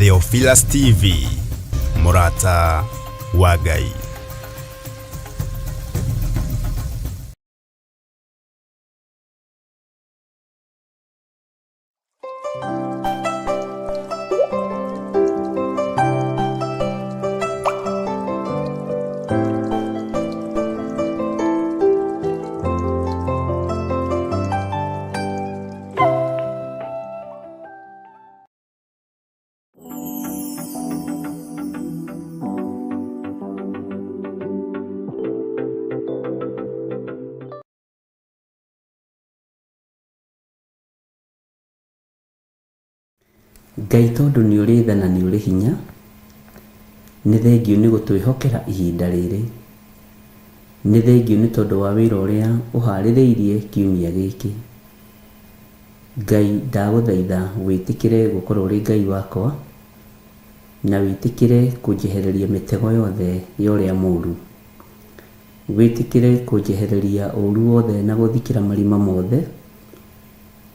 Theophilus TV, mũrata wa Ngai. Ngai tondũ nĩ ũrĩ tha na nĩ ũrĩ hinya, nĩ thengiũ nĩ gũtwĩhokera ihinda rĩrĩ. Nĩ thengiũ nĩ tondũ wa wĩra ũrĩa ũharĩrĩirie kiumia gĩkĩ. Ngai ndagũthaitha wĩtĩkĩre gũkorwo ũrĩ Ngai wakwa, na wĩtĩkĩre kũnjehereria mĩtego yothe ya ũrĩa mũru. Wĩtĩkĩre kũnjehereria ũru wothe na gũthikĩra marima mothe,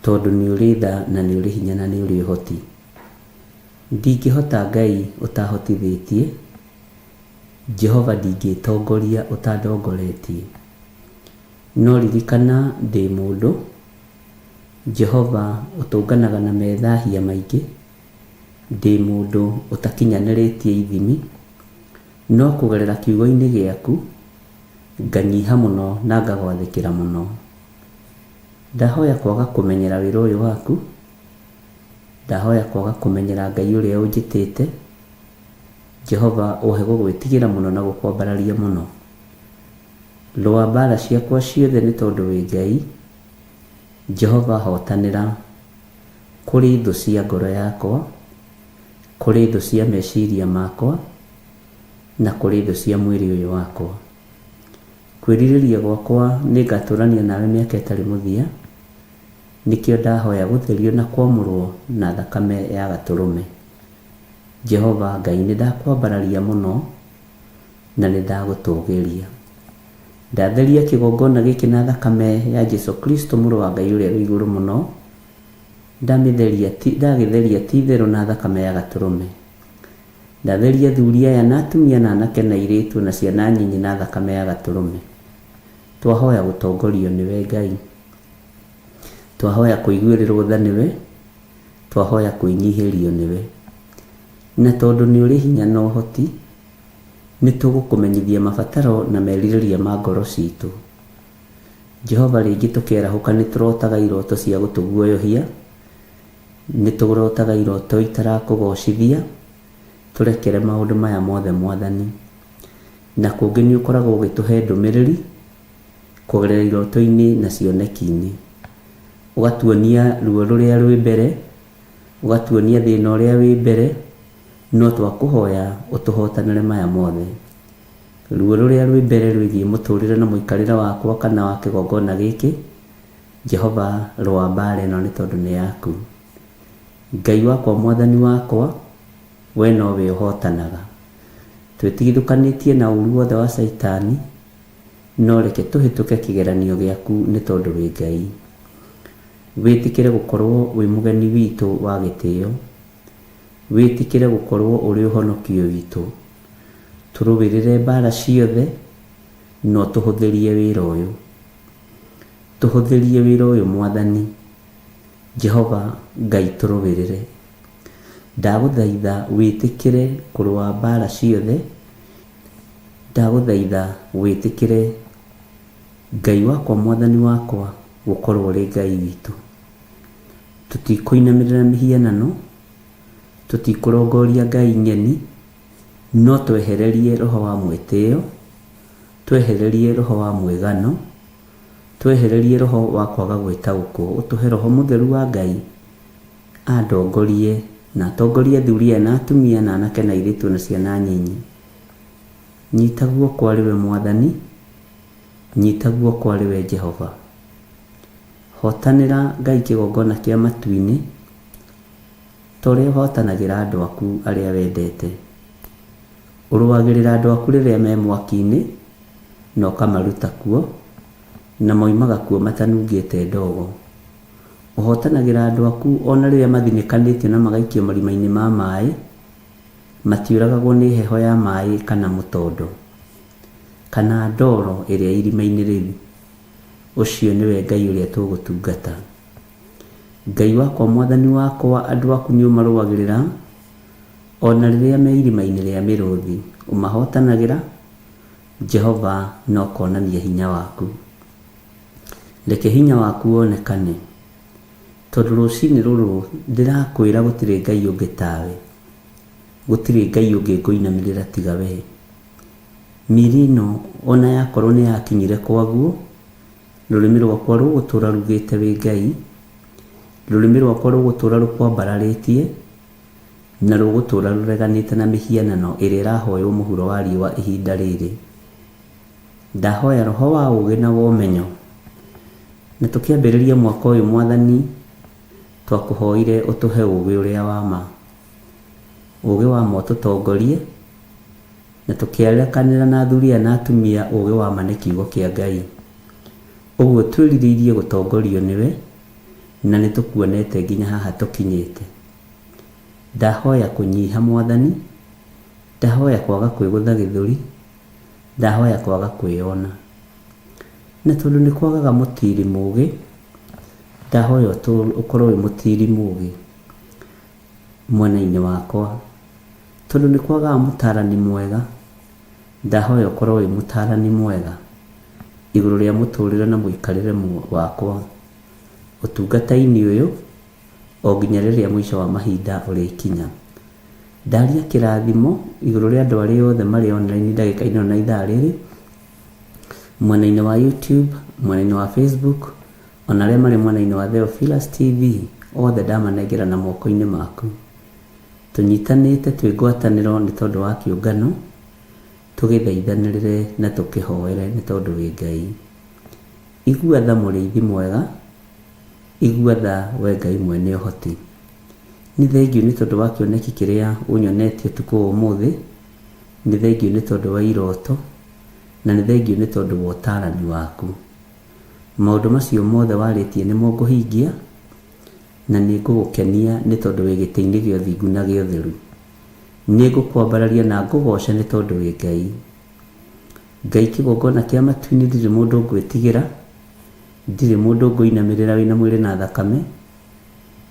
tondũ nĩ ũrĩ tha na nĩ ũrĩ hinya na nĩ ũrĩ ũhoti. Ndingĩhota Ngai ũtahotithĩtie, Jehova ndingĩtongoria ũtandongoretie. No ririkana ndĩ mũndũ, Jehova ũtũnganaga na methahia maingĩ, ndĩ mũndũ ũtakinyanĩrĩtie ithimi, no kũgerera kiugo-inĩ gĩaku, nganyiha mũno na ngagwathĩkĩra mũno. Ndahoya kwaga kũmenyera wĩra ũyũ waku, ndahoya kwaga kũmenyera Ngai ũrĩa ũnjĩtĩte, Jehova ũhe gũgwĩtigĩra mũno na gũkwambararia mũno. Rũa mbaara ciakwa ciothe nĩ tondũ wĩ Ngai, Jehova hotanĩra kũrĩ thũ cia ngoro yakwa, kũrĩ thũ cia meciria makwa, na kũrĩ thũ cia mwĩrĩ ũyũ wakwa. Kwĩrirĩria gwakwa nĩngatũrania nawe mĩaka ĩtarĩ mũthia, nĩkĩo ndahoya gũtherio na kwamũrwo na thakame ya Gatũrũme. Jehova Ngai nĩndakwambararia mũno na nĩndagũtũgĩria. Ndatheria kĩgongona gĩkĩ na thakame ya Jesu Kristo mũrũ wa Ngai ũrĩa wĩ igũrũ mũno, ndamĩtheria ndagĩtheria ti itherũ na thakame ya Gatũrũme. Ndatheria athuri aya na atumia na anake na airĩtu na ciana nyinyi na thakame ya Gatũrũme. Twahoya gũtongorio nĩwe Ngai. Twahoya kũiguĩrĩrwo tha nĩwe. Twahoya kwĩnyihĩrio nĩwe. Na tondũ nĩ ũrĩ hinya na ũhoti, nĩ tũgũkũmenyithia mabataro na merirĩria ma ngoro citũ. Jehova rĩngĩ tũkĩarahũka nĩ tũrotaga iroto cia gũtũguoyohia, Nĩ tũrotaga iroto itarakũgocithia, tũrekere maũndũ maya mothe Mwathani. Na kũngĩ nĩ ũkoragwo ũgĩtũhe ndũmĩrĩri kũgerera iroto-inĩ na cioneki-inĩ. Ũgatuonia ruo rũrĩa rwĩ mbere, ũgatuonia thĩna ũrĩa wĩ mbere, no twakũhoya ũtũhotanĩre maya mothe. Ruo rũrĩa rwĩ mbere rwĩgiĩ mũtũrĩre na mũikarĩre wakwa kana wa kĩgongona gĩkĩ, Jehova rũa mbaara ĩno nĩ tondũ nĩ yaku. Ngai wakwa Mwathani wakwa, we nowe ũhotanaga. Twĩtigithũkanĩtie na ũru wothe wa Caitani, no reke tũhĩtũke kĩgeranio gĩaku nĩ tondũ wĩ Ngai. Wĩtĩkĩre gũkorwo wĩ mũgeni witũ wa gĩtĩo. Wĩtĩkĩre gũkorwo ũrĩ ũhonokio witũ. Tũrũĩrĩre mbaara ciothe, na ũtũhũthĩrie wĩra ũyũ. Tũhũthĩrie wĩra ũyũ Mwathani, Jehova Ngai tũrũĩrĩre. Ndagũthaitha wĩtĩkĩre kũrũa mbaara ciothe, ndagũthaitha wĩtĩkĩre Ngai wakwa Mwathani wakwa gũkorwo ũrĩ Ngai witũ. Tũtikũinamĩrĩra mĩhianano, tũtikũrongoria ngai ng'eni, no twehererie roho wa mwĩtĩo, Twehererie roho wa mwĩgano, twehererie roho wa kwaga gwĩtaũkwo, ũtũhe roho mũtheru wa Ngai andongorie na atongorie athuri aya na atumia na anake na airĩtu na ciana nyinyi. Nyita guoko arĩ we Mwathani, nyita guoko arĩ we Jehova. Hotanĩra Ngai kĩgongona kĩa matu-inĩ, ta ũrĩa ũhotanagĩra andũ aku arĩa wendete. Ũrũagĩrĩra andũ aku rĩrĩa me mwaki-inĩ, na ũkamaruta kuo, na moimaga kuo matanungĩte ndogo. Ũhootanagĩra andũ aku o na rĩrĩa mathinĩkanĩtio na magaikio marima-inĩ ma maĩ, Matiũragagwo nĩ heho ya maĩ kana mũtondo, kana ndoro ĩrĩa irima-inĩ rĩu. Ũcio nĩwe Ngai ũrĩa tũgũtungata. Ngai wakwa, Mwathani wakwa, andũ aku nĩ ũmarũagĩrĩra, o na rĩrĩa me irima-inĩ rĩa mĩrũthi, ũmahotanagĩra, Jehova, na ũkonania hinya waku. Reke hinya waku wonekane, tondũ rũcinĩ rũrũ ndĩrakwĩra gũtirĩ Ngai ũngĩ tawe, gũtirĩ Ngai ũngĩ ngũinamĩrĩra tiga wee. Mĩĩrĩ ĩno o na yakorwo nĩ yakinyire kwaguo, rũrĩmĩ rwakwa rũgũtũũra rugĩte wĩ Ngai, rũrĩmĩ rwakwa rũgũtũũra rũkwambararĩtie, na rũgũtũũra rũreganĩte na mĩhianano ĩrĩa ĩrahoywo mũhuro wa riũa ihinda rĩrĩ. Ndahoya roho wa ũũgĩ na wa ũmenyo. Na tũkĩambĩrĩria mwaka ũyũ Mwathani, twakũhoire ũtũhe ũũgĩ ũrĩa wa ma. Ũũgĩ wa ma ũtũtongorie, na tũkĩarekanĩra na athuri aya na atumia ũũgĩ wa ma nĩ kiugo kĩa Ngai. Ũguo twĩrirĩirie gũtongorio nĩwe, na nĩ tũkuonete nginya haha tũkinyĩte. Ndahoya kũnyiha Mwathani, ndahoya kwaga kwĩgũtha gĩthũri, ndahoya kwaga kwĩyona. Na tondũ nĩ kwagaga mũtiiri mũũgĩ, ndahoya ũkorwo wĩ mũtiiri mũũgĩ mwena-inĩ wakwa. Tondũ nĩ kwagaga mũtaarani mwega, ndahoya ũkorwo wĩ mũtaarani mwega igũrũ rĩa mũtũrĩre na mũikarĩre wakwa ũtungata-inĩ ũyũ o nginya rĩrĩa mũico wa mahinda ũrĩkinya. Ndaria kĩrathimo igũrũ rĩa andũ arĩa othe marĩ online ndagĩka-inĩ ĩno na ithaa rĩrĩ, mwena-inĩ wa YouTube, mwena-inĩ wa Facebook, ona arĩa marĩ mwena-inĩ wa Theophilus TV, othe ndamanengera na moko-inĩ maku. Tũnyitanĩte twĩ ngwatanĩro nĩ tondũ wa kĩũngano, tũgĩthaithanĩrĩre na tũkĩhoere nĩ tondũ wĩ Ngai. Igua tha mũrĩithi mwega, igua tha we Ngai mwene ũhoti. Nĩ thengiũ nĩ tondũ wa kĩoneki kĩrĩa ũnyonetie ũtukũ wa ũmũthĩ, nĩ thengiũ nĩ tondũ wa iroto, na nĩ thengiũ nĩ tondũ wa ũtaarani waku. Maũndũ macio mothe warĩtie nĩmo ngũhingia, na nĩ ngũgũkenia nĩ tondũ wĩ gĩtĩ-inĩ gĩa ũthingu na gĩa ũtheru. Nĩ ngũkwambararia na ngũgooce nĩ tondũ wĩ Ngai. Ngai kĩgongona kĩa matu-inĩ ndirĩ mũndũ ngwĩtigĩra, ndirĩ mũndũ ngũinamĩrĩra wĩna mwĩrĩ na thakame,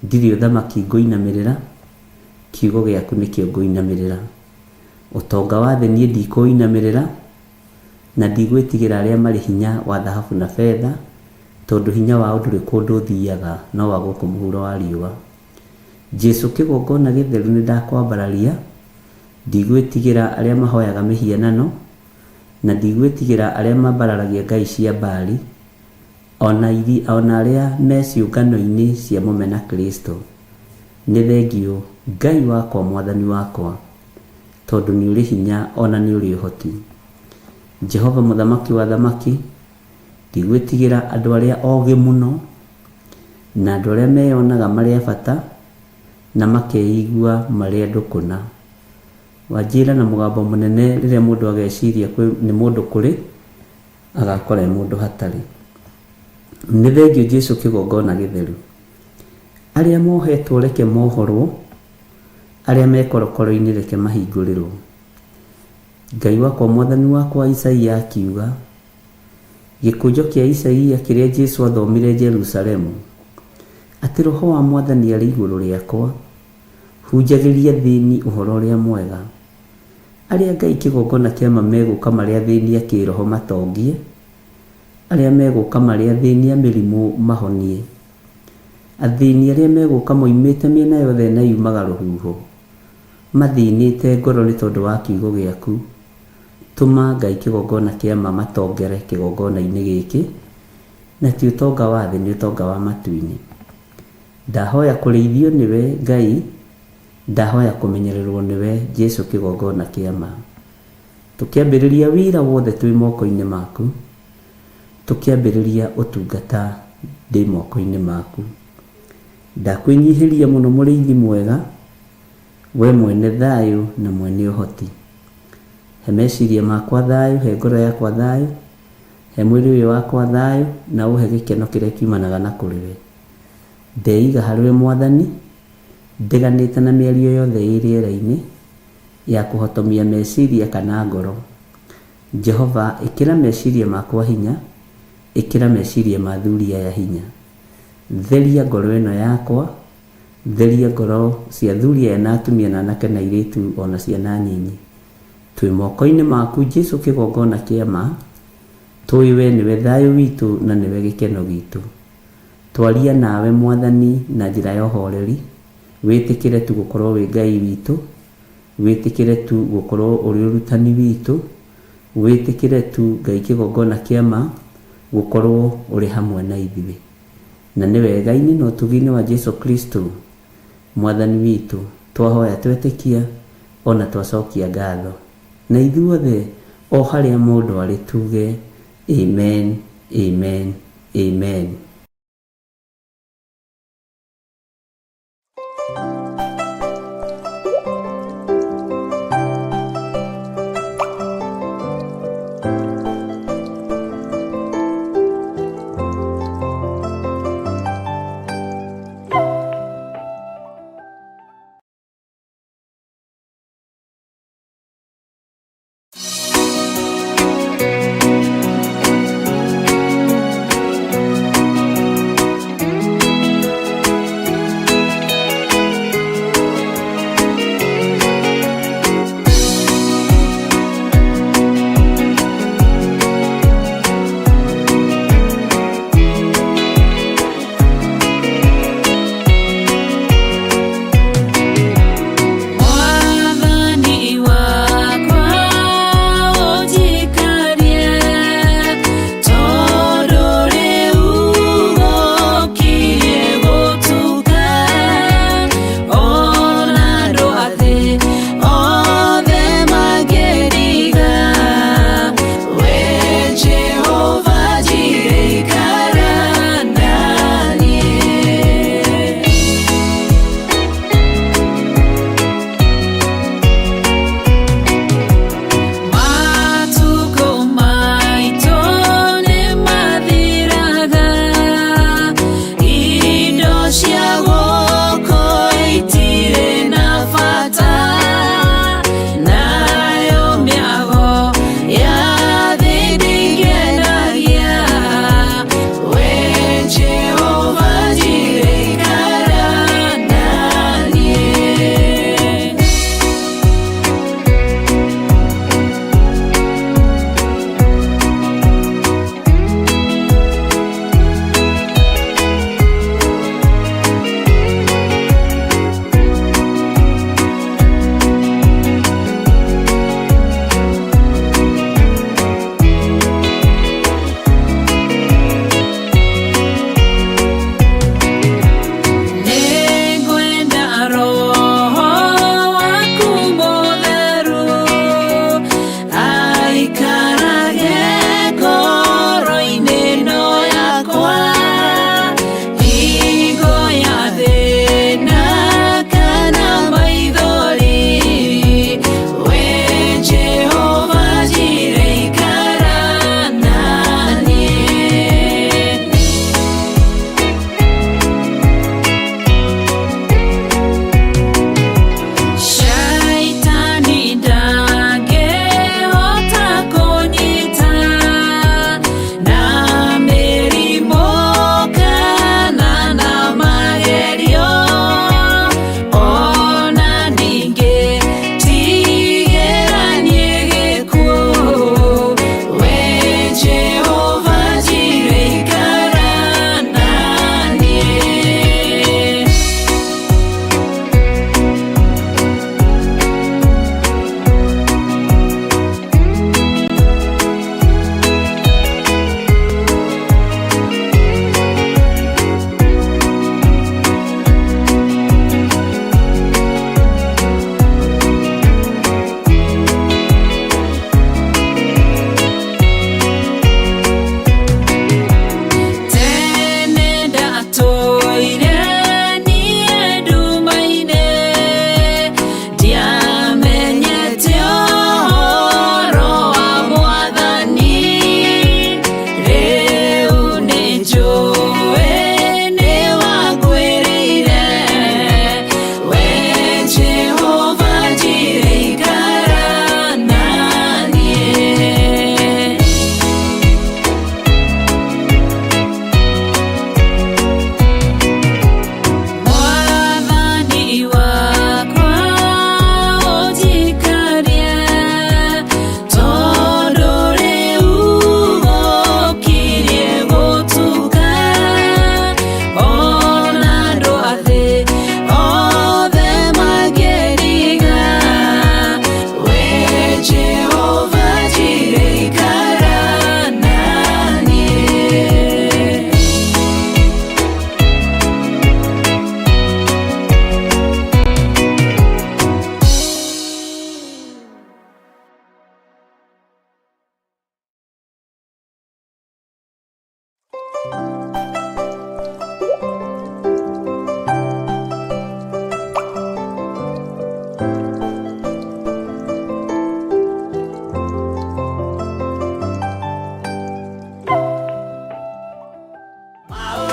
ndirĩ ũthamaki ngũinamĩrĩra, kiugo gĩaku nĩkĩo ngũinamĩrĩra. Ũtonga wa thĩ niĩ ndikũinamĩrĩra, na ndigwĩtigĩra arĩa marĩ hinya wa thahabu na betha, tondũ hinya wao ndũrĩ kũndũ ũthiaga no wa gũkũ mũhuro wa riũa. Jesu kĩgongona gĩtheru nĩndakwambararia, ndigwĩtigĩra arĩa mahoyaga mĩhianano, na ndigwĩtigĩra arĩa mambararagia ngai cia Baali, o na arĩa me ciũngano-inĩ cia mũmena Kristo. Nĩ thengiũ Ngai wakwa Mwathani wakwa, tondũ nĩ ũrĩ hinya o na nĩ ũrĩ ũhoti. Jehova Mũthamaki wa athamaki, ndigwĩtigĩra andũ arĩa ogĩ mũno, na andũ arĩa meyonaga marĩ a bata, na makeigua marĩ andũ kũna. Wanjĩra na mũgambo mũnene rĩrĩa mũndũ ageciria nĩ mũndũ kũrĩ, agakora e mũndũ hatarĩ. Nĩ thengiũ Jesu kĩgongona gĩtheru. Arĩa mohetwo reke mohorwo, arĩa me korokoro-inĩ reke mahingũrĩrwo. Ngai wakwa Mwathani wakwa Isaia akiuga, gĩkũnjo kĩa Isaia kĩrĩa Jesu athomire Jerusalemu, atĩ Roho wa Mwathani arĩ igũrũ rĩakwa, hunjagĩria athĩni ũhoro ũrĩa mwega. Arĩa Ngai kĩgongona kĩa ma megũka marĩ athĩni a kĩroho matongie, arĩa megũka marĩ athĩni a mĩrimũ mahonie. Athĩni arĩa megũka moimĩte mĩena yothe na yumaga rũhuho, mathĩnĩte ngoro nĩ tondũ wa kiugo gĩaku. Tũma Ngai kĩgongona kĩa ma matongere kĩgongona-inĩ gĩkĩ, na ti ũtonga wa thĩ nĩ ũtonga wa matu-inĩ. Ndahoya kũrĩithio nĩwe Ngai, ndahoya kũmenyererwo nĩwe Jesu kĩgongona kĩa ma. Tũkĩambĩrĩria wĩra wothe twĩ moko-inĩ maku, tũkĩambĩrĩria ũtungata ndĩ moko-inĩ maku. Ndakwĩnyihĩria mũno mũrĩithi mwega, we mwene thayũ na mwene ũhoti. He meciria makwa thayũ, he ngoro yakwa thayũ, he mwĩrĩ ũyũ wakwa thayũ, na ũhe gĩkeno kĩrĩa kiumanaga na kũrĩ we. Ndeiga harĩ we Mwathani, ndeganĩte na mĩario yothe ĩ rĩera-inĩ, ya kũhotomia meciria kana ngoro. Jehova, ĩkĩra meciria makwa hinya, ĩkĩra meciria ma athuri aya hinya. Theria ngoro ĩno yakwa, theria ngoro cia athuri aya na atumia na anake na airĩtu ona ciana nyinyi. Twĩ moko-inĩ maku Jesu kĩgongona kĩa ma, tũĩ we nĩwe thayũ witũ na nĩwe gĩkeno gitũ. Twaria nawe Mwathani na njĩra ya ũhoreri, wĩtĩkĩre tu gũkorwo wĩ Ngai witũ, wĩtĩkĩre tu gũkorwo ũrĩ ũrutani witũ, wĩtĩkĩre tu Ngai kĩgongona kĩa ma gũkorwo ũrĩ hamwe na ithuĩ. Na nĩ wega-inĩ na ũtugi-inĩ wa Jesu Kristo Mwathani witũ twahoya twetĩkia ona twacokia ngatho. Na ithuothe o harĩa mũndũ arĩ tuge amen, amen, amen.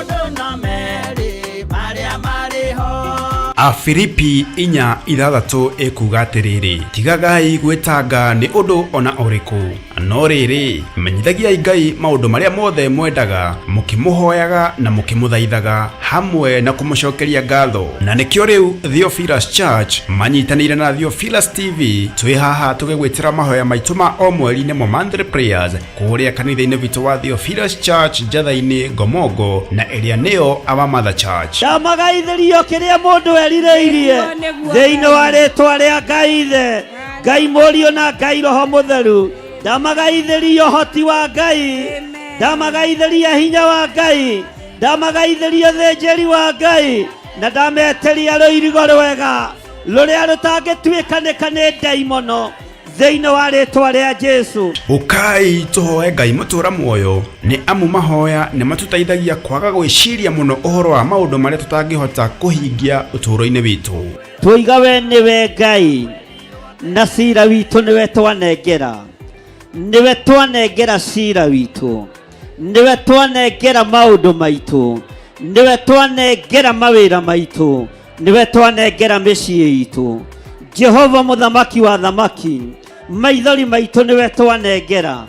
Maũndũ no merĩ marĩa marĩ ho. Afilipi 4:6 ĩkuuga atĩrĩrĩ, tigagai gwĩtanga nĩ ũndũ ona ũrĩkũ, no rĩrĩ, menyithagiai Ngai maũndũ marĩa mothe mwendaga, mũkĩmũhoyaga na mũkĩmũthaithaga hamwe na kũmũcokeria ngatho. Na nĩkĩo rĩu Theophilus Church manyitanĩire na Theophilus TV twĩ haha tũgĩgwĩtĩra mahoya maitũ ma o mweri nĩmo monthly prayers kũrĩa kanitha-inĩ witũ wa Theophilus Church Njatha-inĩ Ngomongo na ĩrĩa nĩyo Our Mother Church. Ndamagaithĩrio kĩrĩa mũndũ erirĩirie Nĩguo, nĩguo. Thĩinĩ wa rĩtwa rĩa Ngai Ithe, Ngai Mũriũ na Ngai Roho Mũtheru. Ndamagaithĩrio ũhoti wa Ngai, Amen. ndamagaithĩria hinya wa Ngai, ndamagaithĩria ũthĩnjĩri wa Ngai, na ndametĩria rũirigo rwega rũrĩa rũtangĩtuĩkanĩka nĩ ndaimono thĩinĩ wa rĩtwa rĩa Jesu. Ũkai tũhoe Ngai mũtũra muoyo, nĩ amu mahoya nĩ matũteithagia kwaga gwĩciria mũno ũhoro wa maũndũ marĩa tũtangĩhota kũhingia ũtũũro-inĩ witũ. Twoiga we nĩwe Ngai na cira witũ nĩwe twanengera, nĩwe twanengera cira witũ, nĩwe twanengera maũndũ maitũ, nĩwe twanengera mawĩra maitũ, nĩwe twanengera mĩciĩ itũ. Jehova mũthamaki wa thamaki, maithori maitũ nĩwe twanengera,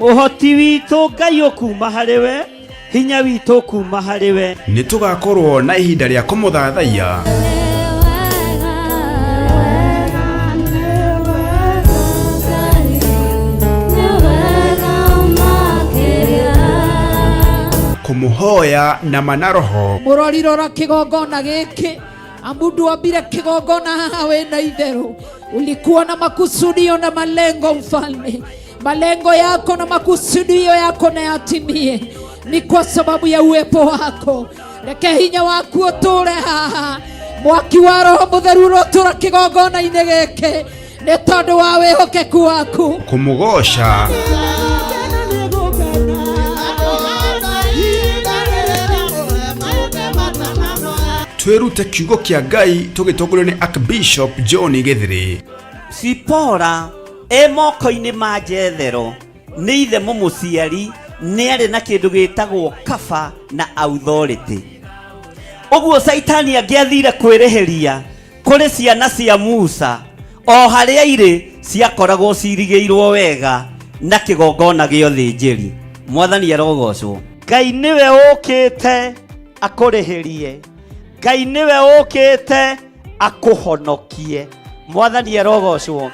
ũhoti witũ Ngai ũkuma harĩ we, hinya witũ ũkuma harĩ we. Nĩ tũgakorwo na ihinda rĩa kũmũthathaiya kũmũhoya na mana roho. Mũrori rora kĩgongona gĩkĩ, amu ndwambire kĩgongona haha wĩna itherũ, ulikuwa na makusudio na malengo mfalme. Malengo yako na makusudio yako na yatimie ni kwa sababu ya uwepo wako. Reke hinya waku ũtũre haha, mwaki wa Roho Mũtheru ũrotũra kĩgongona-inĩ gĩkĩ nĩ tondũ wa wĩhokeku waku. Kũmũgoca twĩrute kiugo kĩa Ngai tũgĩtongorio nĩ Archbishop John Gĩthĩrĩ. Sipora e moko-inĩ ma Jethero nĩ ithe mũmũciari, nĩ arĩ na kĩndũ gĩtagwo kaba na authority. Ũguo Caitani angĩathire kwĩrĩhĩria kũrĩ ciana cia Musa, o harĩa irĩ ciakoragwo cirigĩirwo wega na kĩgongona gĩa ũthĩnjĩri. Mwathani arogocwo. Ngai nĩwe ũkĩte akũrĩhĩrie, Ngai nĩwe ũkĩte akũhonokie. Mwathani arogocwo.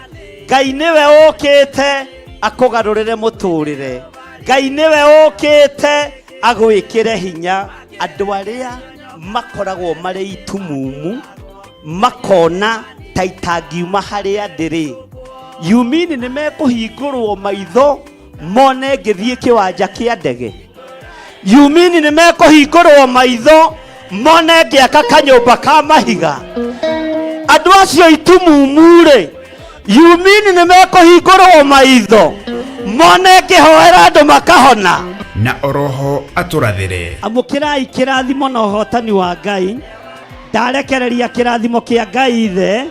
Ngai nĩwe ũkĩte akũgarũrĩre mũtũrĩre, Ngai nĩwe ũkĩte agwĩkĩre hinya. Andũ arĩa makoragwo marĩ itumumu makona ta itangiuma harĩa ndĩrĩ, yumini nĩ mekũhingũrwo maitho mone ngĩthiĩ kĩwanja kĩa ndege, yumini nĩ mekũhingũrwo maitho mone ngĩaka kanyũmba ka mahiga. Andũ acio itumumu rĩ, yumini nĩ mekũhingũrwo maitho mone ngĩhoera andũ makahona. Na oroho atũrathĩre. Amũkĩrai kĩrathimo na ũhotani wa Ngai. Ndarekereria kĩrathimo kĩa Ngai Ithe,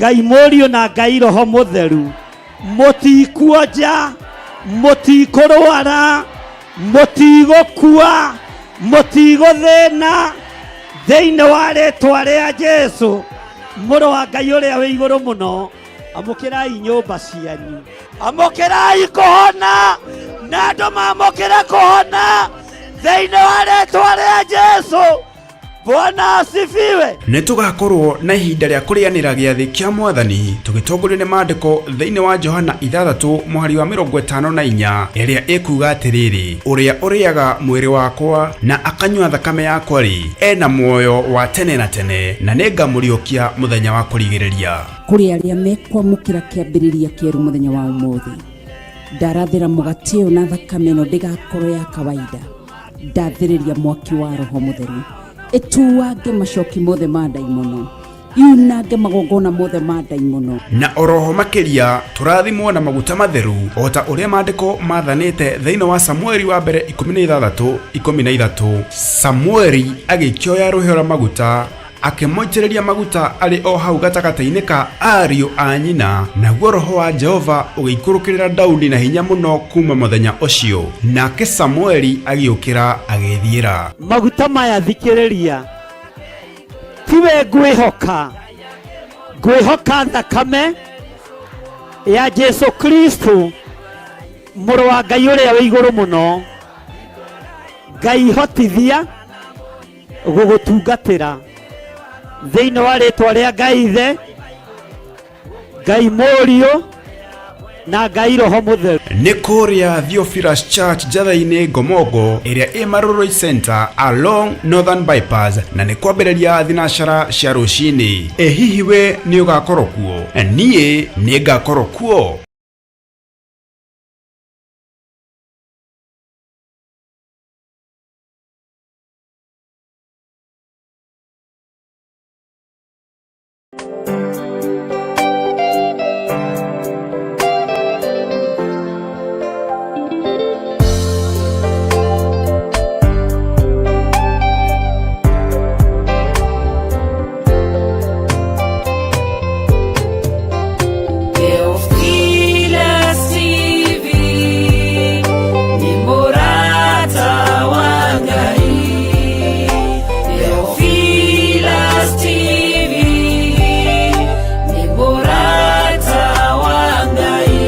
Ngai Mũriũ na Ngai Roho Mũtheru. Mũtikuonja, mũtikũrwara, mũtigũkua, mũtigũthĩna thĩinĩ wa rĩtwa rĩa Jesu mũrũ wa Ngai ũrĩa wĩ igũrũ mũno. Amũkĩrai nyũmba cianyu, amũkĩrai kũhona, na andũ mamũkĩre kũhona thĩinĩ wa rĩtwa rĩa Jesu. Bwana asifiwe. Nĩ tũgakorwo na ihinda rĩa kũrĩanĩra gĩathĩ kĩa Mwathani tũgĩtongorio nĩ maandĩko thĩinĩ wa Johana 6 mũhari wa 54 ĩrĩa ĩkuuga atĩrĩrĩ, ũrĩa ũrĩaga mwĩrĩ wakwa na akanyua thakame yakwa rĩ, ena muoyo wa tene na tene, na nĩngamũriũkia mũthenya wa kũrigĩrĩria. Kũrĩ arĩa mekwamũkĩra kĩambĩrĩria kĩerũ mũthenya wa ũmũthĩ, ndarathĩra mũgate ũyũ na thakame ĩno ndĩgakorwo ya kawaida. Ndathĩrĩria mwaki wa Roho Mũtheru ĩtuange macoki mothe ma ndaimono, yunange magongona mothe ma ndaimono. Na oroho makĩria tũrathimwo na maguta matheru o ta ũrĩa maandĩko mathanĩte thĩinĩ wa Samueli wa mbere 16:13. Samueli agĩkĩoya rũhĩa rwa maguta Akĩmũitĩrĩria maguta arĩ o hau gatagatĩ-inĩ ka ariũ a nyina, naguo roho wa Jehova ũgĩikũrũkĩrĩra Daudi na hinya mũno kuma mũthenya ũcio. Nake Samueli agĩũkĩra agĩĩthiĩra. Maguta maya thikĩrĩria, tiwe ngwĩhoka, ngwĩhoka thakame ya Jesu Kristo mũrũ wa Ngai ũrĩa wĩ igũrũ mũno. Ngai hotithia gũgũtungatĩra thĩinĩ wa rĩtwa rĩa Ngai Ithe, Ngai Mũriũ na Ngai Roho Mũtheru. Nĩ kũrĩa Theophilus Church Njatha-inĩ Ngomongo ĩrĩa ĩ Marurui Center along Northern Bypass, na nĩ kwambĩrĩria thinacara cia rũcinĩ. Ĩ hihi we nĩ ũgakorwo kuo? Niĩ nĩ ngakorwo kuo. Theophilus TV ni murata wa Ngai. Theophilus TV ni murata wa Ngai.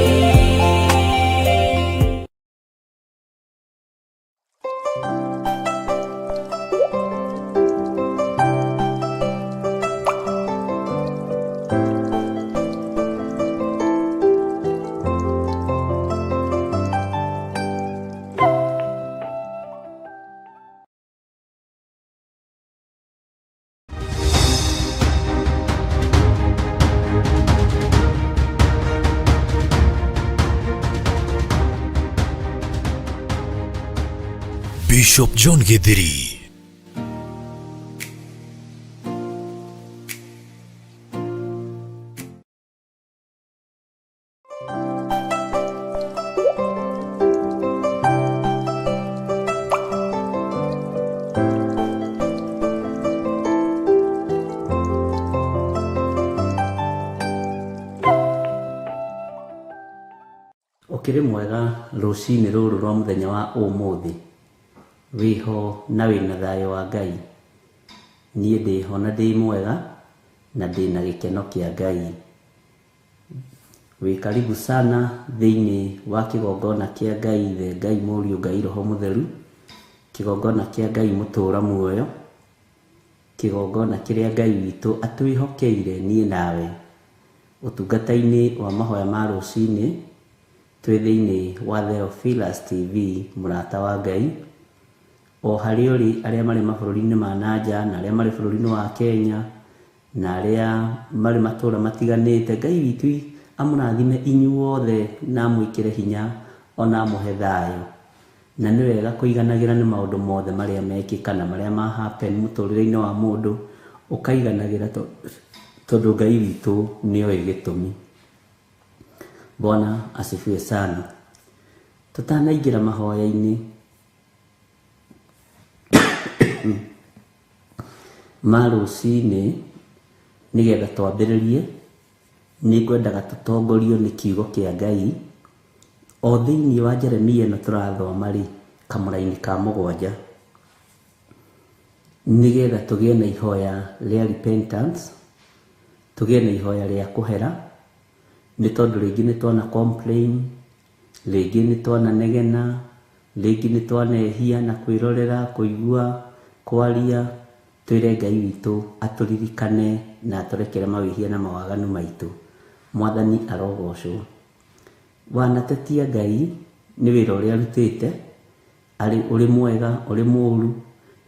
Bishop John Githiri. Ũkĩrĩ mwega rũcinĩ rũrũ rwa mũthenya wa ũmũthĩ, wĩho na wĩna thayũ wa Ngai. Niĩ ndĩho na ndĩ mwega na ndĩna gĩkeno kĩa Ngai. Wĩ karibu sana thĩinĩ wa kĩgongona kĩa Ngai Ithe, Ngai Mũriũ, Ngai Roho Mũtheru, kĩgongona kĩa Ngai mũtũra muoyo, kĩgongona kĩrĩa Ngai witũ atwĩhokeire niĩ nawe. Ũtungata-inĩ wa mahoya ma rũcinĩ, twĩ thĩinĩ wa Theophilus TV, mũrata wa Ngai. O harĩa ũrĩ, arĩa marĩ mabũrũri-inĩ ma nanja na arĩa marĩ bũrũri-inĩ wa Kenya na arĩa marĩ matũra matiganĩte, Ngai witũ amũrathime inyuothe na amwĩkĩre hinya ona amũhe thayũ. Na nĩ wega kũiganagĩra nĩ maũndũ mothe marĩa mekĩka na marĩa ma happen mũtũrĩre-inĩ wa mũndũ, ũkaiganagĩra tondũ Ngai witũ nĩoĩ gĩtũmi. Bwana asifiwe sana. Tũtanaingĩra mahoya-inĩ ma rũcinĩ nĩgetha twambĩrĩrie, nĩ ngwendaga tũtongorio nĩ kiugo kĩa Ngai o thĩinĩ wa Jeremia ĩno tũrathoma rĩ, kamũra-inĩ ka 7, nĩgetha tũgĩe na ihoya rĩa repentance, tũgĩe na ihoya rĩa kũhera, nĩ tondũ rĩngĩ nĩ twana complain, rĩngĩ nĩ twana negena, rĩngĩ nĩ twanehia na kwĩrorera, kũigua, kwaria. Twĩre Ngai witũ atũririkane na atũrekere mawĩhia na mawaganu maitũ. Mwathani arogocwo. Wanatetia Ngai nĩ wĩra ũrĩa arutĩte, arĩ ũrĩ mwega, ũrĩ mũũru,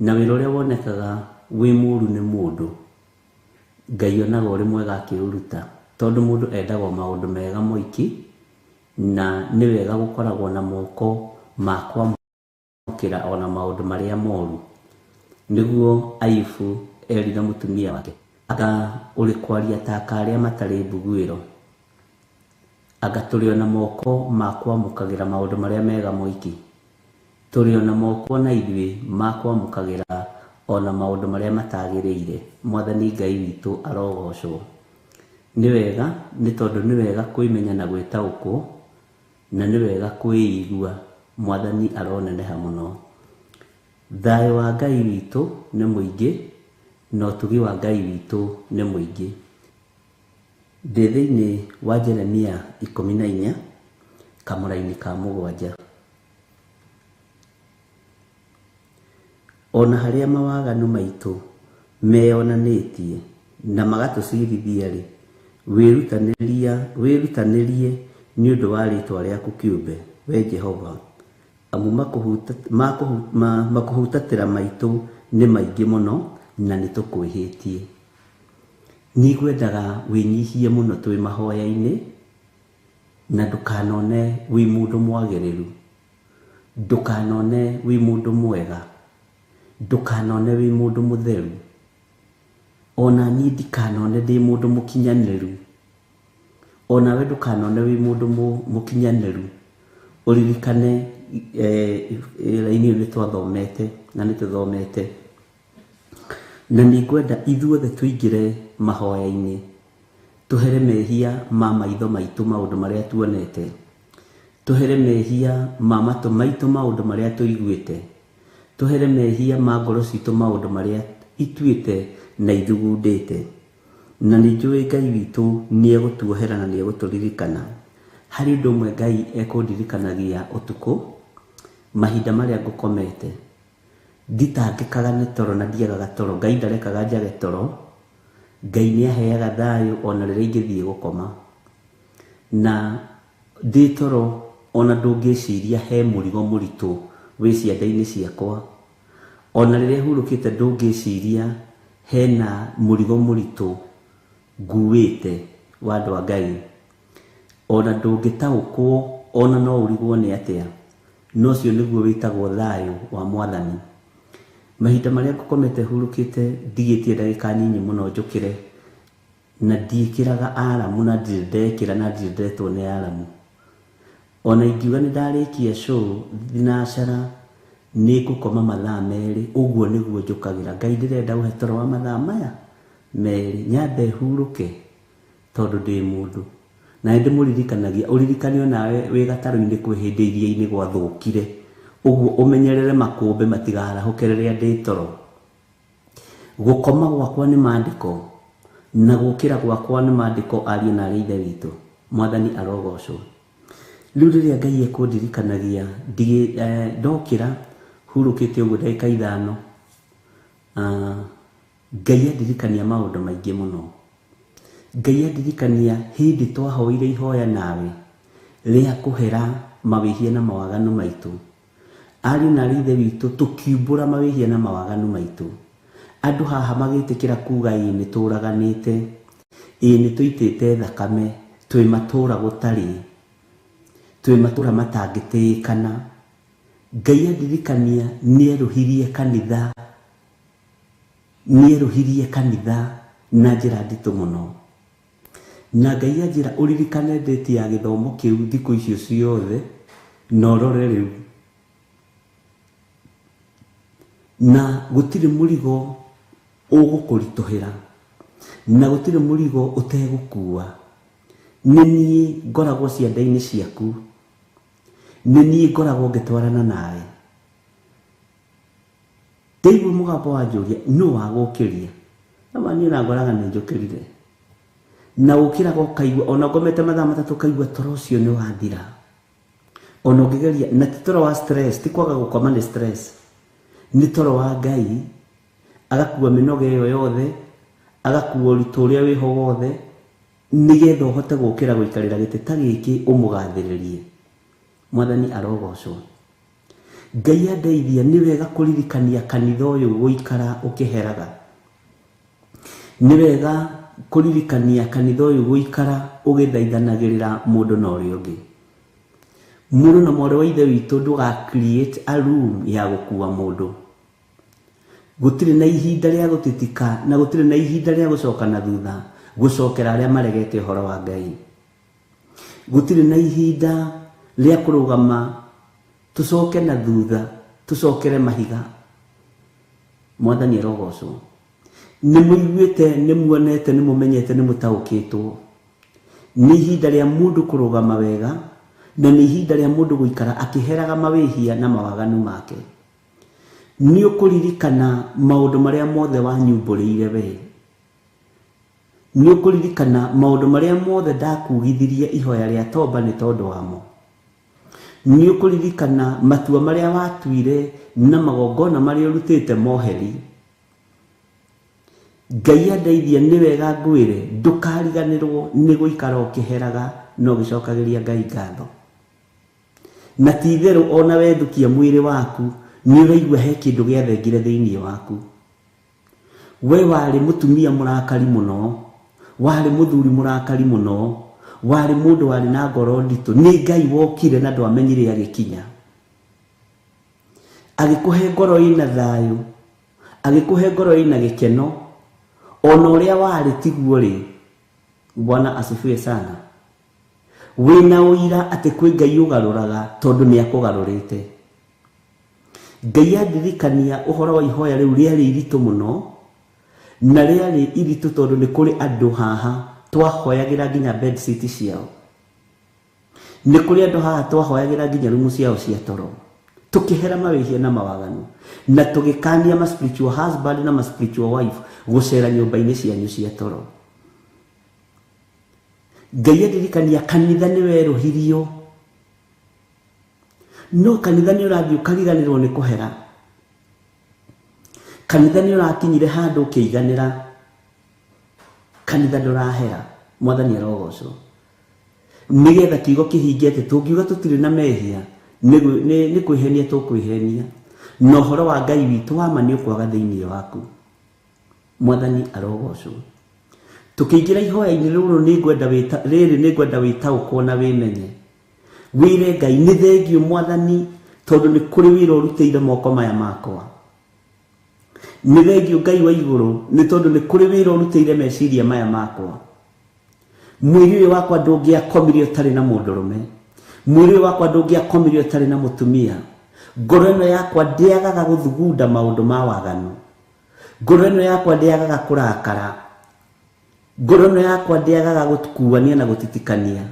na wĩra ũrĩa wonekaga wĩ mũũru nĩ mũndũ, Ngai onaga ũrĩ mwega akĩũruta, tondũ mũndũ endaga o maũndũ mega moiki, na nĩ wega gũkoragwo na moko ma kwamũkĩra ona maũndũ marĩa moru. Nĩguo Ayubu erire mũtumia wake, anga ũrĩ kwaria ta aka arĩa matarĩ mbuguĩro, anga tũrĩ ona moko ma kwamũkagĩra maũndũ marĩa mega moiki, tũrĩ ona moko na ithuĩ ma kwamũkagĩra ona maũndũ marĩa matagĩrĩire. Mwathani Ngai witũ arogocwo. Nĩ wega, nĩ tondũ nĩ wega kwĩmenya na gwĩtaũkwo, na nĩ wega kwĩigua. Mwathani aroneneha mũno. Thayũ wa Ngai witũ nĩ mũingĩ, na ũtugi wa Ngai witũ nĩ mũingĩ. Ndĩ thĩinĩ wa Jeremia 14, kamũraini ka 7. O na harĩa mawaganu maitũ meyonanĩtie na magatũciirithia-rĩ, wĩrutanĩria wĩrutanĩrie nĩ ũndũ wa rĩĩtwa rĩaku kĩũmbe, Wee Jehova, amu makũhutatĩra maitũ nĩ maingĩ mũno, na nĩtũkwĩhĩtie. Nĩngwendaga wĩnyihie mũno twĩ mahoya-inĩ, na ndũkanone wĩ mũndũ mwagĩrĩru. Ndũkanone wĩ mũndũ mwega. Ndũkanone wĩ mũndũ mũtheru. Ona niĩ ndikanone ndĩ mũndũ mũkinyanĩru. Onawe ndũkanone wĩ mũndũ mũkinyanĩru. Ũririkane raini ĩyo nĩ twathomete na nĩ tũthomete. Na nĩ ngwenda ithuothe tũingĩre mahoya-inĩ, tũhere mehia ma maitho maitũ maũndũ marĩa tuonete. Tũhere mehia ma matũ maitũ maũndũ marĩa tũiguĩte. Tũhere mehia ma ngoro citũ maũndũ marĩa ituĩte na ithugundĩte. Na nĩ njũĩ Ngai witũ nĩ egũtuohera na nĩ egũtũririkana. Harĩ ũndũ ũmwe Ngai ekũndirikanagia ũtukũ, mahinda marĩa ngũkomete. Nditangĩkaga nĩ toro na ndiagaga toro. Ngai ndarekaga njage toro. Ngai nĩ aheaga thayũ ona rĩrĩa ingĩthiĩ gũkoma. Na ndĩ toro ona ndũngĩciria he mũrigo mũritũ wĩ ciande-inĩ ciakwa. Ona rĩrĩa hurũkĩte ndũngĩciria hena mũrigo mũritũ nguĩte wa andũ a Ngai. Ona ndũngĩtaũkwo ona no ũrigwo nĩ atĩa. Na ũcio nĩguo wĩtagwo thayũ wa Mwathani. Mahinda marĩa ngũkomete hurũkĩte ndigĩtie ndagĩka nyinyi mũno njũkĩre, na ndiĩkĩraga aramu na ndirĩ ndekĩra na ndirĩ ndetwo nĩ aramu. Ona ingiuga nĩ ndarĩkia show thinacara nĩ ngũkoma mathaa 2, ũguo nĩguo njũkagĩra. Ngai ndĩrenda ũhe toro wa mathaa maya 2, nyambe hurũke tondũ ndĩ mũndũ. Na nĩ ndĩmũririkanagia, ũririkane onawe wĩ gatarũ-inĩ kwĩ hĩndĩ iria-inĩ gwathũkire, ũguo ũmenyerere makũmbĩ matikarahũke rĩrĩa ndĩ toro. Gũkoma gwakwa nĩ maandĩko, na gũkĩra gwakwa nĩ maandĩko, ariũ na aarĩ a Ithe witũ. Mwathani arogocwo. Rĩu rĩrĩa Ngai ekũndirikanagia, ndokĩra hurũkĩte ũguo ndagĩka 5, Ngai andirikania maũndũ maingĩ mũno. Ngai andirikania hĩndĩ twahoire ihoya nawe rĩa kũhera mawĩhia na mawaganu maitũ. Ariũ na aarĩ a Ithe witũ tũkiumbũra mawĩhia na mawaganu maitũ. Andũ haha magĩtĩkĩra kuga ĩĩ nĩ tũraganĩte, ĩĩ nĩ tũitĩte thakame, twĩ matũra gũtarĩ, twĩ matũra matangĩtĩĩkana. Ngai andirikania nĩ erũhirie kanitha, nĩ erũhirie kanitha na njĩra nditũ mũno. Na Ngai anjĩra ũririkane date ya gĩthomo kĩu thikũ icio ciothe na ũrore rĩu. Na gũtirĩ mũrigo ũgũkũritũhĩra, na gũtirĩ mũrigo ũtegũkua. Nĩ niĩ ngoragwo ciande-inĩ ciaku, nĩ niĩ ngoragwo ngĩtwarana nawe. Ndaigua mũgambo wanjũria nũ wagũkĩria, no niĩ ona ngoraga nĩ njũkĩrire. Na ũkĩraga ũkaigua ona ngomete mathaa 3 ũkaigua toro ũcio nĩ wathira. Ona ũngĩgeria, na ti toro wa stress, ti kwaga gũkoma nĩ stress, nĩ toro wa Ngai, agakua mĩnoga ĩyo yothe, agakua ũritũ ũrĩa wĩho wothe, nĩgetha ũhote gũkĩra gũikarĩra gĩtĩ ta gĩkĩ ũmũgathĩrĩrie. Mwathani arogocwo. Ngai andeithia, nĩ wega kũririkania kanitha ũyũ gũikara ũkĩheraga. Nĩ wega kũririkania kanitha ũyũ gũikara ũgĩthaithanagĩrĩra mũndũ na ũrĩa ũngĩ. Mũrũ na mwarĩ wa Ithe witũ, ndũga create a room ya gũkua mũndũ. Gũtirĩ na ihinda rĩa gũtitika na gũtirĩ na ihinda rĩa gũcoka na thutha gũcokera arĩa maregete ũhoro wa Ngai. Gũtirĩ na ihinda rĩa kũrũgama tũcoke na thutha tũcokere mahiga. Mwathani arogocwo. Nĩ mũiguĩte, nĩ muonete, nĩ mũmenyete, nĩ mũtaũkĩtwo. Nĩ ihinda rĩa mũndũ kũrũgama wega, na nĩ ihinda rĩa mũndũ gũikara akĩheraga mawĩhia na mawaganu make. Nĩ ũkũririkana maũndũ marĩa mothe wanyumbũrĩire we. Nĩ ũkũririkana maũndũ marĩa mothe ndakugithirie ihoya rĩa tomba nĩ tondũ wamo. Nĩ ũkũririkana matua marĩa watuire na magongona marĩa ũrutĩte moheri. Ngai andeithia nĩ wega ngwĩre ndũkariganĩrwo nĩ gũikara ũkĩheraga na ũgĩcokagĩria Ngai ngatho. Na ti itherũ ona wethukia mwĩrĩ waku nĩ ũraigua he kĩndũ gĩathengire thĩinĩ waku. We warĩ mũtumia mũrakari mũno, warĩ mũthuri mũrakari mũno, warĩ mũndũ warĩ na ngoro nditũ. Nĩ Ngai wokire na ndwamenyire agĩkinya. Agĩkũhe ngoro ĩna thayũ, agĩkũhe ngoro ĩna gĩkeno, ona ũrĩa warĩ tiguo rĩ. Bwana asifiwe sana. Wĩna ũira atĩ kwĩ Ngai ũgarũraga tondũ nĩ akũgarũrĩte. Ngai andirikania ũhoro wa ihoya rĩu rĩarĩ iritũ mũno, na rĩarĩ iritũ tondũ nĩ kũrĩ andũ haha twahoyagĩra nginya bed sheet ciao. Nĩ kũrĩ andũ haha twahoyagĩra nginya rumu ciao cia toro, tukihera mawĩhia na mawaganu, na tũgĩkania ma spiritual husband na ma spiritual wife gũcera nyũmba-inĩ cianyu cia toro. Ngai andirikania kanitha nĩ werũhirio, no kanitha nĩ ũrathiĩ ũkariganĩrwo nĩ kũhera. Kanitha nĩ ũrakinyire handũ ũkĩiganĩra, kanitha ndũrahera. Mwathani arogocwo. Nĩgetha kiugo kĩhinge atĩ tũngiuga tũtirĩ na mehia nĩ kwĩhenia tũkwĩhenia, na ũhoro wa Ngai witũ wa ma nĩ ũkwaga thĩinĩ waku. Mwathani arogocwo. Tũkĩingĩra ihoya-inĩ rũrũ rĩrĩ nĩ ngwenda wĩtaũkwo na wĩmenye. Wĩre Ngai nĩ thengio Mwathani tondũ nĩ kũrĩ wĩra ũrutĩire moko maya makwa. Nĩ thengio Ngai wa igũrũ nĩ tondũ nĩ kũrĩ wĩra ũrutĩire meciria maya makwa. Mwĩrĩ ũyũ wakwa ndũngĩakomire ũtarĩ na mũndũrũme. Mwĩrĩ ũyũ wakwa ndũngĩakomire ũtarĩ na mũtumia. Ngoro ĩno yakwa ndĩagaga gũthugunda maũndũ ma waganu. Ngoro ĩno yakwa ndĩagaga kũrakara. Ngoro ĩno yakwa ndĩagaga gũkuania na gũtitikania.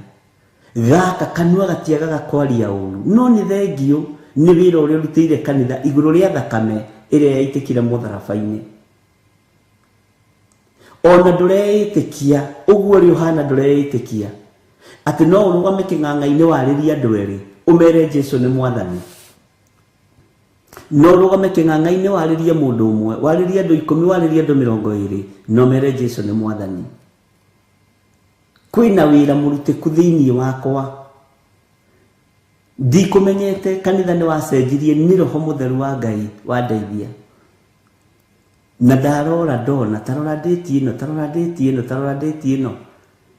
Gaka kanua gatiagaga kwaria ũru. No nĩ thengio nĩ wĩra ũrĩa ũrutĩire kanitha igũrũ rĩa thakame ĩrĩa yaitĩkire mũtharaba-inĩ. Ona ndũreĩtĩkia ũguo ũrĩa ũhana ndũreĩtĩkia atĩ no ũrũgame kĩng'ang'a-inĩ warĩrie andũ erĩ ũmere Jesu nĩ Mwathani. No ũrũgame kĩng'ang'a-inĩ warĩrie mũndũ ũmwe, warĩrie andũ 10, warĩrie andũ 20, no mere Jesu nĩ Mwathani. Kwĩna wĩra mũrutĩku thĩinĩ wakwa. Ndikũmenyete kanitha nĩ wacenjirie nĩ Roho Mũtheru wa Ngai wandeithia. Na ndarora ndona tarora ndĩti ĩno, tarora ndĩti ĩno, tarora ndĩti ĩno.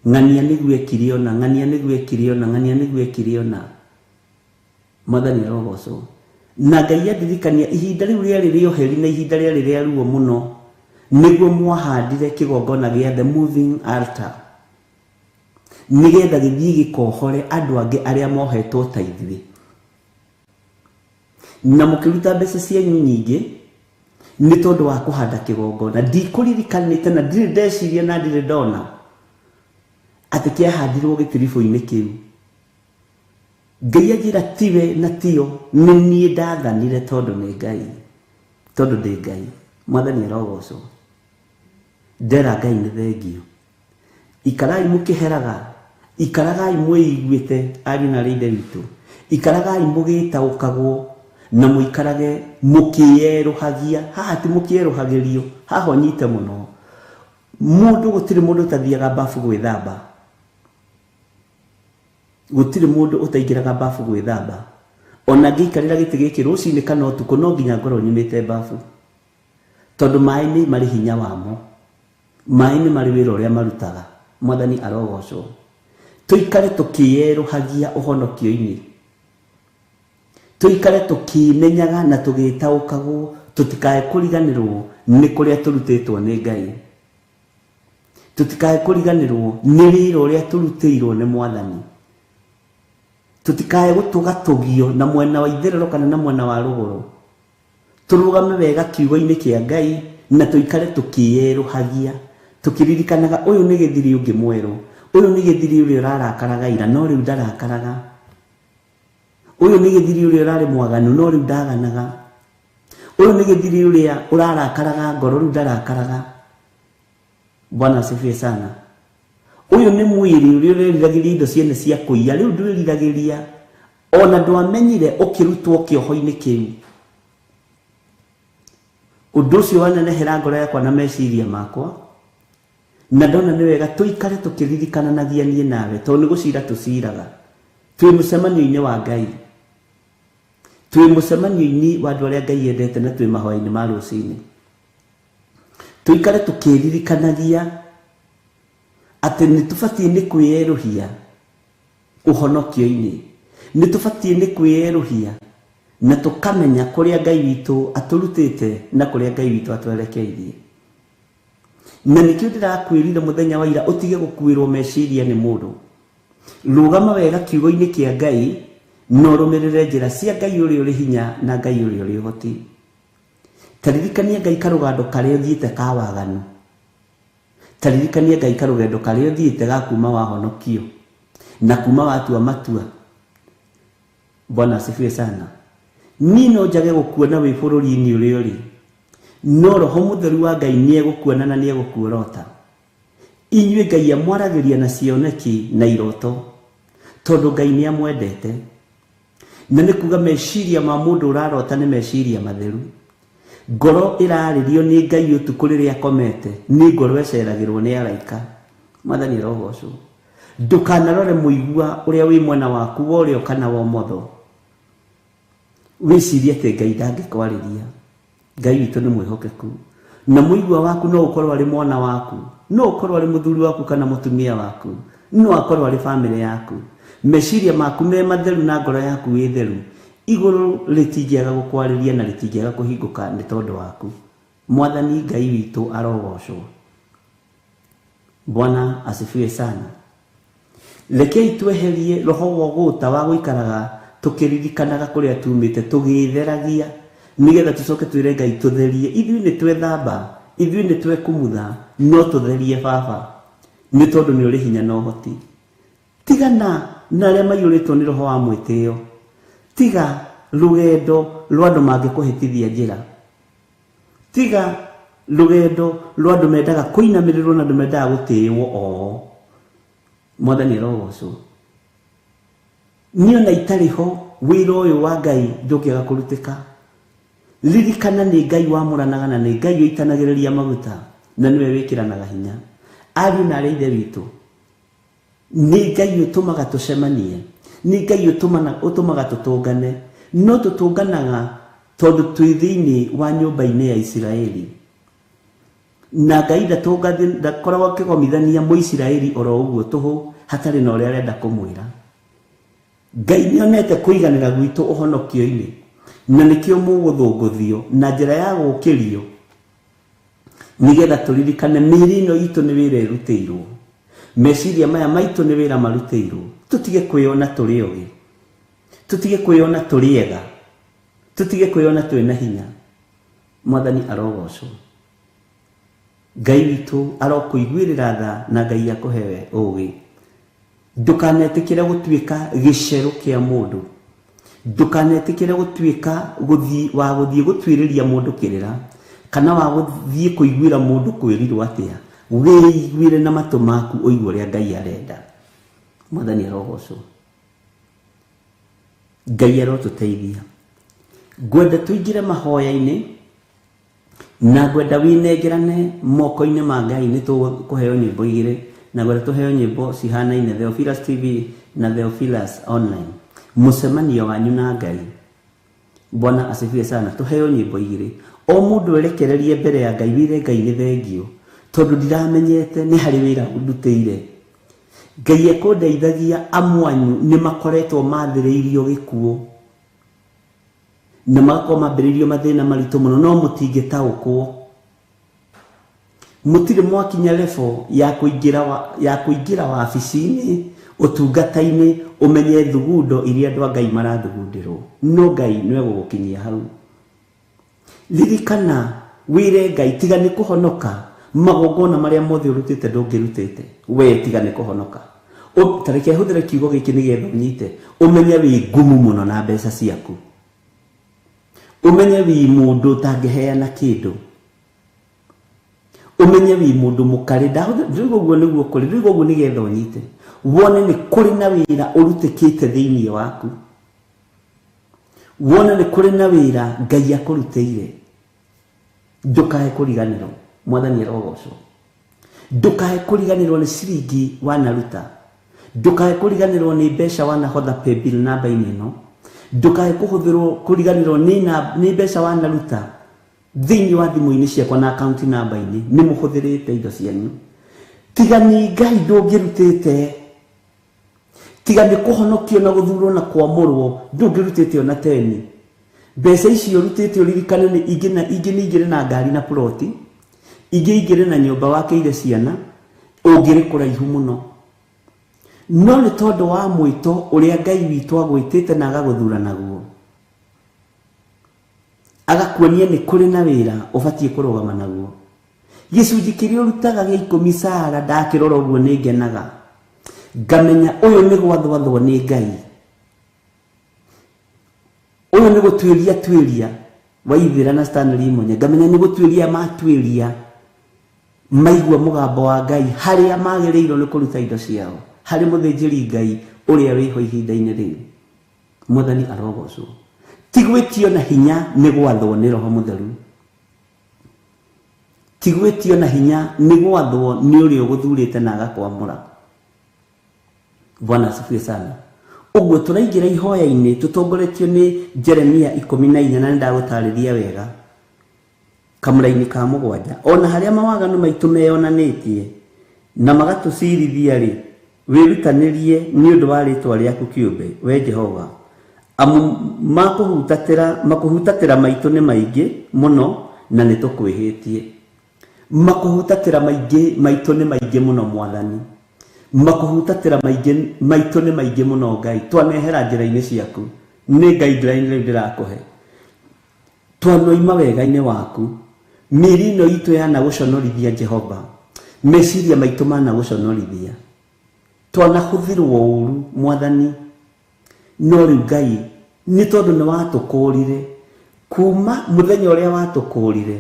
Ng'ania nĩguo ekire ona, ng'ania nĩguo ekire ona, ng'ania nĩguo ekire ona. Mwathani arogocwo. Na Ngai andirikania ihinda rĩu rĩarĩ rĩa ũheri na ihinda rĩarĩ rĩa ruo mũno, nĩguo mwahandire kĩgongona gĩa the moving altar, nĩgetha gĩthiĩ gĩkohore andũ angĩ arĩa mohetwo ta ithuĩ. Na mũkĩruta mbeca cianyu nyingĩ nĩ tondũ wa kũhanda kĩgongona. Ndikũririkanĩte na ndirĩ ndeciria na ndirĩ ndona atĩ kĩahandirwo gĩtiribũ-inĩ kĩu. Ngai anjĩra tiwe na tio, nĩ niĩ ndathanire tondũ nĩ Ngai, tondũ ndĩ Ngai. Mwathani arogocwo. Ndera Ngai nĩ thengio. Ikarai mũkĩheraga, ikaragai mwĩiguĩte ariũ na aarĩ a Ithe witũ, ikaragai mũgĩtaũkagwo na mũikarage mũkĩerũhagia. Haha ti mũkĩerũhagĩrio, haha ũnyite mũno. Mũndũ gũtirĩ mũndũ ũtathiaga bafu gwĩthamba. Gũtirĩ mũndũ ũtaingĩraga bafu gwĩthamba. Ona ngĩikarĩra gĩtĩ gĩkĩ rũcinĩ kana ũtukũ no nginya ngorwo nyumĩte bafu. Tondũ maĩ nĩ marĩ hinya wamo. Maĩ nĩ marĩ wĩra ũrĩa marutaga. Mwathani arogocwo. Tũikare tũkĩerũhagia ũhonokio-inĩ. Tũikare tũkĩmenyaga na tũgĩtaũkagwo, tũtikae kũriganĩrwo nĩ kũrĩa tũrutĩtwo nĩ Ngai. Tũtikae kũriganĩrwo nĩ wĩra ũrĩa tũrutĩirwo nĩ Mwathani. Tũtikae gũtũgatũgio na mwena wa itherero kana na mwena wa rũgũrũ. Tũrũgame wega kiugo-inĩ kĩa Ngai na tũikare tũkĩyerũhagia, tũkĩririkanaga ũyũ nĩ gĩthiri ũngĩ mwerũ, ũyũ nĩ gĩthiri ũrĩa ũrarakaraga ira no rĩu ndarakaraga, ũyũ nĩ gĩthiri ũrĩa ũrarĩ mwaganu no rĩu ndaganaga, ũyũ nĩ gĩthiri ũrĩa ũrarakaraga ngoro rĩu ndarakaraga. Bwana asifiwe sana. Ũyũ nĩ mwĩrĩ ũrĩa ũreriragĩria indo ciene cia kũiya, rĩu ndwĩriragĩria ona ndwamenyire ũkĩrutwo kĩoho-inĩ kĩu. Ũndũ ũcio wanenehera ngoro yakwa na meciria makwa, na ndona nĩ wega tũikare tũkĩririkananagia niĩ nawe, tondũ nĩ gũcira tũciraga. Twĩ mũcemanio-inĩ wa Ngai, twĩ mũcemanio-inĩ wa andũ arĩa Ngai endete, na twĩ mahoya-inĩ ma rũcinĩ. Tũikare tũkĩririkanagia atĩ nĩ tũbatiĩ nĩ kwĩyerũhia ũhonokio-inĩ, nĩ tũbatiĩ nĩ kwĩyerũhia na tũkamenya kũrĩa Ngai witũ atũrutĩte na kũrĩa Ngai witũ atwerekeirie. Na nĩkĩo ndĩrakwĩrire mũthenya wa ira ũtige gũkuĩrwo meciria nĩ mũndũ. Rũgama wega kiugo-inĩ kĩa Ngai na ũrũmĩrĩre njĩra cia Ngai ũrĩa ũrĩ hinya na Ngai ũrĩa ũrĩ ũhoti. Taririkania Ngai karũgando karĩa ũthiĩte ka waganu, taririkania Ngai karũgendo karĩa ũthiĩte ga kuma wahonokio na kuma watua matua. Bwana asifiwe sana. Niĩ no njage gũkuona wĩ bũrũri-inĩ ũrĩa ũrĩ, no Roho Mũtheru wa Ngai nĩ egũkuona na nĩ egũkuorota. Inyuĩ Ngai amwaragĩria na cioneki na iroto, tondũ Ngai nĩ amwendete. Na nĩ kuga meciria ma mũndũ ũrarota nĩ meciria matheru. Ngoro ĩrarĩrio nĩ Ngai ũtukũ rĩrĩa akomete, nĩ ngoro ĩceragĩrwo nĩ araika. Mwathani arogocwo. Ndũkanarore mũigua ũrĩa wĩ mwena waku wa ũrĩo kana wa ũmotho, wĩcirie atĩ Ngai ndangĩkwarĩria. Ngai witũ nĩ mwĩhokeku, na mũigua waku no ũkorwo arĩ mwana waku, no ũkorwo arĩ mũthuri waku kana mũtumia waku, no akorwo arĩ bamĩrĩ yaku. Meciria maku me matheru na ngoro yaku ĩ theru, igũrũ rĩtingĩaga gũkwarĩria na rĩtingĩaga kũhingũka nĩ tondũ waku. Mwathani Ngai witũ arogocwo. Bwana asifiwe sana. Rekei tweherie roho wa ũgũta wa gũikaraga tũkĩririkanaga kũrĩa tumĩte, tũgĩtheragia, nĩgetha tũcoke twĩre Ngai tũtherie. Ithuĩ nĩ twethamba, ithuĩ nĩ twekumutha, no tũtherie baba, nĩ tondũ nĩ ũrĩ hinya na ũhoti. Tigana na arĩa maiyũrĩtwo nĩ roho wa mwĩtĩo, tiga rũgendo rwa andũ mangĩkũhĩtithia njĩra, tiga rũgendo rwa andũ mendaga kũinamĩrĩrwo na andũ mendaga gũtĩĩwo oo. Mwathani arogocwo. Niĩ ona itarĩ ho, wĩra ũyũ wa Ngai ndũngĩaga kũrutĩka. Ririkana nĩ Ngai wamũranaga na nĩ Ngai ũitanagĩrĩria maguta na nĩwe wĩkĩranaga hinya. Ariũ na arĩa ithe witũ, nĩ Ngai ũtũmaga tũcemanie, nĩ Ngai ũtũmaga tũtũngane, no tũtũnganaga tondũ twĩ thĩinĩ wa nyũmba-inĩ ya Isiraeli. Na Ngai ndakoragwo akĩgomithania Mũisiraeli oro ũguo tũhũ hatarĩ na ũrĩa arenda kũmwĩra. Ngai nĩonete kũiganĩra gwitũ ũhonokio-inĩ, na nĩkĩo mũgũthũngũthio na njĩra ya gũkĩrio, nĩgetha tũririkane mĩĩrĩ ĩno itũ nĩ wĩra ĩrutĩirwo, meciria maya maitũ nĩ wĩra marutĩirwo. Tũtige kwĩyona tũrĩ ogĩ, tũtige kwĩyona tũrĩ ega, tũtige kwĩyona twĩna hinya. Mwathani arogocwo. Ngai witũ arokũiguĩrĩra tha na Ngai akũhe ũũgĩ. Ndũkanetĩkĩre gũtuĩka gĩcerũ kĩa mũndũ, ndũkanetĩkĩre gũtuĩka wa gũthiĩ gũtuĩrĩria mũndũ kĩrĩra, kana wa gũthiĩ kũiguĩra mũndũ kwĩrirwo atĩa. Wĩiguĩre na matũ maku ũigue ũrĩa Ngai arenda. Mwathani arogocwo. Ngai arotũteithia. Ngwenda tũingĩre mahoya-inĩ, na ngwenda wĩnengerane moko-inĩ ma Ngai. Nĩ tũkũheo nyĩmbo igĩrĩ, na ngwenda tũheo nyĩmbo cihanaine, Theophilus TV na Theophilus Online. Mũcemanio wanyu na Ngai. Bwana asifiwe sana. Tũheo nyĩmbo igĩrĩ, o mũndũ erekererie mbere ya Ngai, wĩre Ngai nĩ thengio, tondũ ndiramenyete nĩ harĩ wĩra ndutĩire. Ngai ekũndeithagia, amwanyu nĩ makoretwo mathĩrĩirio gĩkuũ na magakorwo mambĩrĩirio mathĩna maritũ mũno, no mũtingĩtaũkwo. Mũtirĩ mwakinya level ya kũingĩra wabici-inĩ, ũtungata-inĩ, ũmenye thugundo iria andũ a Ngai marathugundĩrwo, no Ngai nĩwe gũgũkinyia hau. Ririkana wire Ngai tiga nĩ kũhonoka magongona marĩa mothe ũrutĩte ndũngĩrutĩte we tiga nĩ kũhonoka. Tareke hũthĩre kiugo gĩkĩ nĩgetha ũnyite ũmenye wĩ ngumu mũno na mbeca ciaku, ũmenye wĩ mũndũ ũtangĩheana kĩndũ, ũmenye wĩ mũndũ mũkarĩ. Ndĩrauga ũguo nĩguo kũrĩ, ndĩrauga ũguo nĩgetha ũnyite wone nĩ kũrĩ na wĩra ũrutĩkĩte thĩinĩ waku, wone nĩ kũrĩ na wĩra Ngai akũrutĩire. Ndũkae kũriganĩrwo, Mwathani arogocwo. Ndũkae kũriganĩrwo nĩ ciringi wanaruta, ndũkae kũriganĩrwo nĩ mbeca wanahotha paybill namba-inĩ ĩno, ndũkae kũhũthĩrwo kũriganĩrwo nĩ mbeca wanaruta thĩinĩ wa thimũ-inĩ ciakwa na account namba-inĩ, nĩ mũhũthĩrĩte indo cianyu. Tiga nĩ Ngai ndũngĩrutĩte, tiga nĩ kũhonokio na gũthurwo na kwamũrwo ndũngĩrutĩte ona teni. Mbeca icio ũrutĩte ũririkane nĩ ingĩ na ingĩ nĩ igĩrĩ na ngari na ploti, ingĩ igĩrĩ na nyũmba wakĩire ciana, ũngĩrĩ kũraihu mũno. No nĩ tondũ wa mwĩto ũrĩa Ngai witũ agwĩtĩte na agagũthura naguo, agakuonia nĩ kũrĩ na wĩra ũbatiĩ kũrũgama naguo. Gĩcunjĩ kĩrĩa ũrutaga gĩa 10 Sara ndakĩrora ũguo nĩ ngenaga, ngamenya ũyũ nĩ gwathwathwo nĩ Ngai, ũyũ nĩ gũtuĩria tuĩria Waithĩra na Stanley Munye, ngamenya nĩ gũtuĩria matuĩria maigua mũgambo wa Ngai harĩa magĩrĩirwo nĩ kũruta indo ciao harĩ mũthĩnjĩri Ngai ũrĩa wĩho ihinda-inĩ rĩu. Mwathani arogocwo. Ti gwĩtio na hinya nĩ gwathwo nĩ Roho Mũtheru, ti gwĩtio na hinya nĩ gwathwo nĩ ũrĩa ũgũthurĩte na agakwamũra. Bwana asifiwe sana. Ũguo tũraingĩra ihoya-inĩ tũtongoretio nĩ Jeremia 14 na nĩndagũtarĩria wega kamũra-inĩ ka 7. Ona harĩa mawaganu maitũ meyonanĩtie na magatũcirithia rĩ, wĩrutanĩrie nĩ ũndũ wa rĩtwa rĩaku kĩũmbe, we Jehova. Amu makũhutatĩra maitũ nĩ maingĩ mũno na nĩ tũkwĩhĩtie. Makũhutatĩra maingĩ maitũ nĩ maingĩ mũno Mwathani, makũhutatĩra maingĩ maitũ nĩ maingĩ mũno Ngai. Twanehera njĩra-inĩ ciaku, nĩ guideline rĩu ndĩrakũhe. Twanoima wega-inĩ waku, mĩĩrĩ ĩno itũ yanagũconorithia Jehova, meciria maitũ managũconorithia, twanahũthĩrwo ũru Mwathani. No rĩu Ngai nĩ tondũ nĩ watũkũrire kuma mũthenya ũrĩa watũkũrire,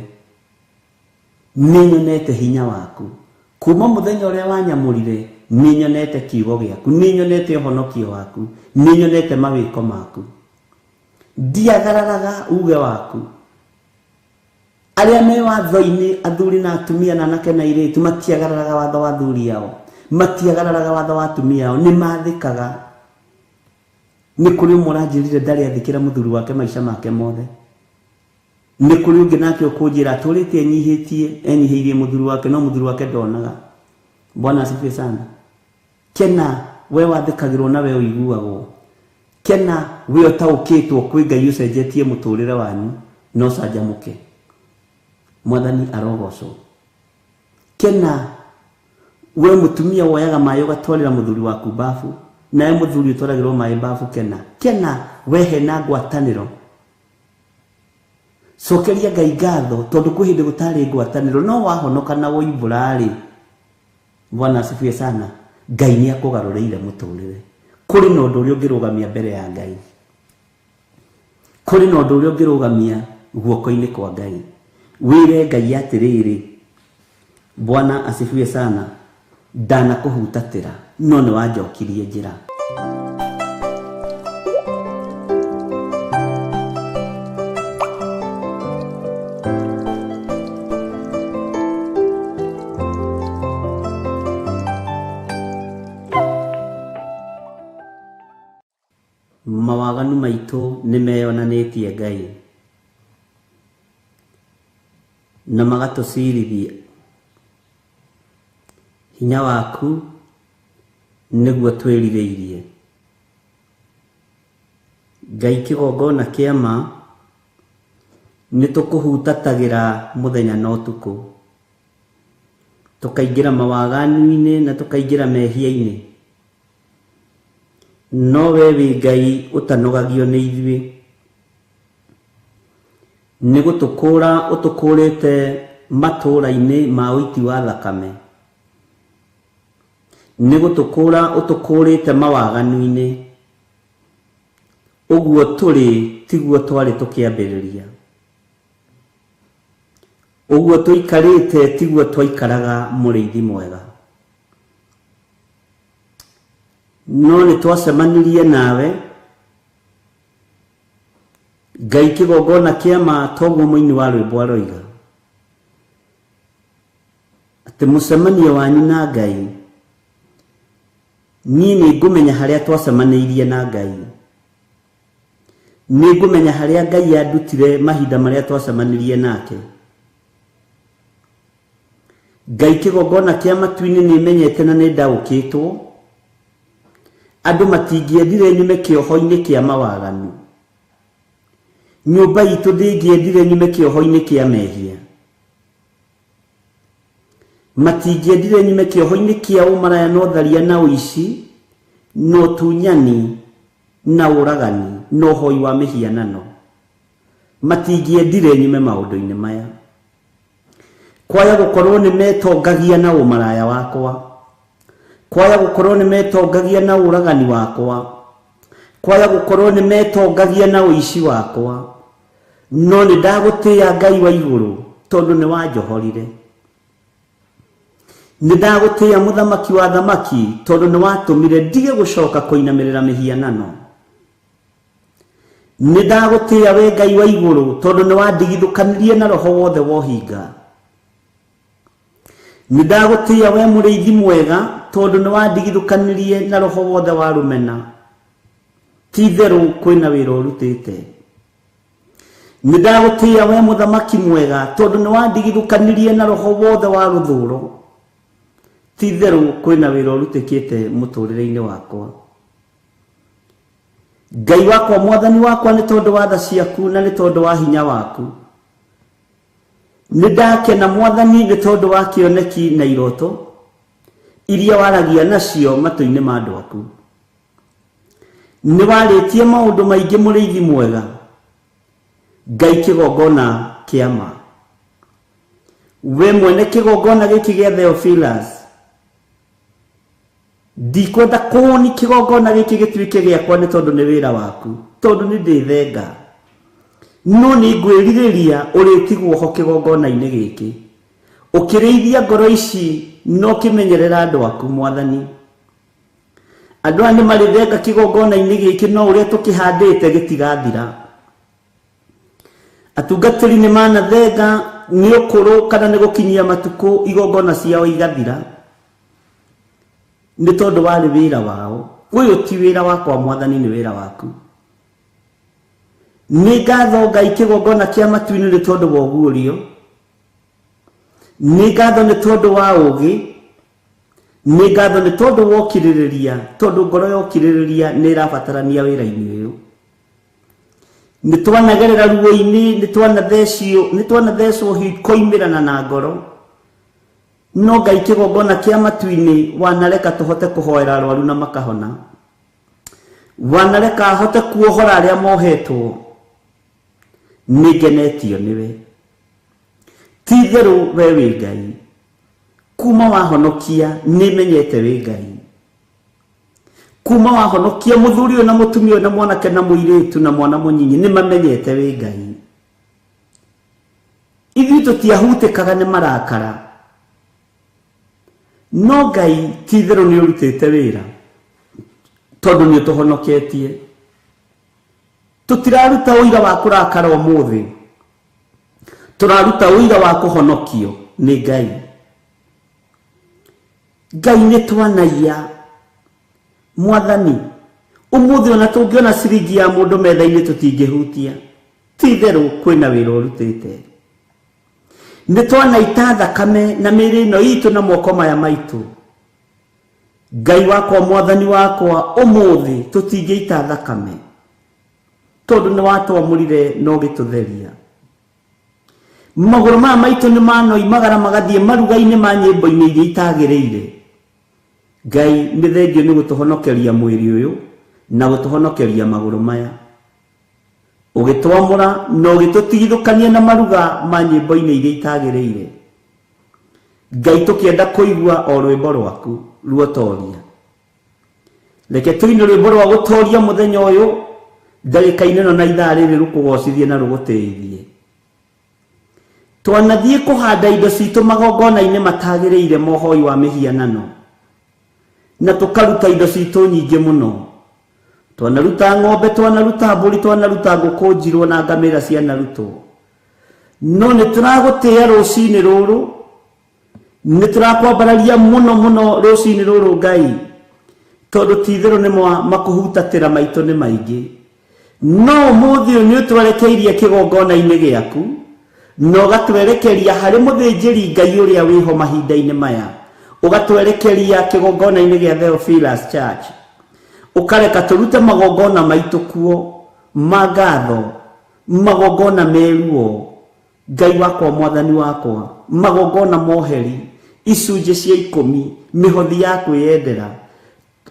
nĩ nyonete hinya waku. Kuma mũthenya ũrĩa wanyamũrire, nĩ nyonete kiugo gĩaku, nĩ nyonete ũhonokio waku, nĩ nyonete mawĩko maku. Ndiagararaga uge waku. Arĩa me watho-inĩ, athuri na atumia na anake na airĩtu, matiagararaga watho wa athuri ao, matiagararaga watho wa atumia ao, nĩ mathĩkaga. Nĩ kũrĩ ũmwe ũranjĩrire ndarĩ athĩkĩra mũthuri wake maica make mothe. Nĩ kũrĩ ũngĩ nake ũkũnjĩra atũrĩte enyihĩtie, enyihĩirie mũthuri wake, no mũthuri wake ndonaga. Bwana asifiwe sana. Kena we wathĩkagĩrwo na we ũiguagwo, kena we ũtaũkĩtwo kwĩ Ngai ũcenjetie mũtũrĩre wanyu, no canjamũke. Mwathani arogocwo. Kena we mũtumia woyaga maĩ ũgatwarĩra mũthuri waku bafu, nawe mũthuri ũtwaragĩrwo maĩ bafu. Kena, kena we hena ngwatanĩro. Cokeria Ngai ngatho tondũ kwĩ hĩndĩ gũtarĩ ngwatanĩro, no wahonoka na woimbũra-rĩ, Bwana asifiwe sana, Ngai nĩ akũgarũrĩire mũtũrĩre. Kũrĩ na ũndũ ũrĩa ũngĩrũgamia mbere ya Ngai, kũrĩ na ũndũ ũrĩa ũngĩrũgamia guoko-inĩ kwa Ngai. Wĩre Ngai atĩrĩrĩ, Bwana asifiwe sana, ndanakũhutatĩra no nĩ wanjokirie njĩra. Mawaganu maitũ nĩ meyonanĩtie Ngai na magatũcirithia. Hinya waku nĩguo twĩrirĩirie. Ngai kĩgongona kĩa ma nĩ tũkũhutatagĩra mũthenya na ũtukũ, tũkaingĩra mawaganu-inĩ na tũkaingĩra mehia-inĩ, no we wĩ Ngai ũtanogagio nĩ ithuĩ. Nĩ gũtũkũũra ũtũkũũrĩte matũũra-inĩ ma ũiti wa thakame. Nĩ gũtũkũũra ũtũkũũrĩte mawaganu-inĩ. Ũguo tũrĩ tiguo twarĩ tũkĩambĩrĩria. Ũguo tũikarĩte tiguo twaikaraga mũrĩithi mwega. No nĩ twacemanirie nawe Ngai kĩgongona kĩa ma toguo mũini wa rwĩmbo aroiga atĩ mũcemanio wanyu na Ngai niĩ nĩ ngũmenya harĩa twacemanĩirie na Ngai. Nĩ ngũmenya harĩa Ngai andutire mahinda marĩa twacemanirie nake. Ngai kĩgongona kĩa matu-inĩ nĩ menyete na nĩ ndaũkĩtwo. Andũ matingĩendire nyume kĩoho-inĩ kĩa mawaganu. Nyũmba itũ ndĩngĩendire nyume kĩoho-inĩ kĩa mehia. Matingĩendire nyume kĩoho-inĩ kĩa ũmaraya na ũtharia na ũici na ũtunyani na ũragani na ũhoi wa mĩhianano. Matingĩendire nyume maũndũ-inĩ maya. Kwaya gũkorwo nĩ metongagia na ũmaraya wakwa. Kwaya gũkorwo nĩ metongagia na ũragani wakwa. Kwaya gũkorwo nĩ metongagia na ũici wakwa. No nĩ ndagũtĩĩa Ngai wa igũrũ tondũ nĩ wanjohorire. Nĩ ndagũtĩĩa mũthamaki wa thamaki tondũ nĩ watũmire ndige gũcoka kũinamĩrĩra mĩhianano. Nĩ ndagũtĩĩa we Ngai wa igũrũ tondũ nĩ wandigithũkanirie na roho wothe wa ũhinga. Nĩ ndagũtĩĩa we mũrĩithi mwega tondũ nĩ wandigithũkanirie na roho wothe wa rũmena. Ti itherũ kwĩna wĩra ũrutĩte. Nĩ ndagũtĩĩa we mũthamaki mwega tondũ nĩ wandigithũkanirie na roho wothe wa rũthũũro. Ti itherũ kwĩna wĩra ũrutĩkĩte mũtũũrĩre-inĩ wakwa. Ngai wakwa mwathani wakwa nĩ tondũ wa tha ciaku na nĩ tondũ wa hinya waku. Nĩ ndakena mwathani nĩ tondũ wa kĩoneki na iroto iria waragia nacio matũ-inĩ ma andũ aku. Nĩ warĩtie maũndũ maingĩ mũrĩithi mwega. Ngai kĩgongona kĩa ma. We mwene kĩgongona gĩkĩ gĩa Theophilus. Ndikwenda kũni kĩgongona gĩkĩ gĩtuĩke gĩakwa nĩ tondũ nĩ wĩra waku, tondũ nĩ ndĩthenga. No nĩ ngwĩrirĩria ũrĩtigwo ho kĩgongona-inĩ gĩkĩ. Ũkĩrĩithia ngoro ici na ũkĩmenyerera andũ aku mwathani. Andũ aya nĩ marĩthenga kĩgongona-inĩ gĩkĩ no ũrĩa tũkĩhandĩte gĩtigathira. Atungatĩri nĩ manathenga nĩ ũkũrũ kana nĩ gũkinyia matukũ igongona ciao igathira. Nĩ tondũ warĩ wĩra wao. Ũyũ ti wĩra wakwa mwathani, nĩ wĩra waku. Nĩ ngatho Ngai kĩgongona kĩa matu-inĩ nĩ tondũ wa ũguũrio. Nĩ ngatho nĩ tondũ wa ũũgĩ. Nĩ ngatho nĩ tondũ wa ũkirĩrĩria, tondũ ngoro ya ũkirĩrĩria nĩ ĩrabatarania wĩra-inĩ ũyũ. Nĩ twanagerera ruo-inĩ, nĩ twanathecwo hikoimĩrana na ngoro. No Ngai kĩgongona kĩa matu-inĩ wanareka tũhote kũhoera arwaru na makahona. Wanareka ahote kuohora arĩa mohetwo. Nĩ ngenetio nĩwe. Ti itherũ we wĩ Ngai. Kuma wahonokia nĩ menyete wĩ Ngai. Kuma wahonokia mũthuri ũyũ na mũtumia ũyũ na mwanake na mũirĩtu na mwana mũnyinyi nĩ mamenyete wĩ Ngai. Ithuĩ tũtiahutĩkaga nĩ marakara. No Ngai ti itherũ nĩ ũrutĩte wĩra tondũ nĩ ũtũhonoketie. Tũtiraruta ũira wa kũrakara ũmũthĩ. Tũraruta ũira wa kũhonokio nĩ Ngai. Ngai nĩ twanaiya. Mwathani, ũmũthĩ ona tũngĩona ciringi ya mũndũ metha-inĩ tũtingĩhutia. Ti itherũ kwĩna wĩra ũrutĩte. Nĩ twanaita thakame na mĩĩrĩ ĩno itũ na moko maya maitũ. Ngai wakwa mwathani wakwa ũmũthĩ tũtingĩita thakame tondũ nĩ watwamũrire na ũgĩtũtheria. Magũrũ maya maitũ nĩ manoimagara magathiĩ maruga-inĩ ma nyĩmbo-inĩ iria itagĩrĩire. Ngai nĩ thengio nĩ gũtũhonokeria mwĩrĩ ũyũ na gũtũhonokeria magũrũ maya. Ũgĩtwamũra na ũgĩtũtigithũkania na maruga ma nyĩmbo-inĩ iria itagĩrĩire. Ngai tũkĩenda kũigua o rwĩmbo rwaku ruotoria. Reke tũine rwĩmbo rwa gũtoria mũthenya ũyũ ndagĩka-inĩ ĩno na ithaa rĩrĩ rũkũgocithie na rũgũtĩithie. Twanathiĩ kũhanda indo citũ magongona-inĩ matagĩrĩire mohoi wa mĩhianano na tũkaruta indo citũ nyingĩ mũno. Twanaruta ng'ombe, twanaruta mbũri, twanaruta ngũkũ njirwo na ngamĩra cianarutwo. No nĩ tũragũtĩĩa rũcinĩ rũrũ, nĩ tũrakwambararia mũno mũno rũcinĩ rũrũ Ngai, tondũ ti itherũ nĩ makũhutatĩra maitũ nĩ maingĩ. No ũmũthĩ ũyũ nĩ ũtwerekeirie kĩgongona-inĩ gĩaku na ũgatwerekeria harĩ mũthĩnjĩri Ngai ũrĩa wĩho mahinda-inĩ maya, ũgatwerekeria kĩgongona-inĩ gĩa Theophilus Church, ũkareka tũrute magongona maitũ kuo ma ngatho, magongona meruo Ngai wakwa mwathani wakwa, magongona moheri, icunjĩ cia 10, mĩhothi ya kwĩyendera,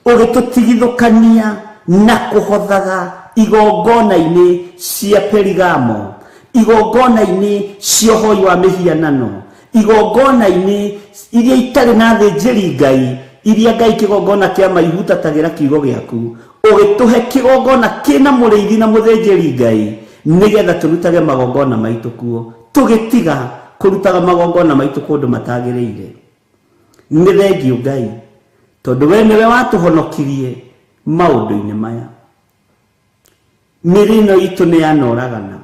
ũgĩtũtigithũkania na kũhothaga igongona-inĩ cia Perigamo, igongona-inĩ cia ũhoi wa mĩhianano, igongona-inĩ iria itarĩ na thĩnjĩri Ngai, iria Ngai kĩgongona kĩa maihutatagĩra kiugo gĩaku, ũgĩtũhe kĩgongona kĩna mũrĩithi na mũthĩnjĩri Ngai, nĩgetha tũrutage magongona maitũ kuo, tũgĩtiga kũrutaga magongona maitũ kũndũ matagĩrĩire. Nĩ thengiũ Ngai, tondũ we nĩwe watũhonokirie maũndũ-inĩ maya. Mĩrĩ ĩno itũ nĩ yanoragana,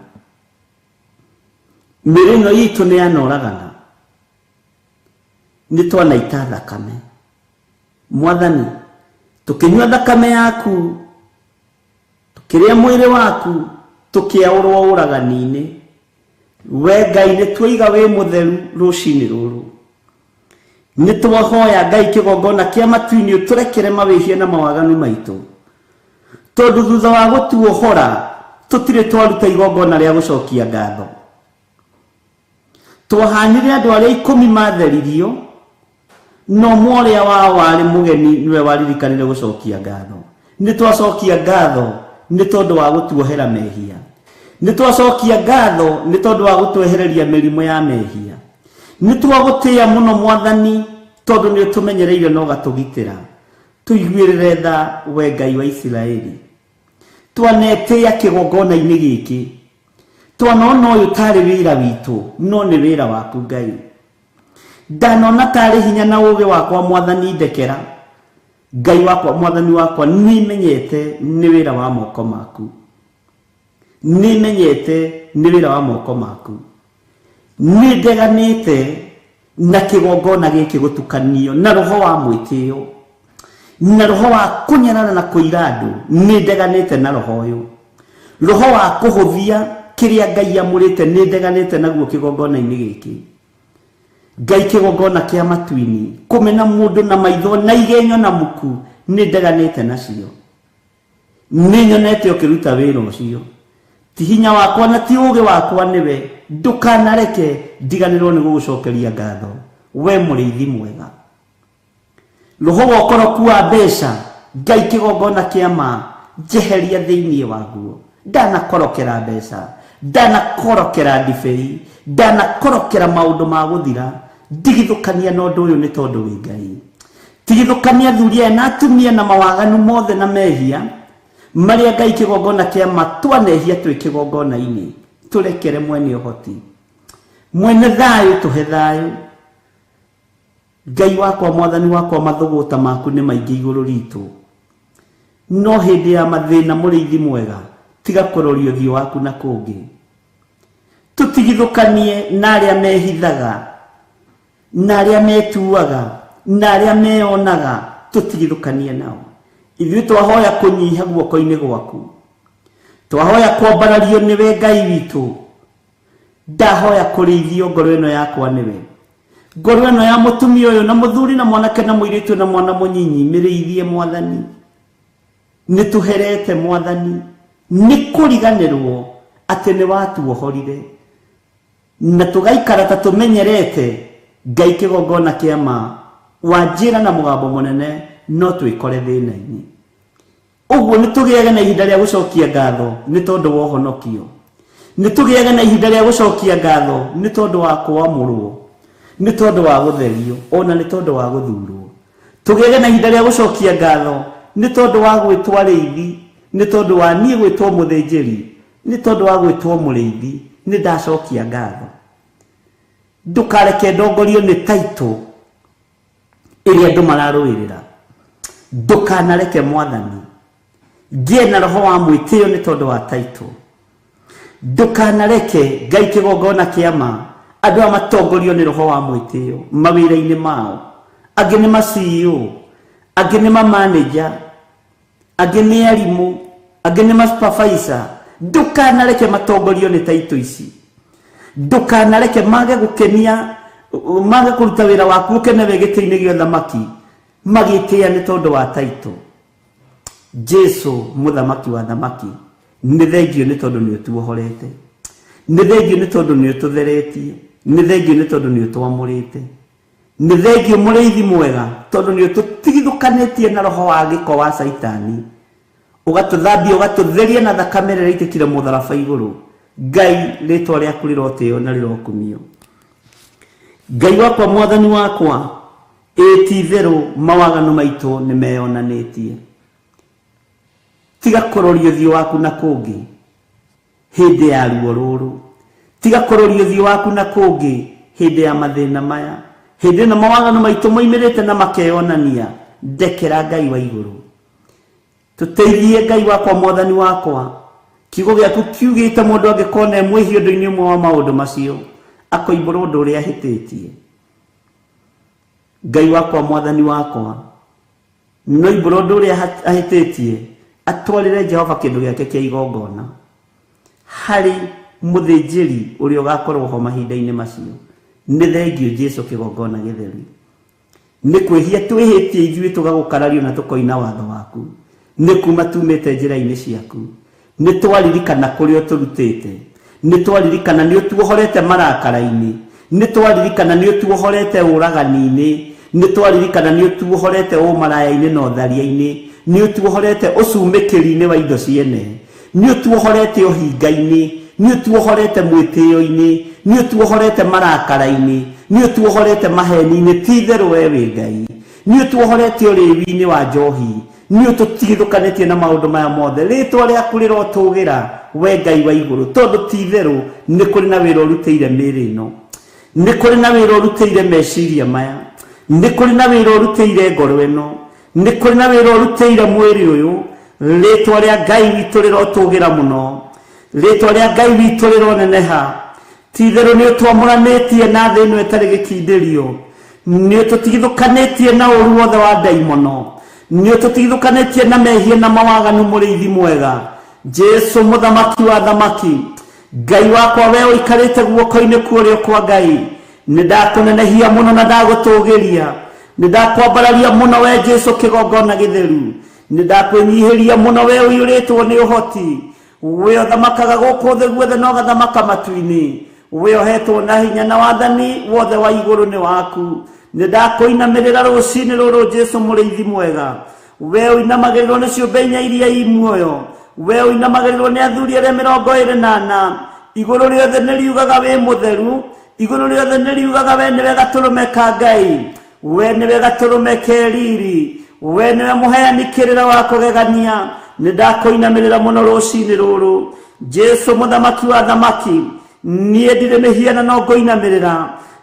mĩrĩ ĩno itũ nĩ yanoragana, nĩ twanaita thakame. Mwathani, tũkĩnyua thakame yaku, tũkĩrĩa mwĩrĩ waku, tũkĩaũrwo ũragani-inĩ. We Ngai nĩ twaiga wĩ mũtheru rũcinĩ rũrũ. Nĩ twahoya Ngai kĩgongona kĩa matu-inĩ ũtũrekere mawĩhia na mawaganu maitũ, tondũ thutha wa gũtuohora tũtirĩ twaruta igongona rĩa gũcokia ngatho. Twahanire andũ arĩa 10 matheririo, no ũmwe ũrĩa wao warĩ mũgeni nĩwe waririkanire gũcokia ngatho. Nĩ twacokia ngatho nĩ tondũ wa gũtuohera mehia, nĩ twacokia ngatho nĩ tondũ wa gũtwehereria mĩrimũ ya mehia. Nĩ twagũtĩĩa mũno Mwathani, tondũ nĩ ũtũmenyereire na ũgatũgitĩra. Tũiguĩrĩre tha we Ngai wa Isiraeli. Twanetĩĩa kĩgongona-inĩ gĩkĩ, twanona ũyũ tarĩ wĩra witũ, no nĩ wĩra waku Ngai. Ndanona tarĩ hinya na ũũgĩ wakwa Mwathani, ndekera. Ngai wakwa Mwathani wakwa, nĩmenyete nĩ wĩra wa moko maku, nĩmenyete nĩ wĩra wa moko maku. Nĩndeganĩte na kĩgongona gĩkĩ gũtukanio na roho wa mwĩtĩo, na roho wa kũnyarara na kũira andũ. Nĩndeganĩte na roho ũyũ, roho wa kũhũthia kĩrĩa Ngai amũrĩte, nĩndeganĩte naguo kĩgongona-inĩ gĩkĩ. Ngai kĩgongona kĩa matu-inĩ, kũmena mũndũ na maitho na igenyo na muku, nĩndeganĩte nacio. Nĩnyonete ũkĩruta wĩra ũcio, ti hinya wakwa na ti ũũgĩ wakwa, nĩwe. Ndũkanareke ndiganĩrwo nĩ gũgũcokeria ngatho, we mũrĩithi mwega. Roho wa ũkoroku wa mbeca, Ngai kĩgongona kĩa ma, njeheria thĩinĩ waguo. Ndanakorokera mbeca, ndanakorokera ndibei, ndanakorokera maũndũ ma gũthira. Ndigithũkania na ũndũ ũyũ nĩ tondũ wĩ Ngai. Tigithũkania athuri aya na atumia na mawaganu mothe na mehia marĩa Ngai kĩgongona kĩa ma twanehia twĩ kĩgongona-inĩ. Tũrekere mwene ũhoti, mwene thayũ, tũhe thayũ. Ngai wakwa Mwathani wakwa, mathũgũta maku nĩ maingĩ igũrũ ritũ, no hĩndĩ ya mathĩna mũrĩithi mwega, tiga kũroria ũthiũ waku na kũngĩ. Tũtigithũkanie na arĩa mehithaga, na arĩa metuaga, na arĩa meyonaga, tũtigithũkanie nao. Ithuĩ twahoya kũnyiha guoko-inĩ gwaku, twahoya kwambarario nĩwe Ngai witũ. Ndahoya kũrĩithio ngoro ĩno yakwa nĩwe, ngoro ĩno ya mũtumia ũyũ na mũthuri na mwanake na mũirĩtu na mwana mũnyinyi, mĩrĩithie Mwathani. Nĩ tũherete Mwathani nĩ kũriganĩrwo atĩ nĩ watuohorire, na tũgaikara ta tũmenyerete Ngai kĩgongona kĩa ma. Wanjĩra na mũgambo mũnene, no twĩkore thĩna-inĩ. Ũguo nĩ tũgĩage na ihinda rĩa gũcokia ngatho nĩ tondũ wa ũhonokio. Nĩ tũgĩage na ihinda rĩa gũcokia ngatho nĩ tondũ wa kwamũrwo, nĩ tondũ wa gũtherio, ona nĩ tondũ wa gũthurwo. Tũgĩage na ihinda rĩa gũcokia ngatho nĩ tondũ wa gwĩtwo arĩithi, nĩ tondũ wa niĩ gwĩtwo mũthĩnjĩri, nĩ tondũ wa gwĩtwo mũrĩithi, nĩ ndacokia ngatho. Ndũkareke ndongorio nĩ title ĩrĩa andũ mararũĩrĩra. Ndũkanareke Mwathani ngĩe na roho wa mwĩtĩo nĩ tondũ wa title. Ndũkanareke Ngai kĩgongona kĩa ma andũ aya matongorio nĩ roho wa mwĩtĩo mawĩra-inĩ mao. Angĩ nĩ ma CEO, angĩ nĩ ma manager, angĩ nĩ arimũ, angĩ nĩ ma supervisor. Ndũkanareke matongorio nĩ title ici. Ndũkanareke mage gũkenia, mage kũruta wĩra waku ũkene wĩ gĩtĩ-inĩ gĩa ũthamaki, magĩtĩa nĩ tondũ wa title. Jesu mũthamaki wa thamaki, nĩ thengio nĩ tondũ nĩ ũtuohorete, nĩ thengio nĩ tondũ nĩ ũtũtheretie, nĩ thengio nĩ tondũ nĩ ũtwamũrĩte, nĩ thengio mũrĩithi mwega tondũ nĩ ũtũtigithũkanĩtie na roho wa gĩko wa Caitani, ũgatũthambia ũgatũtheria na thakame ĩrĩa ĩitĩkire mũtharaba igũrũ. Ngai, rĩtwa rĩaku rĩrotĩo na rĩrokumio. Ngai wakwa, Mwathani wakwa, ĩ ti itherũ mawaganu maitũ nĩ meyonanĩtie. Tiga kũroria ũthiũ waku na kũngĩ hĩndĩ ya ruo rũrũ. Tiga kũroria ũthiũ waku na kũngĩ hĩndĩ ya mathĩna maya. Hĩndĩ ĩno mawaganu maitũ moimĩrĩte na makeyonania. Ndekera Ngai wa igũrũ. Tũteithie Ngai wakwa, Mwathani wakwa. Kiugo gĩaku kiugĩte mũndũ angĩkorwo e mwĩhia ũndũ-inĩ ũmwe wa maũndũ macio, akoimbũra ũndũ ũrĩa ahĩtĩtie. Ngai wakwa, Mwathani wakwa, no imbũra ũndũ ũrĩa ahĩtĩtie, atwarĩre Jehova kĩndũ gĩake kĩa igongona harĩ mũthĩnjĩri ũrĩa ũgakorwo ho mahinda-inĩ macio. Nĩ thengio Jesu kĩgongona gĩtheru. Nĩ kwĩhia twĩhĩtie ithuĩ tũgagũkarario na tũkoina watho waku. Nĩ kuma tumĩte njĩra-inĩ ciaku. Nĩ twaririkana kũrĩa ũtũrutĩte. Nĩ twaririkana nĩ ũtuohorete marakara-inĩ. Nĩ twaririkana nĩ ũtuohorete ũragani-inĩ. Nĩ twaririkana nĩ ũtuohorete ũmaraya-inĩ na ũtharia-inĩ. Nĩ ũtuohorete ũcumĩkĩri-inĩ wa indo ciene. Nĩ ũtuohorete ũhinga-inĩ. Nĩ ũtuohorete mwĩtĩo-inĩ. Nĩ ũtuohorete marakara-inĩ. Nĩ ũtuohorete maheni-inĩ. Ti itherũ we wĩ Ngai. Nĩ ũtuohorete ũrĩwi-inĩ wa njohi. Nĩ ũtũtigithũkanĩtie na maũndũ maya mothe. Rĩtwa rĩaku rĩrotũgĩra we Ngai wa igũrũ, tondũ ti itherũ nĩ kũrĩ na wĩra ũrutĩire mĩĩrĩ ĩno. Nĩ kũrĩ na wĩra ũrutĩire meciria maya. Nĩ kũrĩ na wĩra ũrutĩire ngoro ĩno. Nĩ kũrĩ na wĩra ũrutĩire mwĩrĩ ũyũ. Rĩtwa rĩa Ngai witũ rĩrotũgĩra mũno. Rĩtwa rĩa Ngai witũ rĩroneneha. Ti itherũ nĩ ũtwamũranĩtie na thĩ ĩno ĩtarĩ gĩkindĩrio. Nĩ ũtũtigithũkanĩtie na ũũru wothe wa ndaimono. Nĩ ũtũtigithũkanĩtie na mehia na mawaganu, mũrĩithi mwega. Jesu mũthamaki wa thamaki, Ngai wakwa, we ũikarĩte guoko-inĩ kwa ũrĩo kwa Ngai, nĩ ndakũnenehia mũno na ndagũtũgĩria. Nĩ ndakwambararia mũno we Jesu kĩgongona gĩtheru. Nĩ ndakwĩnyihĩria mũno we ũiyũrĩtwo nĩ ũhoti. We ũthamakaga gũkũ thĩ guothe na ũgathamaka matu-inĩ. We ũhetwo na hinya na wathani wothe wa igũrũ nĩ waku. Nĩ ndakũinamĩrĩra rũcinĩ rũrũ Jesu mũrĩithi mwega. We ũinamagĩrĩrwo nĩ ciũmbe inya iria i muoyo. We ũinamagĩrĩrwo nĩ athuri arĩa 24. Igũrũ rĩothe nĩ riugaga wĩ mũtheru. Igũrũ rĩothe nĩ riugaga we nĩwe gatũrũme ka Ngai. We nĩwe gatũrũme ke riri. We nĩwe mũheani kĩrĩra wa kũgegania. Nĩ ndakũinamĩrĩra mũno rũcinĩ rũrũ. Jesu mũthamaki wa thamaki, niĩ ndirĩ mĩhianano ngũinamĩrĩra.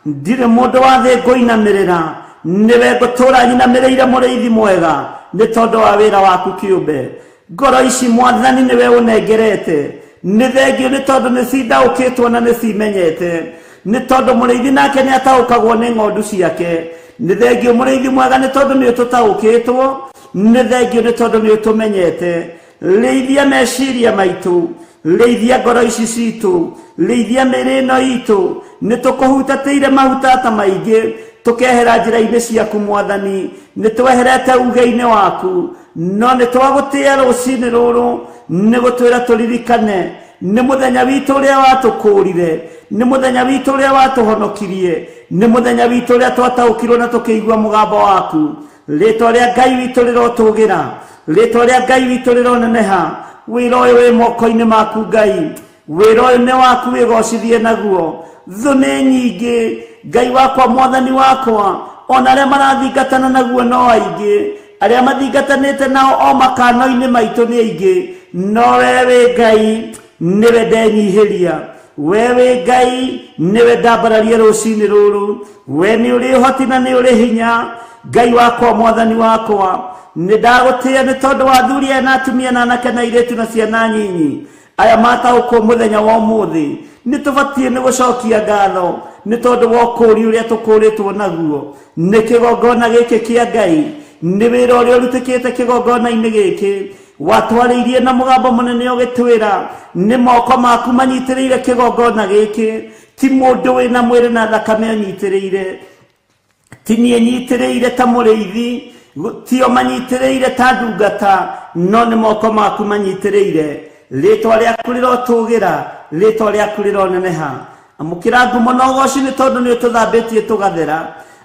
Ndirĩ mũndũ wa thĩ ngũinamĩrĩra. Nĩwe ngũtũũra nyinamĩrĩire mũrĩithi mwega, nĩ tondũ wa wĩra waku kĩũmbe. Ngoro ici Mwathani nĩwe ũnengerete. Nĩ thengio nĩ tondũ nĩ cindaũkĩtwo na nĩ cimenyete. Nĩ tondũ mũrĩithi nake nĩ ataũkagwo nĩ ng'ondu ciake. Nĩ thengio mũrĩithi mwega nĩ tondũ nĩ ũtũtaũkĩtwo. Nĩ thengio nĩ tondũ nĩ ũtũmenyete. Rĩithia meciria maitũ, rĩithia ngoro ici citũ, rĩithia mĩĩrĩ ĩno itũ. Nĩ tũkũhutatĩire mahutata maingĩ, tũkehera njĩra-inĩ ciaku Mwathani. Nĩ tweherete uge-inĩ waku, no nĩ twagũtĩĩa rũcinĩ rũrũ nĩ gũtwĩra tũririkane nĩ mũthenya witũ ũrĩa watũkũũrire, nĩ mũthenya witũ ũrĩa watũhonokirie, nĩ mũthenya witũ ũrĩa twataũkirwo na tũkĩigua mũgambo waku. Rĩtwa rĩa Ngai witũ rĩrotũgĩra. Rĩtwa rĩa Ngai witũ rĩroneneha. Wĩra ũyũ wĩ moko-inĩ maku Ngai, wĩra ũyũ nĩ waku, wĩgocithie naguo. Thũ nĩ nyingĩ Ngai wakwa, mwathani wakwa, ona arĩa marathingatana naguo no aingĩ, arĩa mathingatanĩte nao o makano-inĩ maitũ nĩ aingĩ, no we wĩ Ngai, nĩwe ndenyihĩria. We wĩ Ngai, nĩwe ndambararia rũcinĩ rũrũ. We nĩ ũrĩ ũhoti na nĩ ũrĩ hinya, Ngai wakwa, mwathani wakwa. Nĩ ndagũtĩĩa nĩ tondũ wa athuri aya na atumia na anake na airĩtu na ciana nyinyi aya mataũkwo mũthenya wa ũmũthĩ. Nĩ tũbatiĩ nĩ gũcokia ngatho nĩ tondũ wa ũkũũri ũrĩa tũkũũrĩtwo naguo nĩ kĩgongona gĩkĩ kĩa Ngai, nĩ wĩra ũrĩa ũrutĩkĩte kĩgongona-inĩ gĩkĩ. Watwarĩirie na mũgambo mũnene ũgĩtwĩra nĩ moko maku manyitĩrĩire kĩgongona gĩkĩ, ti mũndũ wĩna mwĩrĩ na thakame ũnyitĩrĩire, ti niĩ nyitĩrĩire ta mũrĩithi, tio manyitĩrĩire ta ndungata, no nĩ moko maku manyitĩrĩire. Rĩtwa rĩaku rĩrotũgĩra, rĩtwa rĩaku rĩroneneha. Amũkĩra ngumo na ũgoci nĩ tondũ nĩ ũtũthambĩtie tũgathera.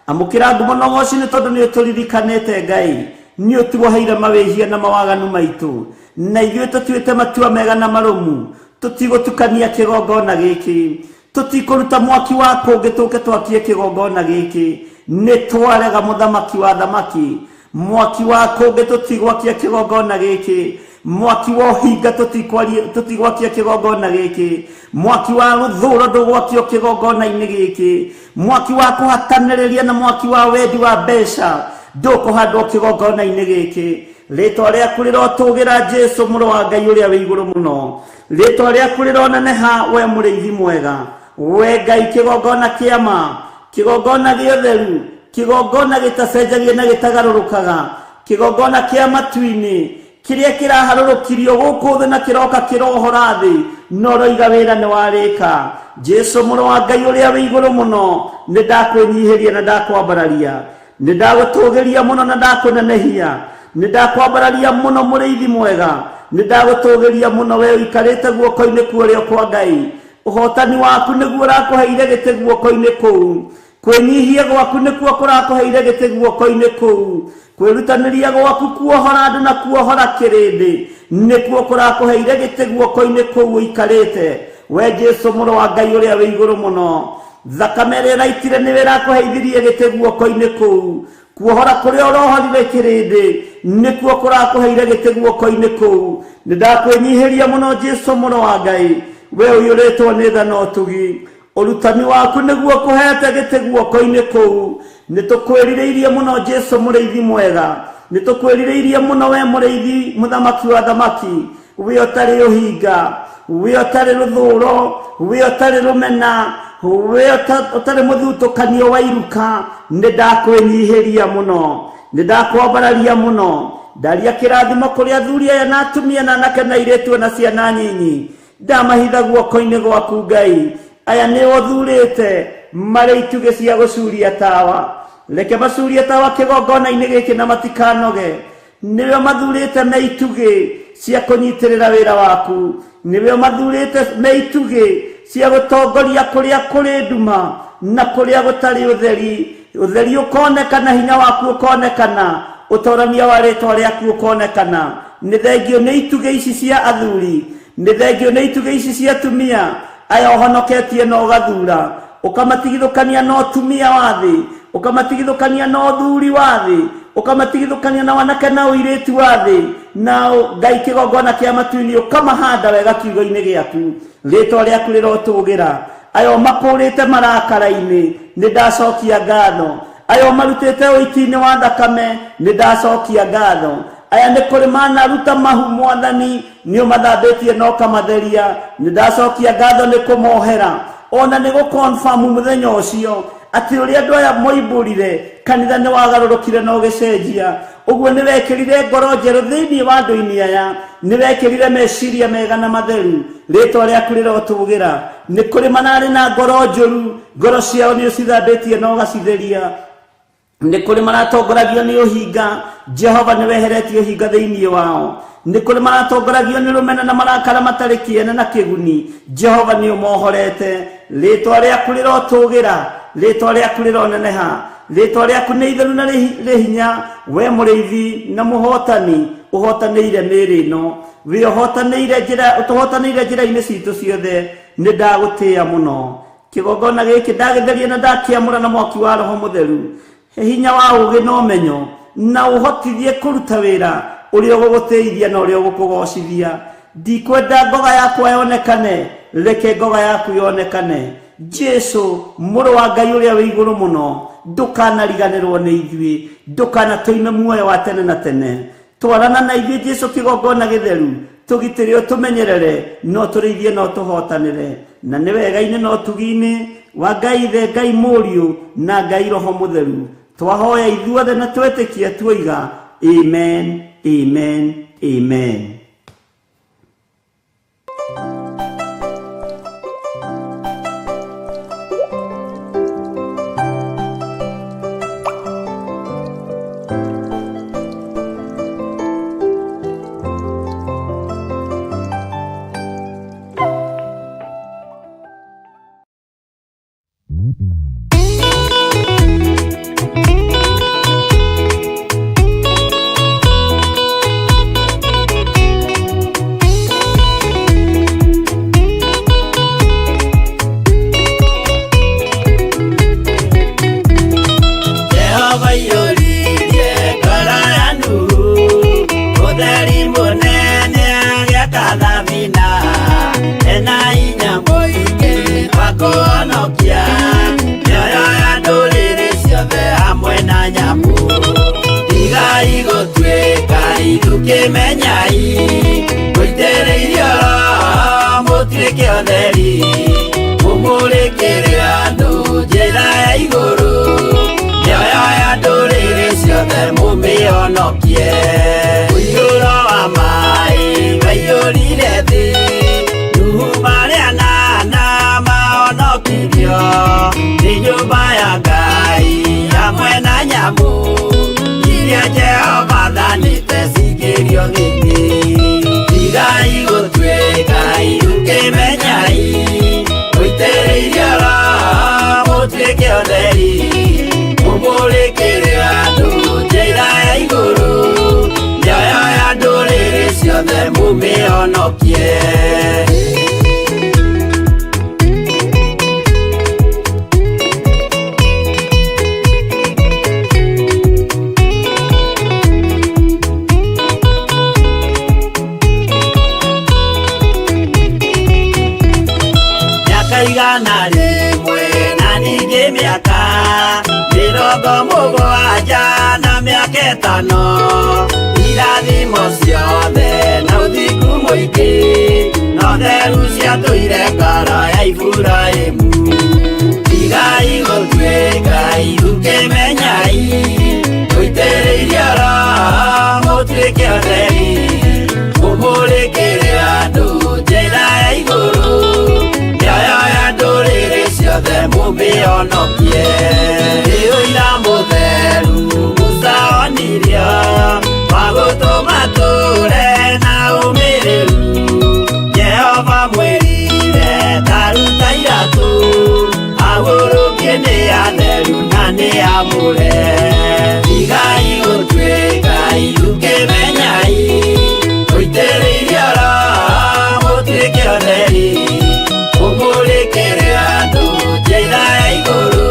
Amũkĩra ngumo na ũgoci nĩ tondũ nĩ ũtũririkanĩte Ngai, nĩ ũtuoheire mawĩhia na mawaganu maitũ, na ithuĩ tũtuĩte matua mega na marũmu. Tũtigũtukania kĩgongona gĩkĩ, tũtikũruta mwaki wa kũngĩ tũke twakie kĩgongona gĩkĩ. Nĩ twarega mũthamaki wa thamaki, mwaki wa kũngĩ tũtigwakia kĩgongona gĩkĩ, mwaki wa ũhinga tũtigwakia kĩgongona gĩkĩ, mwaki wa rũthũro ndũgwakio kĩgongona-inĩ gĩkĩ, mwaki wa kũhatanĩrĩria na mwaki wa wendi wa mbeca ndũkũhandwo kĩgongona-inĩ gĩkĩ. Rĩtwa rĩaku rĩrotũgĩra, Jesu mũrũ wa Ngai ũrĩa wĩ igũrũ mũno. Rĩtwa rĩaku rĩroneneha, we mũrĩithi mwega, we Ngai, kĩgongona kĩa ma, kĩgongona gĩa ũtheru, kĩgongona gĩtacenjagia na gĩtagarũrũkaga, kĩgongona kĩa matu-inĩ kĩrĩa kĩraharũrũkirio gũkũ thĩ na kĩroka kĩrohora thĩ, no ũroiga wĩra nĩ warĩka. Jesu mũrũ wa Ngai ũrĩa wĩ igũrũ mũno, nĩ ndakwĩnyihĩria na ndakwambararia, nĩ ndagũtũgĩria mũno na ndakũnenehia, nĩ ndakwambararia mũno mũrĩithi mwega, nĩ ndagũtũgĩria mũno we ũikarĩte guoko-inĩ kwa ũrĩo kwa Ngai. Ũhotani waku nĩguo ũrakũheire gĩtĩ guoko-inĩ kũu, kwĩnyihia gwaku nĩkuo kũrakũheire gĩtĩ guoko-inĩ kũu, kwĩrutanĩria gwaku kuohora andũ na kuohora kĩrĩndĩ nĩkuo kũrakũheire gĩtĩ guoko-inĩ kũu ũikarĩte, we Jesu mũrũ wa Ngai ũrĩa wĩ igũrũ mũno. Thakame ĩrĩa ĩraitire nĩwe ĩrakũheithirie gĩtĩ guoko-inĩ kũu, kuohora kũrĩa ũrohorire kĩrĩndĩ nĩkuo kũrakũheire gĩtĩ guoko-inĩ kũu. Nĩ ndakwĩnyihĩria mũno Jesu mũrũ wa Ngai, we ũiyũrĩtwo nĩ tha na ũtugi. Ũrutani waku nĩguo kũhete gĩtĩ guoko-inĩ kũu. Nĩ tũkwĩrirĩirie mũno Jesu mũrĩithi mwega, nĩ tũkwĩrirĩirie mũno we mũrĩithi mũthamaki wa thamaki, we ũtarĩ ũhinga, we ũtarĩ rũthũro, we ũtarĩ rũmena, we ũtarĩ mũthutũkanio wa iruka. Nĩ ndakwĩnyihĩria mũno, nĩ ndakwambararia mũno. Ndaria kĩrathimo kũrĩ athuri aya na atumia na anake na airĩtu na ciana nyinyi, ndamahitha guoko-inĩ gwaku Ngai. Aya nĩ ũthurĩte marĩ itugĩ cia gũcuria tawa, reke macurie tawa kĩgongona-inĩ gĩkĩ na matikanoge. Nĩwe mathurĩte me itugĩ cia kũnyitĩrĩra wĩra waku, nĩwe mathurĩte me itugĩ cia gũtongoria kũrĩa kũrĩ nduma na kũrĩa gũtarĩ ũtheri. Ũtheri ũkonekana, hinya waku ũkonekana, ũtorania wa rĩtwa rĩaku ũkonekana. Nĩ thengio nĩ itugĩ ici cia athuri, nĩ thengio nĩ itugĩ ici cia atumia aya ũhonoketie na ũgathura, ũkamatigithũkania na ũtumia wa thĩ, ũkamatigithũkania na ũthuri wa thĩ, ũkamatigithũkania na wanake na ũirĩtu wa thĩ, na Ngai kĩgongona kĩa matu-inĩ ũkamahanda wega kiugo-inĩ gĩaku. Rĩtwa rĩaku rĩrotũgĩra. Aya ũmakũrĩte marakara-inĩ, nĩ ndacokia ngatho. Aya ũmarutĩte ũiti-inĩ wa thakame, nĩ ndacokia ngatho. Aya nĩ kũrĩ manaruta mahu, mwathani, nĩ ũmathambĩtie na ũkamatheria, nĩ ndacokia ngatho nĩ kũmohera, ona nĩ gũkonfamu mũthenya ũcio atĩ ũrĩa andũ aya moimbũrire kanitha nĩ wagarũrũkire na ũgĩcenjia. Ũguo nĩ wekĩrire ngoro njerũ thĩinĩ wa andũ-inĩ aya, nĩ wekĩrire meciria mega na matheru. Rĩtwa rĩaku rĩrotũgĩra. Nĩ kũrĩ manarĩ na ngoro njũru, ngoro ciao nĩ ũcithambĩtie na ũgacitheria. Nĩ kũrĩ maratongoragio nĩ ũhinga, Jehova nĩ weheretie ũhinga thĩinĩ wao. Nĩ kũrĩ maratongoragio nĩ rũmena na marakara matarĩ kĩene na kĩguni, Jehova nĩ ũmohorete. Rĩtwa rĩaku rĩrotũgĩra, rĩtwa rĩaku rĩroneneha. Rĩtwa rĩaku nĩ itheru na rĩ hinya, we mũrĩithi na mũhotani. Ũhotanĩire mĩĩrĩ ĩno, wĩhotanĩire njĩra, ũtũhotanĩire njĩra-inĩ citũ ciothe. Nĩ ndagũtĩĩa mũno. Kĩgongona gĩkĩ ndagĩtheria na ndakĩamũra na mwaki wa Roho Mũtheru. He hinya wa ũũgĩ na ũmenyo, na ũhotithie kũruta wĩra ũrĩa ũgũgũtĩithia na ũrĩa ũgũkũgocithia. Ndikwenda ngoga yakwa yonekane, reke ngoga yaku yonekane. Jesu, mũrũ wa Ngai ũrĩa wĩ igũrũ mũno, ndũkanariganĩrwo nĩ ithuĩ, ndũkanatũime muoyo wa tene na tene. Twarana na ithuĩ Jesu kĩgongona gĩtheru, tũgitĩre ũtũmenyerere, no tũrĩithie no tũhotanĩre. Na nĩ wega-inĩ na ũtugi-inĩ wa Ngai Ithe, Ngai Mũriũ na Ngai Roho Mũtheru, twahoya ithuothe na twetĩkia tuoiga amen, amen, amen. Jehova iyũririe ngoro ya Nuhu, ũtheri mũnene agĩaka thabina, ena hinya mũingĩ wa kũhonokia mĩoyo ya ndũrĩrĩ ciothe hamwe na nyamũ. Tigai gũtuĩka ithukĩmenyai, mũitĩrĩirio Roho mũtuĩke ũtheri, mũmũrĩkĩre andũ njĩra ya igũrũ, mĩoyo ya ndũrĩrĩ ciothe mũmĩhonokie. Mũiyũro wa maĩ waiyũrire thĩ, Nuhu marĩ anana mahonokirio, nĩ nyũmba ya Ngai hamwe na nyamũ iria Jehova athanĩte cingĩrio thĩinĩ. Tigai gũtuĩka ithukĩmenyai, mũitĩrĩirio Roho mũtuĩke ũtheri, mũmũrĩkĩre andũ njĩra ya igũrũ, mĩoyo ya ndũrĩrĩ ciothe mũmĩhonokie. Mĩaka 100 na ningĩ mĩaka 70 na mĩaka 5, irathimo ciothe na ũthingu mũingĩ, na ũtheru ciatũire ngoro ya Iburahĩmu. Tigai gũtuĩka ithukĩmenyai, mũitĩrĩirio Roho mũtuĩke ũtheri, mũmũrĩkĩre andũ njĩra ya igũrũ, mĩoyo ya ndũrĩrĩ ciothe mũmĩhonokie. Nĩ ũira mũtheru Musa onirio, wa gũtũma tũre na ũmĩrĩru. Jehova mwĩrire ta ruta iratũ, ahurũkie nĩ atheru na nĩ amũre. Tigai gũtuĩka ithukĩmenyai, mũitĩrĩirio Roho mũtuĩke ũtheri, mũmũrĩkĩre andũ njĩra ya igũrũ,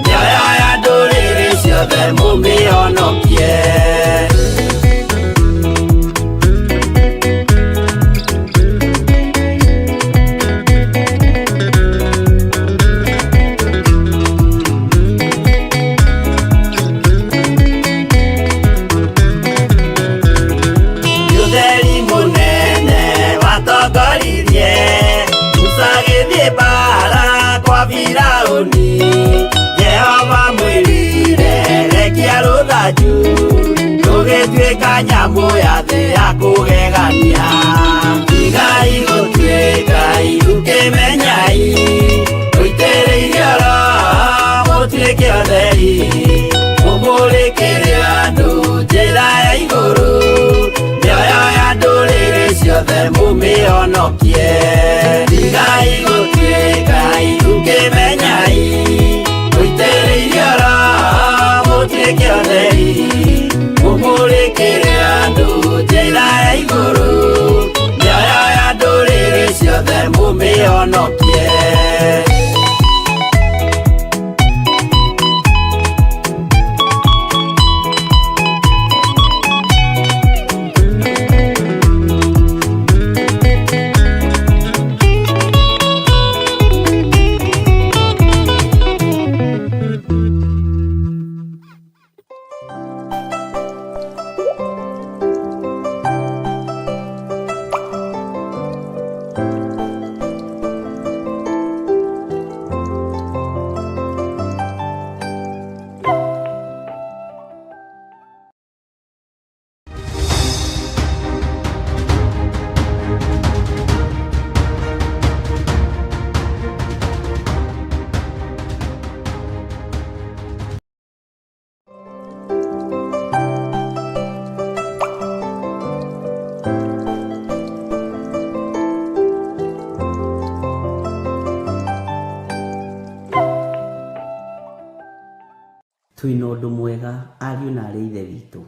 mĩoyo ya ndũrĩrĩ ciothe mũmĩhonokie. Ũtheri mũnene watongoririe Musa agĩthiĩ mbaara kwa Firaũni. Jehova mwĩrire rekia rũthanju, rũgĩtuĩka nyamũ ya thĩ ya kũgegania. Tigai gũtuĩka ithukĩmenyai, mũitĩrĩirio Roho mũtuĩke ũtheri, mũmũrĩkĩre andũ njĩra ya igũrũ, mĩoyo ya ndũrĩrĩ ciothe mũmĩhonokie. Tigai gũtuĩka ithukĩmenyai, mũitĩrĩirio Roho mũtuĩke ũtheri, mũmũrĩkĩre andũ Twĩna ũndũ mwega ariũ na arĩ ithe witũ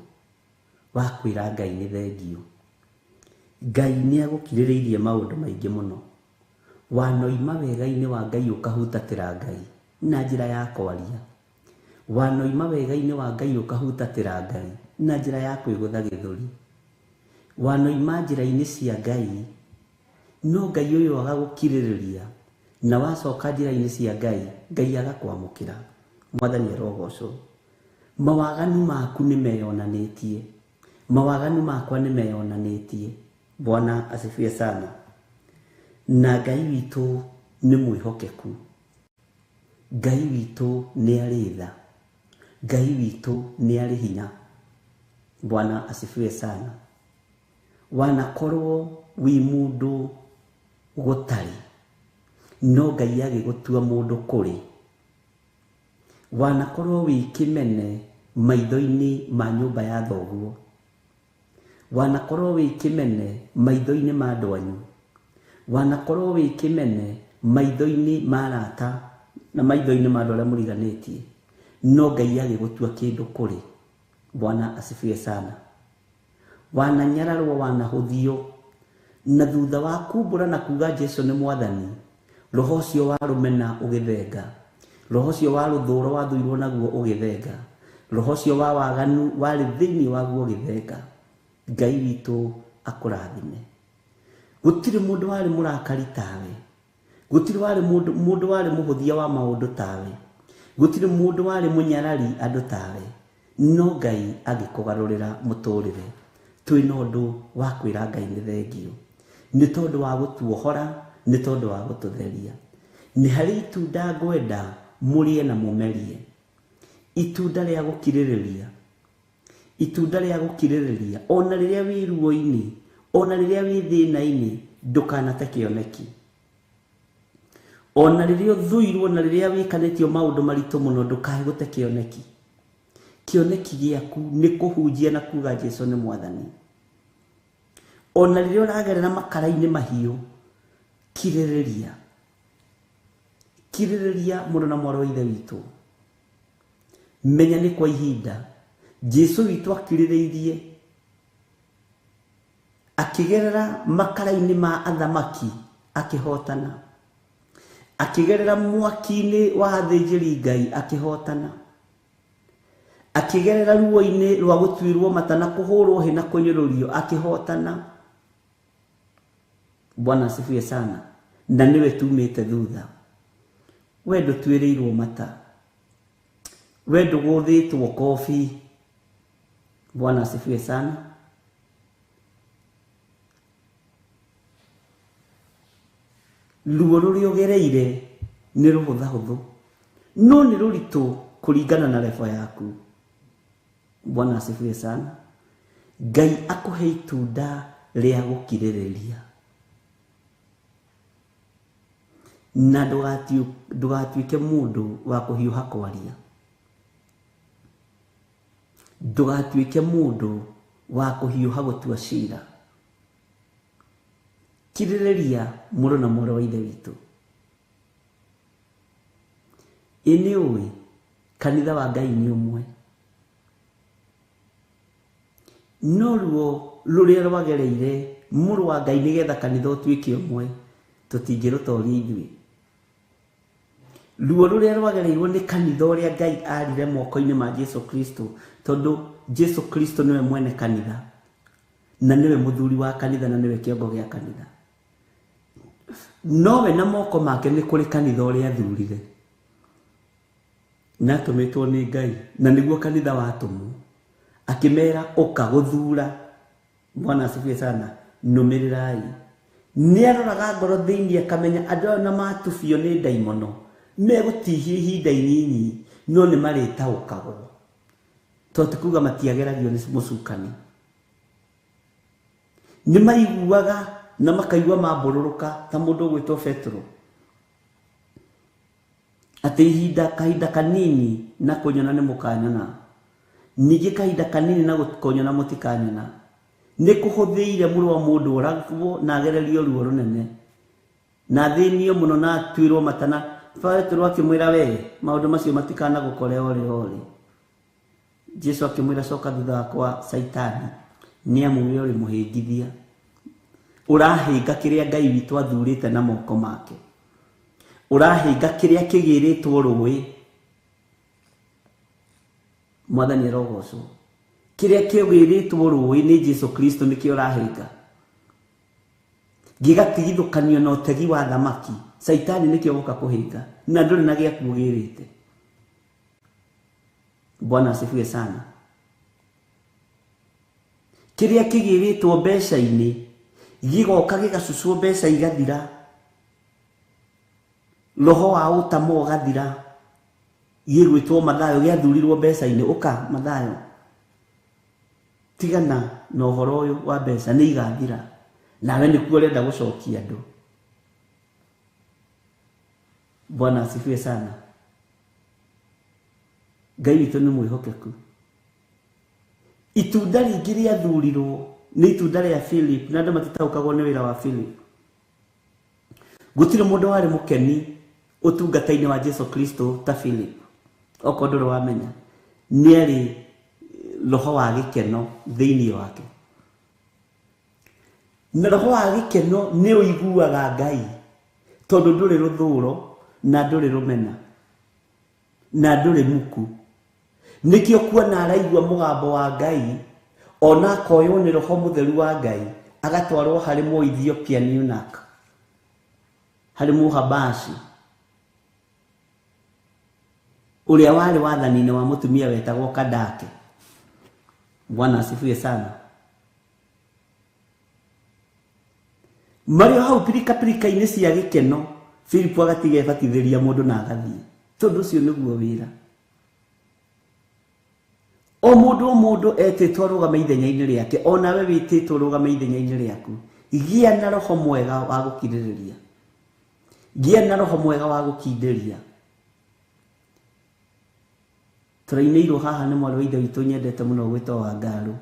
wa kwĩra Ngai nĩ thengiũ. Ngai nĩ agũkirĩrĩirie maũndũ maingĩ mũno. Wanoima wega-inĩ wa Ngai ũkahutatĩra Ngai na njĩra ya kwaria. Wanoima wega-inĩ wa Ngai ũkahutatĩra Ngai na njĩra ya kwĩgũtha gĩthũri. Wanoima njĩra-inĩ cia Ngai, no Ngai ũyũ agagũkirĩrĩria, na wacoka njĩra-inĩ cia Ngai, Ngai agakwamũkĩra. Mwathani arogocwo. Mawaganu maku nĩ meyonanĩtie. Mawaganu makwa nĩ meyonanĩtie. Bwana asifiwe sana. Na Ngai witũ nĩ mwĩhokeku. Ngai witũ nĩ arĩ tha. Ngai witũ nĩ arĩ hinya. Bwana asifiwe sana. Wanakorwo wĩ mũndũ gũtarĩ, no Ngai agĩgũtua mũndũ kũrĩ. Wanakorwo wĩ kĩmene maitho-inĩ ma nyũmba ya thoguo. Wanakorwo wĩ kĩmene maitho-inĩ ma andũ anyu. Wanakorwo wĩ kĩmene maitho-inĩ ma arata na maitho-inĩ ma andũ arĩa mũriganĩtie, no Ngai agĩgũtua kĩndũ kũrĩ. Bwana asifiwe sana. Wananyararwo, wanahũthio, na thutha wa kumbũra na kuga Jesu nĩ Mwathani, roho ũcio wa rũmena ũgĩthenga, roho ũcio wa rũthũro wathũirwo naguo ũgĩthenga, roho ũcio wa waganu warĩ thĩinĩ waguo ũgĩthenga. Ngai witũ akũrathime. Gũtirĩ mũndũ warĩ mũrakari tawe. Gũtirĩ warĩ mũndũ mũndũ warĩ mũhũthia wa maũndũ tawe. Gũtirĩ mũndũ warĩ mũnyarari andũ tawe. No Ngai agĩkũgarũrĩra mũtũrĩre. Twĩna ũndũ wa kwĩra Ngai nĩ thengiũ. Nĩ tondũ wa gũtuohora, nĩ tondũ wa gũtũtheria. Nĩ harĩ itunda ngwenda mũrĩe na mũmerie. Itunda rĩa gũkirĩrĩria. Itunda rĩa gũkirĩrĩria. Ona rĩrĩa wĩ ruo-inĩ, ona rĩrĩa wĩ thĩna-inĩ, ndũkanate kĩoneki. Ona rĩrĩa ũthũirwo na rĩrĩa wĩkanĩtio maũndũ maritũ mũno, ndũkae gũte kĩoneki. Kĩoneki gĩaku nĩ kũhunjia na kuga Jesu nĩ Mwathani. Ona rĩrĩa ũragerera makara-inĩ mahiũ, kirĩrĩria. Kirĩrĩria mũrũ na mwarĩ wa ithe witũ. Menya nĩ kwa ihinda. Jesu witũ akirĩrĩirie akĩgerera makara-inĩ ma athamaki akĩhotana, akĩgerera mwaki-inĩ wa athĩnjĩri Ngai akĩhotana, akĩgerera ruo-inĩ rwa gũtuĩrwo mata na kũhũrwo hĩ na kũnyũrũrio akĩhotana. Bwana asifiwe sana. Na nĩwe tumĩte thutha. We ndũtuĩrĩirwo mata, we ndũgũthĩtwo kobi. Bwana asifiwe sana. Ruo rũrĩa ũgereire nĩ rũhũthahũthũ, no nĩ rũritũ kũringana na level yaku. Bwana asifiwe sana. Ngai akũhe itunda rĩa gũkirĩrĩria. Na ndũgatuĩke mũndũ wa kũhiũha kwaria. Ndũgatuĩke mũndũ wa kũhiũha gũtua cira. Kirĩrĩria mũrũ na mwarĩ wa ithe witũ. Ĩ nĩ ũĩ kanitha wa Ngai nĩ ũmwe. No ruo rũrĩa rwagereire mũrũ wa Ngai nĩgetha kanitha ũtuĩke ũmwe, tũtingĩrũtoria ithuĩ. Ruo rũrĩa rwagereirwo nĩ kanitha ũrĩa Ngai arire moko-inĩ ma Jesu Kristo, tondũ Jesu Kristo nĩwe mwene kanitha, na nĩwe mũthuri wa kanitha, na nĩwe kĩongo gĩa kanitha. Nowe na moko make nĩ kũrĩ kanitha ũrĩa athurire, na atũmĩtwo nĩ Ngai, na nĩguo kanitha watũmwo. Akĩmera ũka gũthura. Bwana asifiwe sana. Nũmĩrĩrai. Nĩ aroraga ngoro thĩinĩ akamenya andũ aya na matubio nĩ ndaimono megũtihio ihinda inyinyi, no nĩ marĩtaũkagwo. Tondũ ti kuga matiageragio nĩ mũcukani. Nĩ maiguaga na makaigua mambũrũrũka ta mũndũ ũgwĩtwo Petero. Atĩ ihinda kahinda kanini na kũnyona nĩ mũkanyona, ningĩ kahinda kanini na kũnyona mũtikanyona. Nĩ kũhũthĩire mũrũ wa mũndũ oragwo na agererio ruo rũnene, na athĩnio mũno na atuĩrwo mata. Na Petero akĩmwĩra, we maũndũ macio matikanagũkore orĩ orĩ. Jesu akĩmwĩra coka thutha wakwa Saitani, nĩ amu we ũrĩ mũhĩngithia, ũrahĩnga kĩrĩa Ngai witũ athurĩte na moko make, ũrahĩnga kĩrĩa kĩgĩrĩtwo rũĩ. Mwathani arogocwo. Kĩrĩa kĩgĩrĩtwo rũĩ nĩ Jesu Kristo nĩkĩo ũrahĩnga, gĩgatigithũkanio na ũtegi wa thamaki. Saitani nĩkĩo gũka kũhĩnga, na ndũrĩ na gĩaku ũgĩrĩte. Bwana asifiwe sana. Kĩrĩa kĩgĩrĩtwo mbeca-inĩ gĩgoka gĩgacucwo mbeca igathira, roho wa ũtamo ũgathira, gĩgwĩtwo Mathayo gĩathurirwo mbeca-inĩ. Ũka Mathayo, tigana na ũhoro ũyũ wa mbeca, nĩ igathira, nawe nĩkuo ũrenda gũcokia andũ. Bwana asifiwe sana. Ngai witũ nĩ mwĩhokeku. Itunda rĩngĩ rĩathurirwo nĩ itunda rĩa Philip, na andũ matitaũkagwo nĩ wĩra wa Philip. Gũtirĩ mũndũ warĩ mũkeni ũtungata-inĩ wa Jesu Kristo ta Philip. Okorwo ndũrĩ wamenya, nĩ arĩ roho wa gĩkeno thĩinĩ wake, na roho wa gĩkeno nĩ ũiguaga Ngai, tondũ ndũrĩ rũthũro na ndũrĩ rũmena na ndũrĩ muku. Nĩkĩo kuona araigua mũgambo wa Ngai, ona akoywo nĩ roho mũtheru wa Ngai, agatwarwo harĩ mũ Ethiopian eunuch, harĩ mũhabashi ũrĩa warĩ wathani-inĩ wa mũtumia wetagwo Kandake. Bwana asifiwe sana. Marĩ o hau pirika pirika-inĩ cia gĩkeno, Philip agatiga ebatithĩria mũndũ na agathiĩ, tondũ ũcio nĩguo wĩra. O mũndũ o mũndũ etĩtwo arũgame ithenya-inĩ rĩake, o nawe wĩtĩtwo ũrũgame ithenya-inĩ rĩaku. Gĩa na roho mwega wa gũkirĩrĩria, gĩa na roho mwega wa gũkindĩria. Tũrainĩirwo haha nĩ mwarĩ wa ithe witũ nyendete mũno gwĩtwo Wangarũ,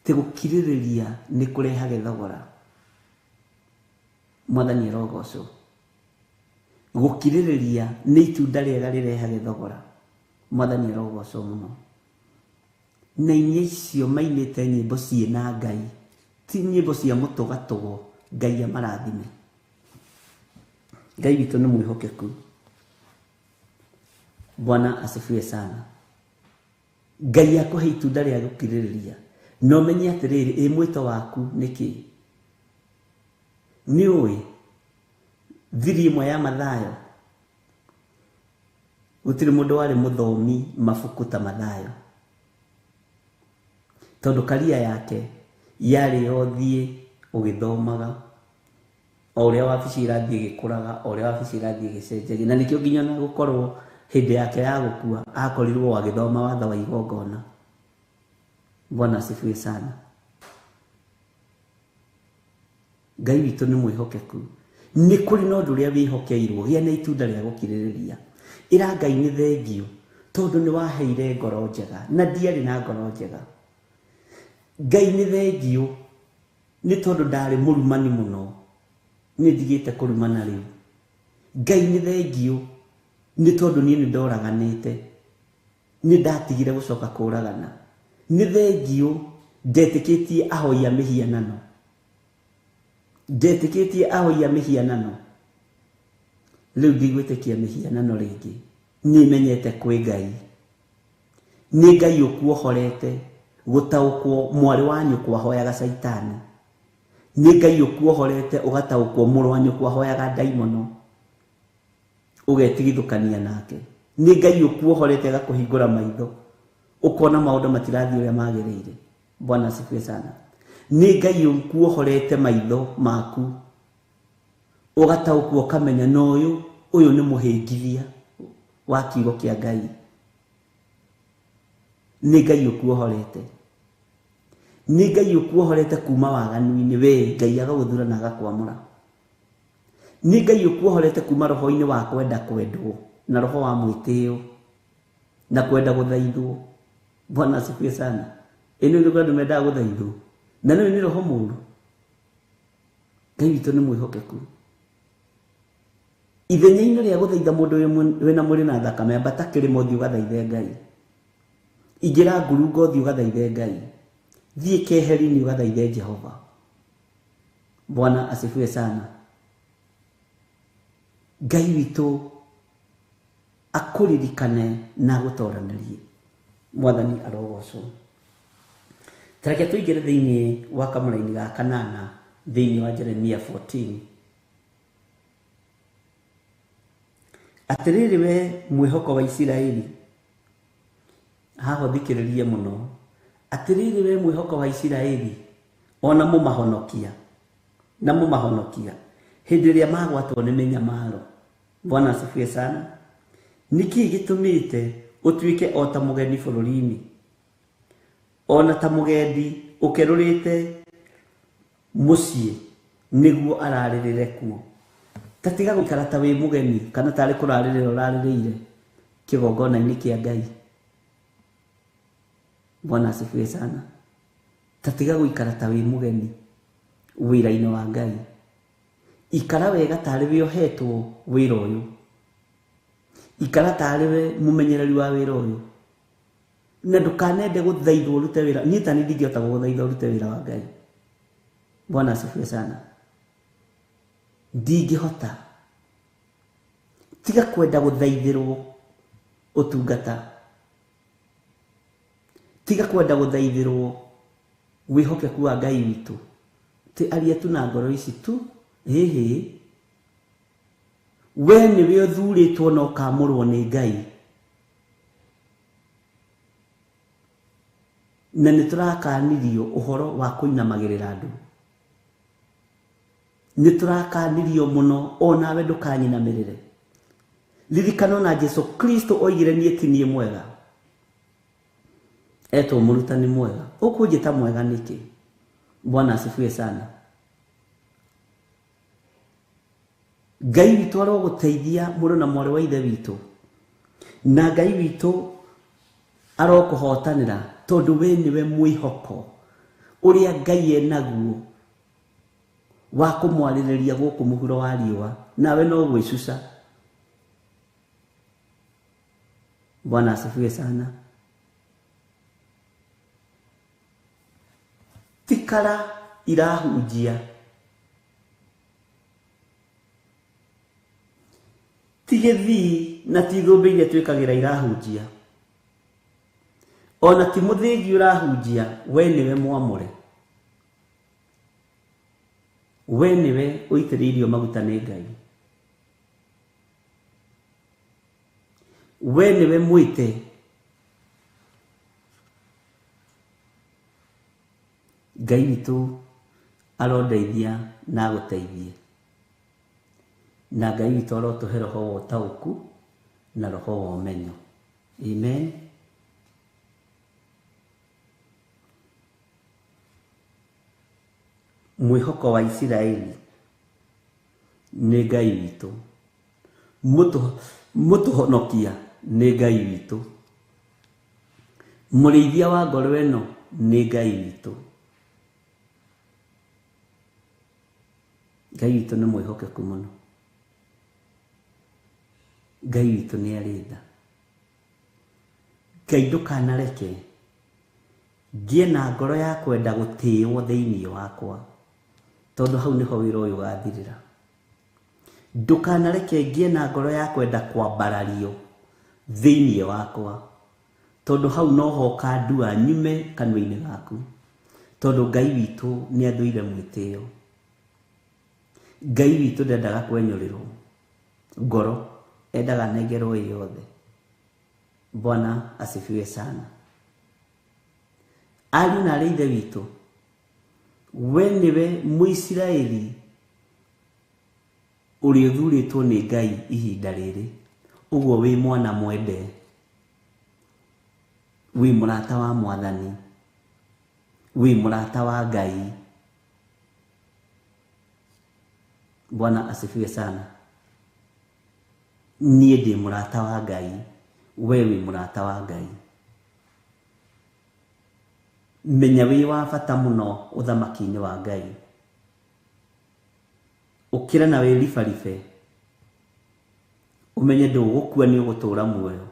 atĩ gũkirĩrĩria nĩ kũrehage thogora. Mwathani arogocwo. Gũkirĩrĩria nĩ itunda rĩega rĩrehage thogora. Mwathani arogocwo mũno. Na inya icio mainĩte nyĩmbo ciĩna Ngai, ti nyĩmbo cia mũtũgatũgo. Ngai amarathime. Ngai witũ nĩ mwĩhokeku. Bwana asifiwe sana. Ngai akũhe itunda rĩa gũkirĩrĩria, na ũmenye atĩrĩrĩ, ĩ mwĩto waku nĩ kĩ? Nĩ ũĩ thiri ĩmwe ya Mathayo, gũtirĩ mũndũ warĩ mũthomi mabuku ta Mathayo, tondũ karia yake yarĩ yothiĩ ũgĩthomaga, o ũrĩa wabici ĩrathiĩ ĩgĩkũraga, o ũrĩa wabici ĩrathiĩ ĩgĩcenjagia. Na nĩkĩo nginya ona gũkorwo hĩndĩ yake ya gũkua akorirwo agĩthoma watho wa igongona. Bwana asifiwe sana. Ngai witũ nĩ mwĩhokeku. Nĩ kũrĩ na ũndũ ũrĩa wĩhokeirwo, gĩa na itunda rĩa gũkirĩrĩria. Ĩra Ngai nĩ thengio, tondũ nĩ waheire ngoro njega, na ndiarĩ na ngoro njega. Ngai nĩ thengio nĩ tondũ ndarĩ mũrumani mũno, nĩ ndigĩte kũrumana rĩu. Ngai nĩ thengio nĩ tondũ niĩ nĩ ndoraganĩte, nĩ ndatigire gũcoka kũragana. Nĩ thengio ndetĩkĩtie ahoi a mĩhianano, ndetĩkĩtie ahoi a mĩhianano. Rĩu ndigwĩtĩkia mĩhianano rĩngĩ, nĩ menyete kwĩ Ngai. Nĩ Ngai ũkuohorete gũtaũkwo mwarĩ wa nyũkwa ahoyaga Caitani. Nĩ Ngai ũkuohorete ũgataũkwo mũrũ wa nyũkwa ahoyaga ndaimono, ũgetigithũkania nake. Nĩ Ngai ũkuohorete agakũhingũra maitho, ũkona maũndũ matirathiĩ ũrĩa magĩrĩire. Bwana asifiwe sana. Nĩ Ngai ũkuohorete maitho maku, ũgataũkwo ũkamenya na ũyũ, ũyũ nĩ mũhĩngithia wa kiugo kĩa Ngai. Nĩ Ngai ũkuohorete. Nĩ Ngai ũkuohorete kuma waganu-inĩ, we Ngai agagũthura na agakwamũra. Nĩ Ngai ũkuohorete kuma roho-inĩ wa kwenda kwendwo na roho wa mwĩtĩo na kwenda gũthaithwo. Bwana asifiwe sana. Ĩno nĩ andũ mendaga gũthaithwo, na nĩ roho mũũru. Ngai witũ nĩ mwĩhokeku. Ithenya-inĩ rĩa gũthaitha mũndũ wĩna mwĩrĩ na thakame, ambata kĩrĩma ũthiĩ ũgathaithe Ngai. Ingĩra ngurunga ũthiĩ ũgathaithe Ngai. Thiĩ keheri-inĩ ũgathaithe Jehova. Bwana asifiwe sana. Ngai witũ akũririkane na agũtoranĩrie. Mwathani arogocwo. Tareke tũingĩre thĩinĩ wa kamũraini ga kanana thĩinĩ wa Jeremia 14. Atĩrĩrĩ we mwĩhoko wa Isiraeli, haha ũthikĩrĩrie mũno. Atĩrĩrĩ we mwĩhoko wa Isiraeli, ona mũmahonokia, na mũmahonokia hĩndĩ ĩrĩa magwatwo nĩ mĩnyamaro. Bwana asifiwe sana. Nĩkĩ gĩtũmĩte ũtuĩke o ta mũgeni bũrũri-inĩ, ona ta mũgendi ũkerũrĩte mũciĩ nĩguo ararĩrĩre kuo? Ta tiga gũikara ta wĩ mũgeni kana tarĩ kũrarĩrĩra ũrarĩrĩire kĩgongona-inĩ kĩa Ngai. Bwana asifiwe sana. Ta tiga gũikara ta wĩ mũgeni wĩra-inĩ wa Ngai. Ikara wega tarĩ we ũhetwo wĩra ũyũ. Ikara tarĩ we mũmenyereri wa wĩra ũyũ. Na ndũkanende gũthaithwo ũrute wĩra. Niĩ ta niĩ ndingĩhota gũgũthaitha ũrute wĩra wa Ngai. Bwana asifiwe sana. Ndingĩhota. Tiga kwenda gũthaithĩrwo ũtungata. Tiga kwenda gũthaithĩrwo wĩhokeku wa Ngai witũ. Ti aria tu na ngoro ici tu. Hĩhĩ. We nĩwe ũthurĩtwo na ũkamũrwo nĩ Ngai. Na nĩ tũrakanirio ũhoro wa kũinamagĩrĩra andũ. Nĩ tũrakanirio mũno onawe ndũkanyinamĩrĩre. Ririkana ona Jesu Kristo oigire niĩ ti niĩ mwega. Etwo mũrutani mwega. Ũkũnjĩta mwega nĩkĩ? Bwana asifiwe sana. Ngai witũ arogũteithia mũrũ na mwarĩ wa ithe witũ. Na Ngai witũ arokũhotanĩra tondũ we nĩwe mwĩhoko ũrĩa Ngai enaguo wa kũmwarĩrĩria gũkũ mũhuro wa riũa, nawe no gwĩcuca. Bwana asifiwe sana. Tikara irahunjia. Ti gĩthii na ti thũmbĩ iria twĩkagĩra irahunjia. Ona ti mũthĩgi ũrahunjia, we nĩwe mwamũre. We nĩwe ũitĩrĩirio maguta nĩ Ngai. We nĩwe mwĩte. Ngai witũ arondeithia na agũteithie. Na Ngai witũ arotũhe roho wa ũtaũku na roho wa ũmenyo. Amen. Mwĩhoko wa Isiraeli nĩ Ngai witũ. Mũtũhonokia nĩ Ngai witũ. Mũrĩithia wa ngoro ĩno nĩ Ngai witũ. Ngai witũ nĩ mwĩhokeku mũno. Ngai witũ nĩ arĩ tha. Ngai ndũkanareke ngĩe na ngoro ya kwenda gũtĩĩo thĩinĩ wakwa, tondũ hau nĩho wĩra ũyũ ũgathirĩra. Ndũkanareke ngĩe na ngoro ya kwenda kwambarario thĩinĩ wakwa, tondũ hau noho ũkandua nyume kanua-inĩ gaku, tondũ Ngai witũ nĩ athũire mwĩtĩo. Ngai witũ ndendaga kwenyũrĩrwo ngoro, endaga nengerwo ĩ yothe. Bwana asifiwe sana. Ariũ na arĩ ithe witũ, we nĩwe Mũisiraeli ũrĩa ũthurĩtwo nĩ Ngai ihinda rĩrĩ. Ũguo wĩ mwana mwende, wĩ mũrata wa Mwathani, wĩ mũrata wa Ngai. Bwana asifiwe sana. Niĩ ndĩ mũrata wa Ngai, we wĩ mũrata wa Ngai. Menya wĩ wa bata mũno ũthamaki-inĩ wa Ngai. Ũkĩra na wĩribaribe, ũmenye ndũgũkua nĩ ũgũtũũra muoyo.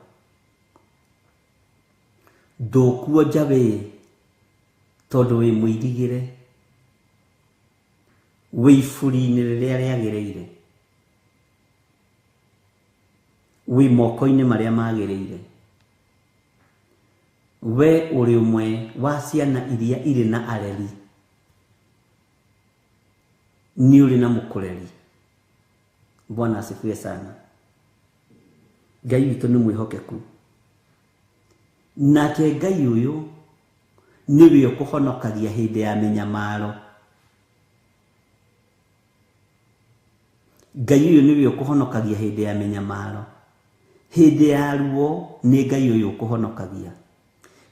Ndũkuonja wĩ tondũ wĩ mũirigĩre, wĩ iburi-inĩ rĩrĩa rĩagĩrĩire, wĩ moko-inĩ marĩa magĩrĩire. We ũrĩ ũmwe wa ciana iria irĩ na areri, nĩ ũrĩ na mũkũreri. Bwana asifiwe sana. Ngai witũ nĩ mwĩhokeku, nake Ngai ũyũ nĩwe ũkũhonokagia hĩndĩ ya mĩnyamaro. Ngai ũyũ nĩwe ũkũhonokagia hĩndĩ ya mĩnyamaro. Hĩndĩ ya ruo nĩ Ngai ũyũ ũkũhonokagia,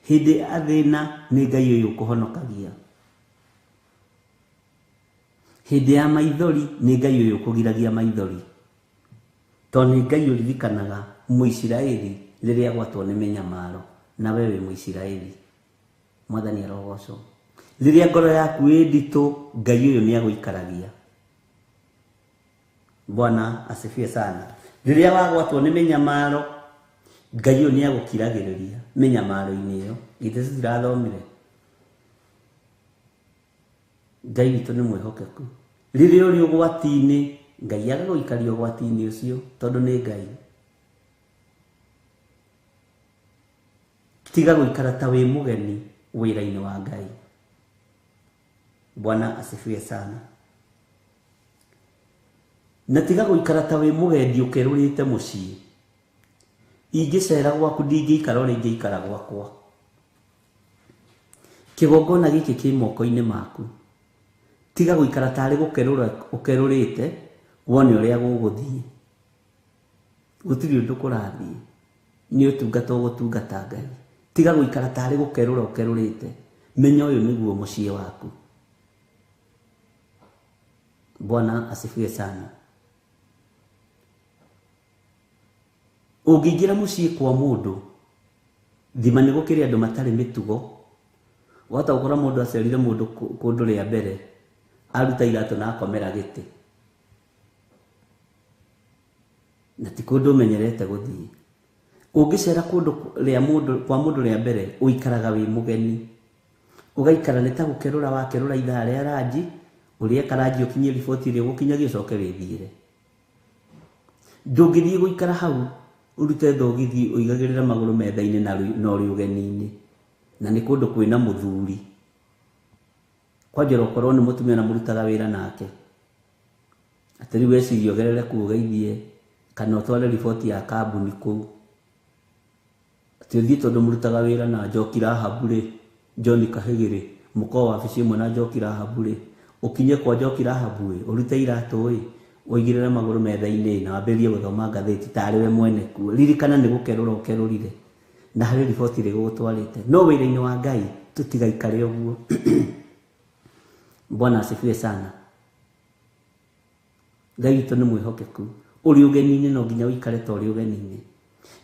hĩndĩ ya thĩna nĩ Ngai ũyũ ũkũhonokagia, hĩndĩ ya maithori nĩ Ngai ũyũ ũkũgiragia maithori, tondũ nĩ Ngai ũririkanaga Mũisiraeli rĩrĩa agwatwo nĩ mĩnyamaro, na we wĩ Mũisiraeli. Mwathani arogocwo. Rĩrĩa ngoro yaku ĩ nditũ, Ngai ũyũ nĩ agũikaragia. Bwana asifiwe sana. Rĩrĩa wagwatwo nĩ mĩnyamaro, Ngai ũyũ nĩ agũkiragĩrĩria mĩnyamaro-inĩ ĩyo. Githĩ tũtirathomire? Ngai witũ nĩ mwĩhokeku. Rĩrĩa ũrĩ ũgwati-inĩ, Ngai agagũikaria ũgwati-inĩ ũcio tondũ nĩ Ngai. Tiga gũikara ta wĩ mũgeni wĩra-inĩ wa Ngai. Bwana asifiwe sana. Na tiga gũikara ta wĩ mũgendi ũkerũrĩte mũciĩ. Ingĩcera gwaku ndingĩikara ũrĩa ingĩikara gwakwa. Kĩgongona gĩkĩ kĩ moko-inĩ maku. Tiga gũikara tarĩ gũkerũra ũkerũrĩte wone ũrĩa gũgũthiĩ. Gũtirĩ ũndũ kũrathiĩ, nĩ ũtungata ũgũtungata Ngai. Tiga gũikara tarĩ gũkerũra ũkerũrĩte, menya ũyũ nĩguo mũciĩ waku. Bwana asifiwe sana. Ũngĩingĩra mũciĩ kwa mũndũ, thima nĩ gũkĩrĩ andũ matarĩ mĩtugo. Wahota gũkora mũndũ acerire mũndũ kũndũ rĩa mbere, aruta iratũ na akomera gĩtĩ, na ti kũndũ ũmenyerete gũthiĩ. Ũngĩcera kũndũ rĩa mũndũ kwa mũndũ rĩa mbere, ũikaraga wĩ mũgeni, ũgaikara nĩ ta gũkerũra wakerũra ithaa rĩa ranji, ũrĩe karanji ũkinyie riboti ĩrĩa ũgũkinyagia ũcoke wĩthiĩre. Ndũngĩthiĩ gũikara hau ũrute thogithi ũigagĩrĩra magũrũ metha-inĩ na ũrĩ ũgeni-inĩ, na nĩ kũndũ kwĩna mũthuri. Kwanjĩra ũkorwo nĩ mũtumia na mũrutaga wĩra nake, atĩ rĩu weciria ũgerere kũu ũgeithie kana ũtware riboti ya kambuni kũu, atĩ ũthiĩ tondũ mũrutaga wĩra na Njoki Rahabu rĩ, John Kahĩgĩrĩ, mũkorwo wabici ĩmwe na Njoki Rahabu rĩ, ũkinye kwa Njoki Rahabu ĩ, ũrute iratũ ĩ, ũigĩrĩre magũrũ metha-inĩ na wambĩrĩrie gũthoma ngathĩti tarĩ we mwene kuo. Ririkana nĩ gũkerũra ũkerũrire, na harĩ riboti ĩrĩa ĩgũgũtwarĩte. No wĩra-inĩ wa Ngai tũtigaikare ũguo. Bwana asifiwe sana. Ngai witũ nĩ mwĩhokeku. Ũrĩ ũgeni-inĩ no nginya ũikare ta ũrĩ ũgeni-inĩ.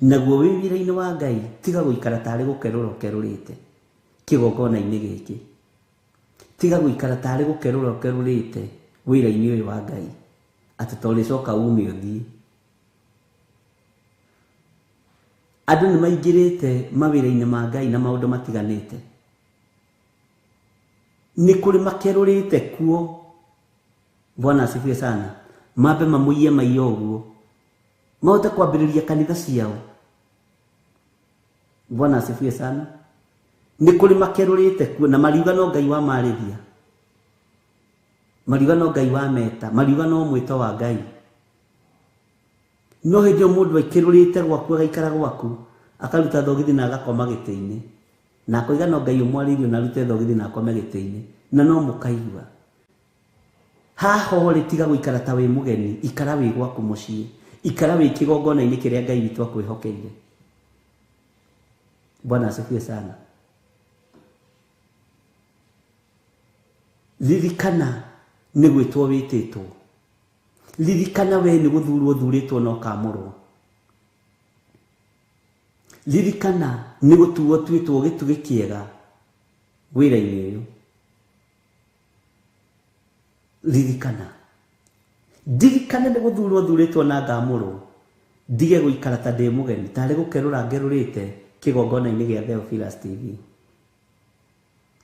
Naguo wĩ wĩra-inĩ wa Ngai tiga gũikara tarĩ gũkerũra ũkerũrĩte kĩgongona-inĩ gĩkĩ. Tiga gũikara tarĩ gũkerũra ũkerũrĩte wĩra-inĩ ũyũ wa Ngai, atĩ to ũrĩcoka ume ũthiĩ. Andũ nĩ maingĩrĩte mawĩra-inĩ ma Ngai na maũndũ matiganĩte. Nĩ kũrĩ makerũrĩte kuo. Bwana asifiwe sana. Mambe mamũiye maiya ũguo, mahote kwambĩrĩria kanitha ciao. Bwana asifiwe sana. Nĩ kũrĩ makerũrĩte kuo na mariuga no Ngai wamarĩria, mariuga no Ngai wameta, mariuga no mwĩto wa Ngai. No hĩndĩ ĩyo mũndũ aikĩrũrĩte gwaku agaikara gwaku, akaruta thogithi na agakoma gĩtĩ-inĩ, na akoiga no Ngai ũmwarĩirie na arute thogithi na akome gĩtĩ-inĩ, na no mũkaigua. Haha ũrĩ tiga gũikara ta wĩ mũgeni, ikara wĩ gwaku mũciĩ, ikara wĩ kĩgongona-inĩ kĩrĩa Ngai witũ akwĩhokeire. Bwana asifiwe sana. Ririkana nĩ gwĩtwo wĩtĩtwo. Ririkana we nĩ gũthurwo ũthurĩtwo na ũkamũrwo. Ririkana nĩ gũtuo ũtuĩtwo gĩtugĩ kĩega wĩra-inĩ ũyũ. Ririkana, ndirikana nĩ gũthurwo thurĩtwo na ngamũrwo, ndige gũikara ta ndĩ mũgeni, tarĩ gũkerũra ngerũrĩte Kĩgongona-inĩ gĩa Theophilus TV.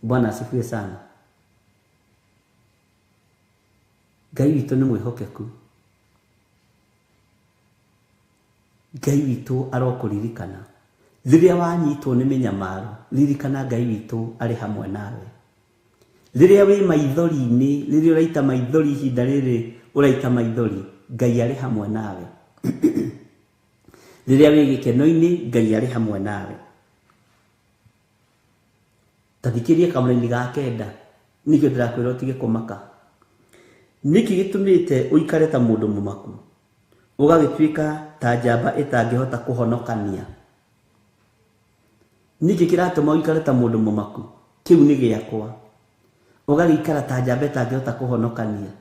Bwana asifiwe sana. Ngai witũ nĩ mwĩhokeku. Ngai witũ arokũririkana. Rĩrĩa wanyitwo nĩ mĩnyamaro, ririkana Ngai witũ arĩ hamwe nawe. Rĩrĩa wĩ maithori-inĩ, rĩrĩa ũraita maithori ihinda rĩrĩ ũraita maithori, Ngai arĩ hamwe nawe. Rĩrĩa wĩ gĩkeno-inĩ, Ngai arĩ hamwe nawe. Ta thikĩrĩria kamũraini ga kenda, nĩkĩo ndĩrakwĩra ũtige kũmaka. Nĩkĩ gĩtũmĩte ũikare ta mũndũ mũmaku, ũgagĩtuĩka ta njamba ĩtangĩhota kũhonokania? Nĩkĩ kĩratũma ũikare ta mũndũ mũmaku? Kĩu nĩ gĩakwa. Ũgagĩikara ta njamba ĩtangĩhota kũhonokania.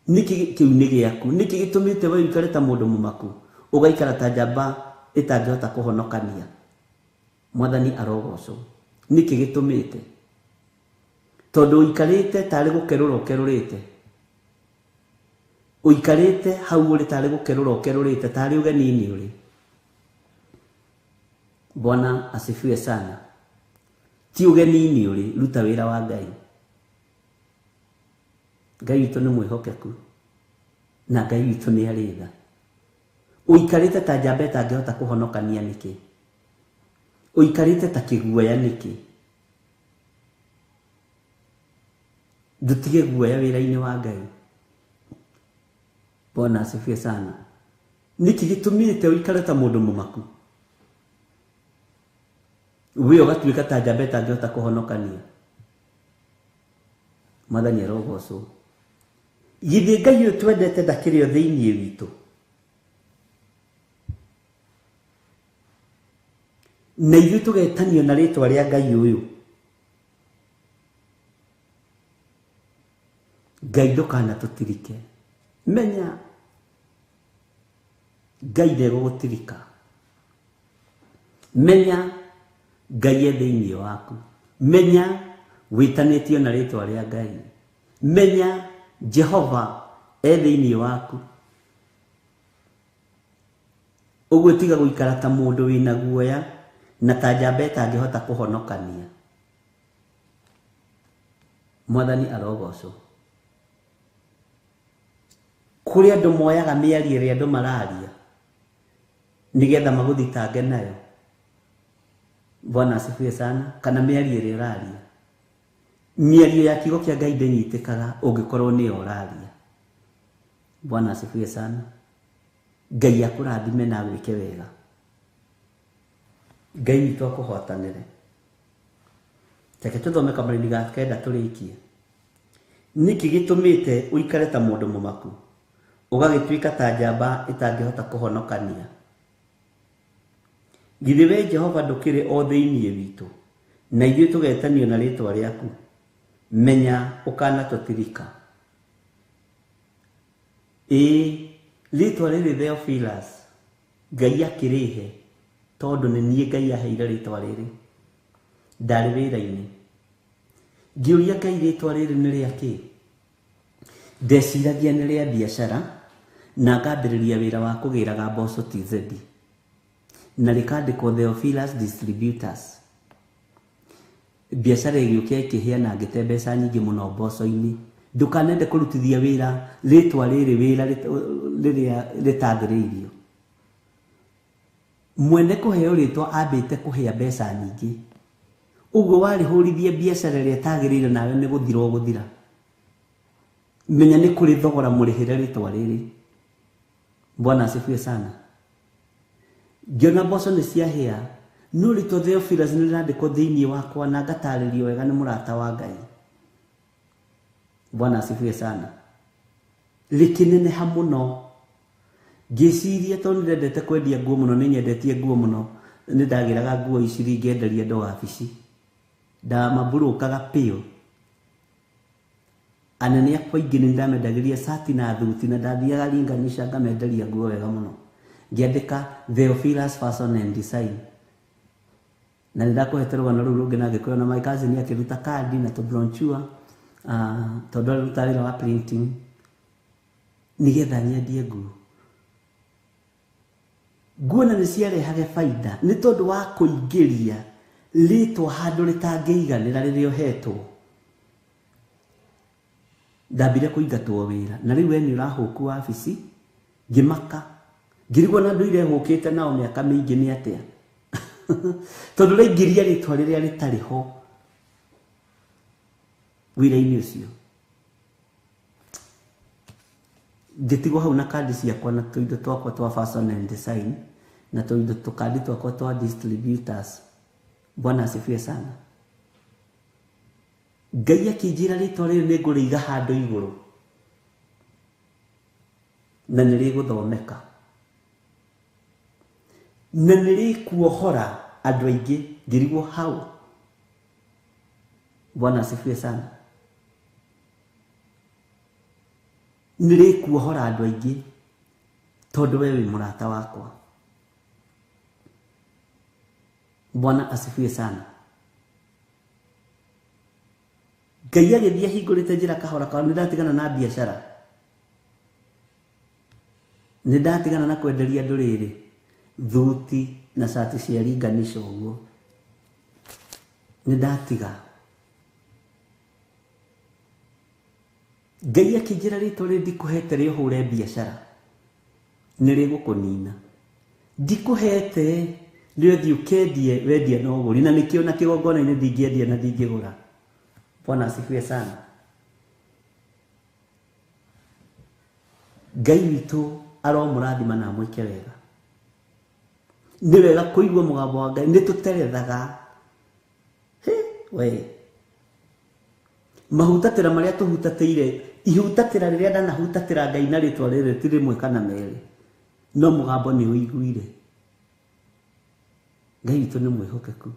Nĩkĩ kĩu nĩ gĩaku? Nĩkĩ gĩtũmĩte we ũikare ta mũndũ mũmaku, ũgaikara ta njamba ĩtangĩhota kũhonokania? Mwathani arogocwo. Nĩkĩ gĩtũmĩte? Tondũ ũikarĩte tarĩ gũkerũra ũkerũrĩte. Ũikarĩte hau ũrĩ tarĩ gũkerũra ũkerũrĩte, tarĩ ũgeni-inĩ ũrĩ. Bwana asifiwe sana. Ti ũgeni-inĩ ũrĩ, ruta wĩra wa Ngai. Ngai witũ nĩ mwĩhokeku na Ngai witũ nĩ arĩ tha. Ũikarĩte ta njamba ĩtangĩhota kũhonokania nĩkĩ? Ũikarĩte ta kĩguoya nĩkĩ? Ndũtige guoya wĩra-inĩ wa Ngai. Bwana asifiwe sana. Nĩkĩ gĩtũmĩte ũikare ta mũndũ mũmaku? We ũgatuĩka ta njamba ĩtangĩhota kũhonokania. Mwathani arogocwo. Githĩ Ngai ũyũ twendete ndakĩrĩ o thĩinĩ witũ? Na ithuĩ tũgetanio na rĩtwa rĩa Ngai ũyũ. Ngai ndũkanatũtirike. Menya Ngai ndegũgũtirika. Menya Ngai e thĩinĩ waku. Menya wĩtanĩtio na rĩtwa rĩa Ngai. Menya Jehova e thĩinĩ waku. Ũguo tiga gũikara ta mũndũ wĩna guoya na ta njamba ĩtangĩhota kũhonokania. Mwathani arogocwo. Kũrĩ andũ moyaga mĩario ĩrĩa andũ mararia nĩgetha magũthitange nayo. Bwana asifiwe sana. Kana mĩario ĩrĩa ũraria. Mĩario ya kiugo kĩa Ngai ndĩnyitĩkaga ũngĩkorwo nĩyo ũraria. Bwana asifiwe sana. Ngai akũrathime na agwĩke wega. Ngai witũ akũhotanĩre. Reke tũthome kamũraini ga kenda tũrĩkie. Nĩkĩ gĩtũmĩte ũikare ta mũndũ mũmaku, ũgagĩtuĩka ta njamba ĩtangĩhota kũhonokania? Githĩ we Jehova ndũkĩrĩ o thĩinĩ witũ, na ithuĩ tũgetanio na rĩtwa rĩaku? Menya ũkanatũtirika. Ĩĩ, rĩtwa rĩrĩ Theophilus, Ngai akĩrĩhe tondũ nĩ niĩ Ngai aheire rĩtwa rĩrĩ. Ndarĩ wĩra-inĩ. Ngĩũria Ngai rĩtwa rĩrĩ nĩ rĩa kĩ? Ndeciragia nĩ rĩa biacara na ngambĩrĩria wĩra wa kũgĩraga mboco TZ. Na rĩkandĩkwo Theophilus Distributors. Biacara ĩgĩũka ĩkĩhĩa na ngĩte mbeca nyingĩ mũno mboco-inĩ. Ndũkanende kũrutithia wĩra rĩtwa rĩrĩ wĩra rĩrĩa rĩtagĩrĩirio. Mwene kũheo rĩtwa ambĩte kũhĩa mbeca nyingĩ. Ũguo warĩhũrithia biacara ĩrĩa ĩtagĩrĩire nawe nĩ gũthira ũgũthira. Menya nĩ kũrĩ thogora mũrĩhĩre rĩtwa rĩrĩ. Bwana asifiwe sana. Ngĩona mboco nĩ ciahĩa, no rĩtwa Theophilus nĩ rĩrandĩkwo thĩinĩ wakwa na ngatarĩrio wega nĩ mũrata wa Ngai. Bwana asifiwe sana. Rĩkĩneneha mũno. Ngĩciria tondũ nĩndendete kwendia nguo mũno, nĩ nyendetie nguo mũno, nĩ ndagĩraga nguo ici ngenderia andũ wabici. Ndamamburũkaga biũ. Anene akwa aingĩ nĩ ndamendagĩria cati na thuti na ndathiaga Linganisha ngamenderia nguo wega mũno. Ngĩandĩka Theophilus Fashion and Design. Na nĩ ndakũhete rũgano rũu rũngĩ na ngĩkũhe na my cousin akĩruta kandi na tũbrochure, tondũ arutaga wĩra wa printing nĩgetha nyendie nguo. Nguona nĩ ciarehage baida nĩ tondũ wa kũingĩria rĩtwa handũ rĩtangĩiganĩra rĩrĩa ũhetwo. Ndambire kũingatwo wĩra na rĩu we nĩ ũrahũku wabici, ngĩmaka ngĩrigwo na andũ irehũkĩte nao mĩaka mĩingĩ nĩ atĩa tondũ ũraingĩria rĩtwa rĩrĩa rĩtarĩ ho wĩra-inĩ ũcio. Ngĩtigwo hau na kandi ciakwa na tũindo twakwa twa fashion and design na tũindo tũkandi twakwa twa distributors. Bwana asifiwe sana. Ngai akĩnjĩra rĩtwa rĩrĩ nĩ ngũrĩiga handũ igũrũ na nĩ rĩgũthomeka na nĩ rĩkuohora andũ aingĩ. Ngĩrigwo hau. Bwana asifiwe sana. Nĩ rĩkuohora andũ aingĩ tondũ we wĩ mũrata wakwa. Bwana asifiwe sana. Ngai agĩthiĩ ahingũrĩte njĩra kahora kahora. Nĩ ndatigana na biacara, nĩ ndatigana na kwenderia andũ rĩrĩ thuti na cati cia ringanisho ũguo, nĩ ndatiga. Ngai akĩnjĩra rĩtwa rĩrĩ ndikũhete rĩ ũhũre biacara nĩ rĩgũkũnina, ndikũhete rĩ ũthiĩ ũkendie wendia no ũgũri, na nĩkĩo na kĩgongona-inĩ ndingĩendia na ndingĩgũra. Bwana asifiwe sana. Ngai witũ aromũrathima na amwĩke wega. Nĩ wega kũigua mũgambo wa Ngai, nĩ tũterethaga. We mahutatĩra marĩa tũhutatĩire, ihutatĩra rĩrĩa ndanahutatĩra Ngai na rĩtwa rĩrĩ ti rĩmwe kana merĩ, no mũgambo nĩ ũiguire. Ngai witũ nĩ mwĩhokeku.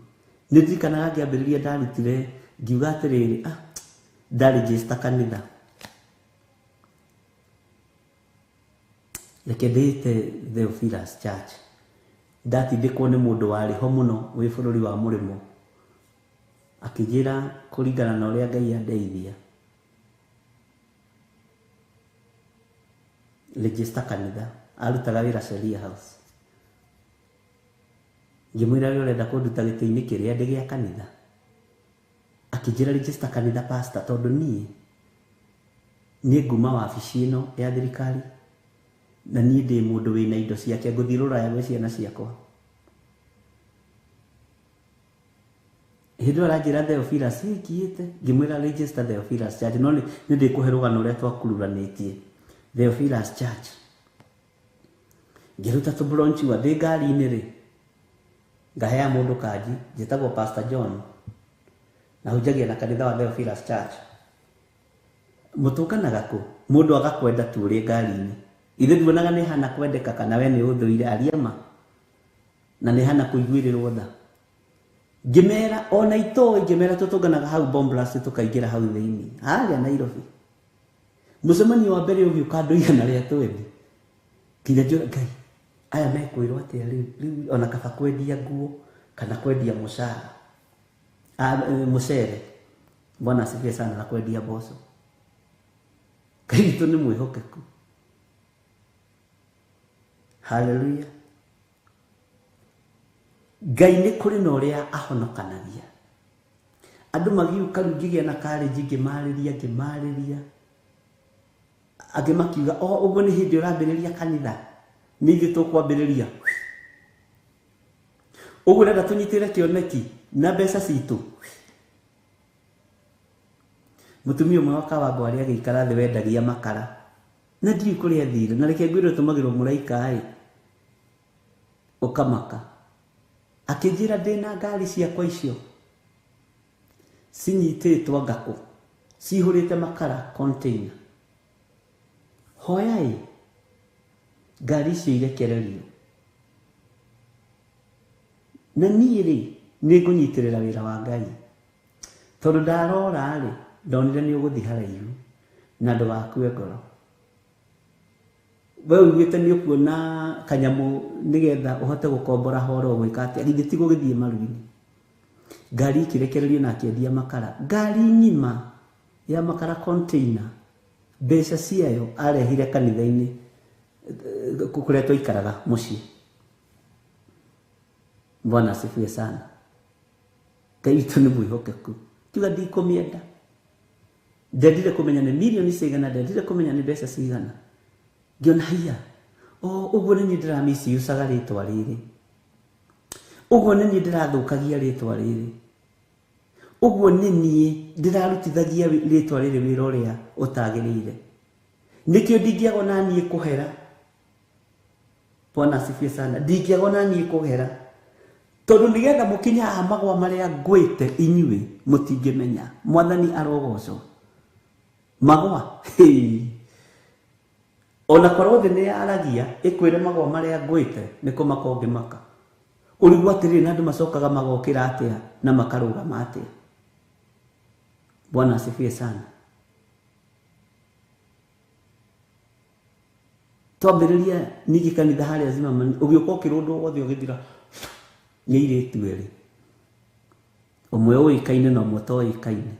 Nĩ ndirikanaga ngĩambĩrĩria ndarutire ngiuga atĩrĩrĩ, ndarĩnjĩsta kanitha, reke ndĩĩte Theophilus Church. Ndatindĩkwo nĩ mũndũ warĩ ho mũno wĩ bũrũri wa mũrĩmo, akĩnjĩra kũringana na ũrĩa Ngai andeithia register kanitha. Arutaga wĩra Sheria House. Ngĩmwĩra we ũrenda kũnduta gĩtĩ-inĩ kĩrĩa ndĩ gĩa kanitha. Akĩnjĩra register kanitha pastor, tondũ niĩ nĩ nguma wabici ĩno ya thirikari na niĩ ndĩ mũndũ wĩna indo ciake, ngũthiĩ rũraya gwĩ ciana ciakwa. Hĩndĩ ĩyo aranjĩra Theophilus ĩkiĩte, ngĩmwĩra register Theophilus Church, no nĩ ndĩkũhe rũgano rũrĩa twakururanĩtie. Theophilus Church ngĩruta tũbronchua ndĩ ngari-inĩ rĩ, ngahea mũndũ kanji, njĩtagwo Pastor John na hunjagia na kanitha wa Theophilus Church. Mũtũnganaga kũ? Mũndũ agakwenda tu ũrĩ ngari-inĩ. Ithe nduonaga nĩ hana kwendeka kana we nĩ ũthũire aria ma na nĩ hana kũiguĩrĩrwo tha. Ngĩmera ona itoĩ, ngĩmera tũtũnganaga hau bomb blast tũkaingĩra hau thĩinĩ harĩa Nairobi. Mũcemanio wa mbere ũgĩũka andũ 120 nginya njũra Ngai aya mekwĩrwo atĩa rĩu, rĩu ona kaba kwendia nguo kana kwendia mũcara mũcere. Bwana asifiwe sana. Na kwendia mboco. Ngai witũ nĩ mwĩhokeku. Haleluya. Ngai nĩ kũrĩ na ũrĩa ahonokanagia. Andũ magiũka rĩu ngĩgĩa na karĩnji, ngĩmarĩria ngĩmarĩria, angĩ makiuga o ũguo nĩ hĩndĩ ũrambĩrĩria kanitha, nĩ ithuĩ tũkwambĩrĩria ũguo, ũrenda tũnyitĩre kĩoneki na mbeca citũ. Mũtumia ũmwe wa Kawango arĩa agĩikara thĩ wendagia makara na ndiũĩ kũrĩa athire, na reke ngwĩre ũtũmagĩrwo mũraika ĩ ũkamaka. Akĩnjĩra ndĩna ngari ciakwa icio cinyitĩtwo ngakũ cihũrĩte makara container, hoyai ngari icio irekererio na niĩ rĩ nĩ ngũnyitĩrĩra wĩra wa Ngai, tondũ ndarora rĩ ndonire nĩ ũgũthiĩ haraihu na ndũgakue ngoro. We uigĩte nĩ ũkuona kanyamũ nĩgetha ũhote gũkombora horo ũgwĩka atĩa, githĩ ti gũgĩthiĩ maru-inĩ. Ngari ikĩrekererio na akĩendia makara, ngari ng'ima ya makara container, mbeca ciayo arehire kanitha-inĩ kũrĩa twaikaraga mũciĩ. Bwana asifiwe sana. Ngai witũ nĩ mwĩhokeku. Tiga ndikũmĩenda. Ndendire kũmenya nĩ mirioni cigana, ndendire kũmenya nĩ mbeca cigana. Ngĩona haiya, o ũguo nĩ niĩ ndĩramiciucaga rĩtwa rĩrĩ. Ũguo nĩ niĩ ndĩrathũkagia rĩtwa rĩrĩ. Ũguo nĩ niĩ ndĩrarutithagia rĩtwa rĩrĩ wĩra ũrĩa ũtagĩrĩire. Nĩkĩo ndingĩaga ona niĩ kũhera. Bwana asifiwe sana. Ndingĩaga ona niĩ kũhera. Tondũ nĩgetha mũkinye haha magwa marĩa ngwĩte inyuĩ mũtingĩmenya. Mwathani arogocwo. Magwa. Ona korwo thĩ nĩ yaragia ĩkwĩre magwa marĩa ngwĩte nĩ kũmaka ũngĩmaka. Ũrigwo atĩrĩrĩ na andũ macokaga magokĩra atĩa na makarũgama atĩa. Bwana asifiwe sana. Twambĩrĩria ningĩ kanitha harĩa Zimmerman ũgĩũka ũkĩrũndwo wothe ũgĩthira nĩ airĩtu erĩ. Ũmwe ũĩkaine na ũmwe ũtoĩkaine.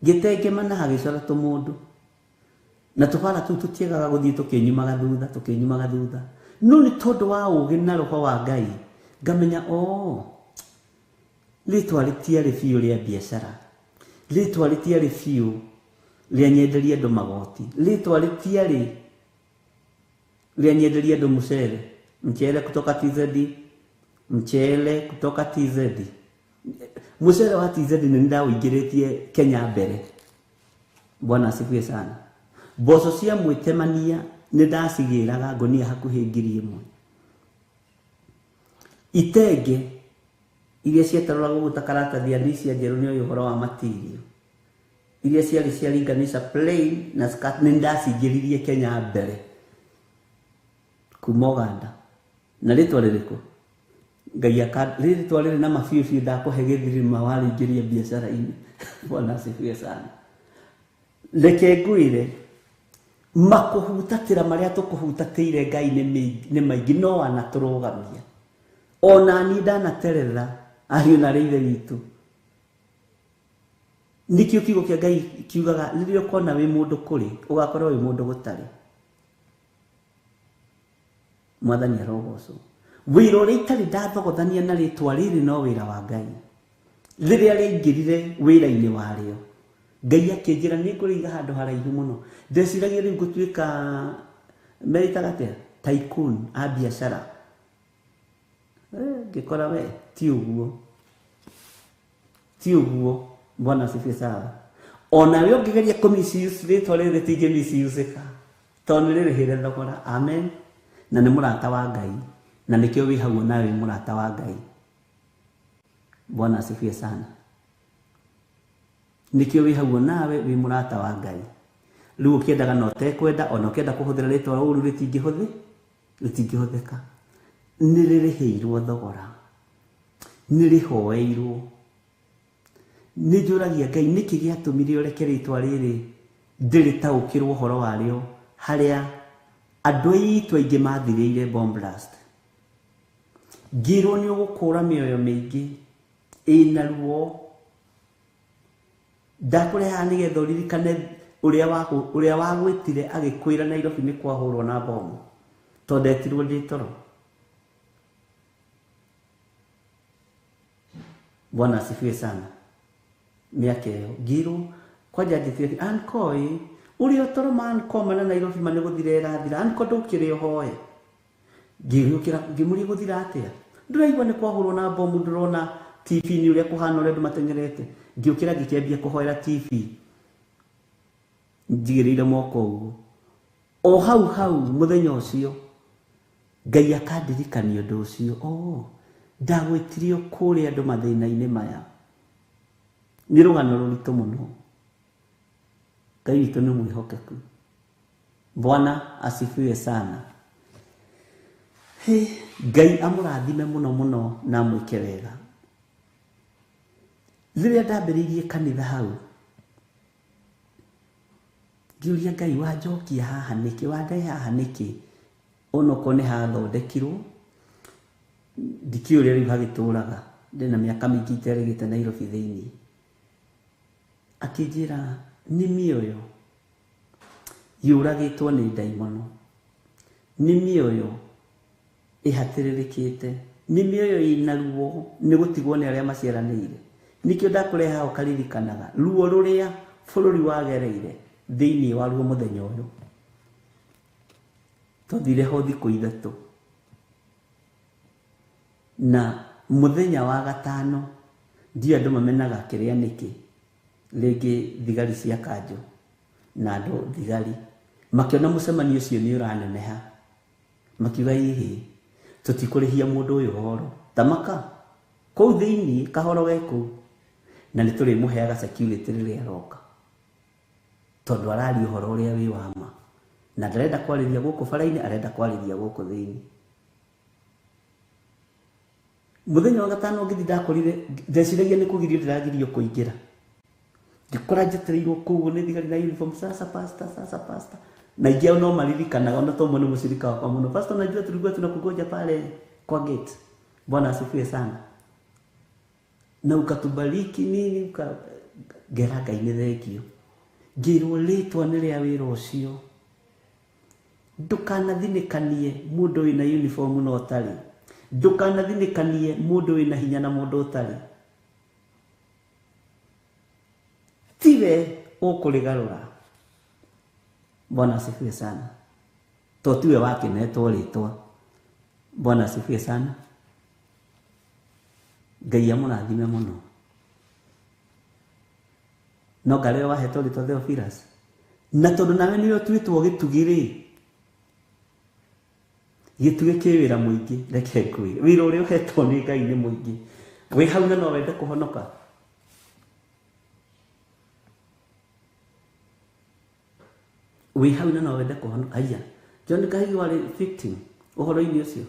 Ngĩtengema na hagĩcora tũmũndũ. Na tũbara tũu tũtiagaga gũthiĩ tũkĩnyumaga thutha, tũkĩnyumaga thutha. No nĩ tondũ wa ũũgĩ na roho wa Ngai ngamenya o rĩtwa rĩtiarĩ biũ rĩa biacara. Rĩtwa rĩtiarĩ biũ rĩa nyenderia andũ magoti. Rĩtwa rĩtiarĩ rĩa nyenderia andũ mũcere. Mchele kutoka TZ, mchele kutoka TZ. Mũcere wa TZ nĩ ndawĩingĩrĩtie Kenya mbere. Bwana asifiwe sana. Mboco cia mwĩtemania nĩ ndacigĩraga ngũnia hakuhĩ 1000. Itenge iria cietarũragwo gũta karatathi ya cia njerũ nĩ ũhoro wa material. Iria ciarĩ cia ringanisha plain na skirt nĩ ndacingĩririe Kenya mbere kuma Uganda. Na rĩtwa rĩrĩkũ? Ngai aka rĩtwa rĩrĩ na mabiũ biũ ndakũhe gĩthirima warĩingĩria biacara-inĩ. Bwana asifiwe sana. Reke ngwĩre makũhutatĩra marĩa tũkũhutatĩire Ngai nĩ maingĩ no anatũrũgamia. Ona niĩ ndanaterera ariũ na arĩ ithe witũ. Nĩkĩo kiugo kĩa Ngai kiugaga rĩrĩa ũkona wĩ mũndũ kũrĩ ũgakorwo wĩ mũndũ gũtarĩ. Mwathani arogocwo. Wĩra ũrĩa itarĩ ndathogothania na rĩtwa rĩrĩ no wĩra wa Ngai. Rĩrĩa rĩaingĩrire wĩra-inĩ warĩo Ngai akĩnjĩra nĩ ngũrĩiga handũ haraihu mũno. Ndeciragia rĩu ngũtuĩka merĩtaga atĩa? Tycoon a biacara. Ngĩkora we ti ũguo. Ti ũguo. Bwana asifiwe sana. Ona we ũngĩgeria kũ misuse rĩtwa rĩrĩ rĩtingĩ misuse-ĩka. Tondũ nĩ rĩrĩhĩre thogora. Amen. Na nĩ mũrata wa Ngai. Na nĩkĩo wĩ hau nawe wĩ mũrata wa Ngai. Bwana asifiwe sana. Nĩkĩo wĩ hau nawe wĩ mũrata wa Ngai. Rĩu ũkĩendaga na ũtekwenda ona ũkĩenda kũhũthĩra rĩtwa ũru rĩtingĩhũthĩka. Nĩ rĩrĩhĩirwo thogora. Nĩ rĩhoeirwo. Nĩ njũragia Ngai nĩkĩ gĩatũmire ũreke rĩtwa rĩrĩ ndĩrĩtaũkĩrwo ũhoro warĩo harĩa andũ aitũ aingĩ mathirĩire bomb blast. Ngĩrwo nĩ ũgũkũra mĩoyo mĩingĩ ĩna ruo. Ndakũrehaga nĩgetha ũririkane ũrĩa wagwĩtire agĩkwĩra Nairobi nĩ kwahũrwo na bomu. Tondũ ndetirwo ndĩ toro. Bwana asifiwe sana. Mĩaka ĩyo ngĩrwo kwanja njĩtire anko ĩ ũrĩa ũtoro ma anko mana Nairobi ma nĩ gũthira ĩrathira anko ndũkĩrĩ ũhoe. Ngĩũkĩra ngĩmũria gũthira atĩa? Ndũraigua nĩ kwahũrwo na bomu ndũrona TV-inĩ ũrĩa kũhana ũrĩa andũ mateng'erete. Ngĩũkĩra ngĩkĩambia kũhoera TV njigĩrĩire moko ũguo. O hau hau mũthenya ũcio Ngai akandirikania ũndũ ũcio. Oh, ndagwĩtirio kũrĩa andũ mathĩna-inĩ maya. Nĩ rũgano rũritũ mũno. Ngai witũ nĩ mwĩhokeku. Bwana asifiwe sana. Ngai amũrathime mũno mũno na amwĩke wega. Rĩrĩa ndambĩrĩirie kanitha hau ngĩũria Ngai wanjokia haha nĩkĩ, wandehe haha nĩkĩ, onokorwo nĩ hathondekirwo ndikĩũĩ ũrĩa rĩu hagĩtũraga. Ndĩna mĩaka mĩingĩ iterĩgĩte Nairobi thĩinĩ. Akĩnjĩra nĩ mĩoyo yũragĩtwo nĩ ndaimono, nĩ mĩoyo ĩhatĩrĩrĩkĩte, Nĩ mĩoyo ĩna ruo nĩ gũtigwo nĩ arĩa maciaranĩire. Nĩkĩo ndakũreha ũkaririkanaga ruo rũrĩa bũrũri wagereire thĩinĩ wa ruo mũthenya ũyũ. Twathire ho thikũ ithatũ. Na mũthenya wa gatano ndiũĩ andũ mamenaga kĩrĩa nĩkĩ, rĩngĩ thigari cia kanjũ na andũ thigari makĩona mũcemanio ũcio nĩ ũraneneha, makiuga ĩhĩ tũtikũrĩhia mũndũ ũyũ horo tamaka kũu thĩinĩ kahoro ge kũu, na nĩ tũrĩmũheaga security rĩrĩa aroka tondũ araria ũhoro ũrĩa wĩ wa ma na ndarenda kwarĩria gũkũ bara-inĩ, arenda kwarĩria gũkũ thĩinĩ. Mũthenya wa gatano ngĩthiĩ ndakorire ndeciragia nĩ kũgirio ndĩragirio kũingĩra, ngĩkora njetereirwo kũu nĩ thigari na uniform, sasa pastor, sasa pastor. Na ingĩ ao no maririkanaga ona to nĩ mũcirika wakwa mũno, pastor, najua tulikuwa tunakungoja pale kwa gate, Bwana asifiwe sana, na ukatubariki nini, ukagera Ngai nĩ thengio. Ngĩrwo rĩtwa nĩ rĩa wĩra ũcio, ndũkanathinĩkanie mũndũ wĩna uniform na ũtarĩ, ndũkanathinĩkanie mũndũ wĩna hinya na mũndũ ũtarĩ, tiwe ũkũrĩgarũra. Bwana asifiwe sana. To tiwe wakĩnetwo rĩtwa. Bwana asifiwe sana. Ngai amũrathime mũno. No ngarĩwe wahetwo rĩtwa Theophilus, na tondũ nawe nĩwe ũtuĩtwo gĩtugĩ rĩ, gĩtugĩ kĩ wĩra mũingĩ, reke ngwĩre wĩra ũrĩa ũhetwo nĩ Ngai nĩ mũingĩ. Wĩ hau na no wende kũhonoka. Wĩ hau na no wende kũhonoka. Haiya, John Kahigi warĩ victim ũhoro-inĩ ũcio.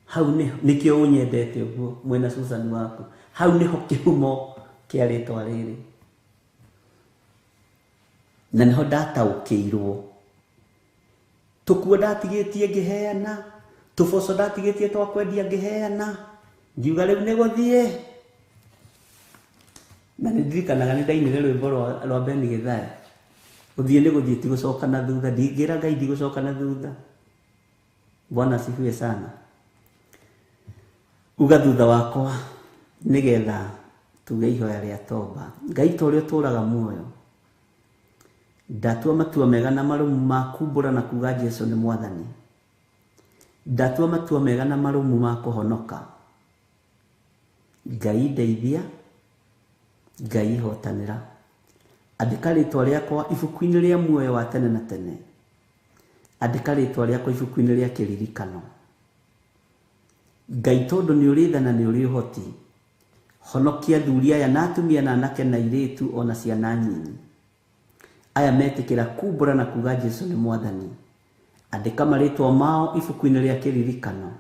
Hau nĩho nĩkĩo ũnyendete ũguo mwena Susan waku, hau nĩho kĩhumo kĩa rĩtwa rĩrĩ, na nĩho ndataũkĩirwo. Tũkuo ndatigĩtie ngĩheana, tũboco ndatigĩtie twa kwendia ngĩheana, ngiuga rĩu nĩ gũthiĩ. Na nĩ ndirikanaga nĩ ndainire rwĩmbo rwa Ben Gĩthaya, gũthiĩ nĩ gũthiĩ ti gũcoka na thutha, ndingĩra Ngai ndigũcoka na thutha. Bwana asifiwe sana. Uga thutha wakwa nĩgetha tuge ihoya rĩa toba. Ngai ta ũrĩa ũtũũraga muoyo, ndatua matua mega na marũmu ma kumbũra na kuga Jesu nĩ mwathani. Ndatua matua mega na marũmu ma kũhonoka. Ngai ndeithia, Ngai hotanĩra. Andĩka rĩtwa rĩakwa ibuku-inĩ rĩa muoyo wa tene na tene. Andĩka rĩtwa rĩakwa ibuku-inĩ rĩa kĩririkano. Ngai tondũ nĩ ũrĩ tha na nĩ ũrĩ ũhoti, honokia athuri aya na atumia na anake na airĩtu ona ciana nyinyi aya metĩkĩra kumbũra na kuga Jesu nĩ mwathani. Andĩka marĩtwa mao ibuku-inĩ rĩa kĩririkano.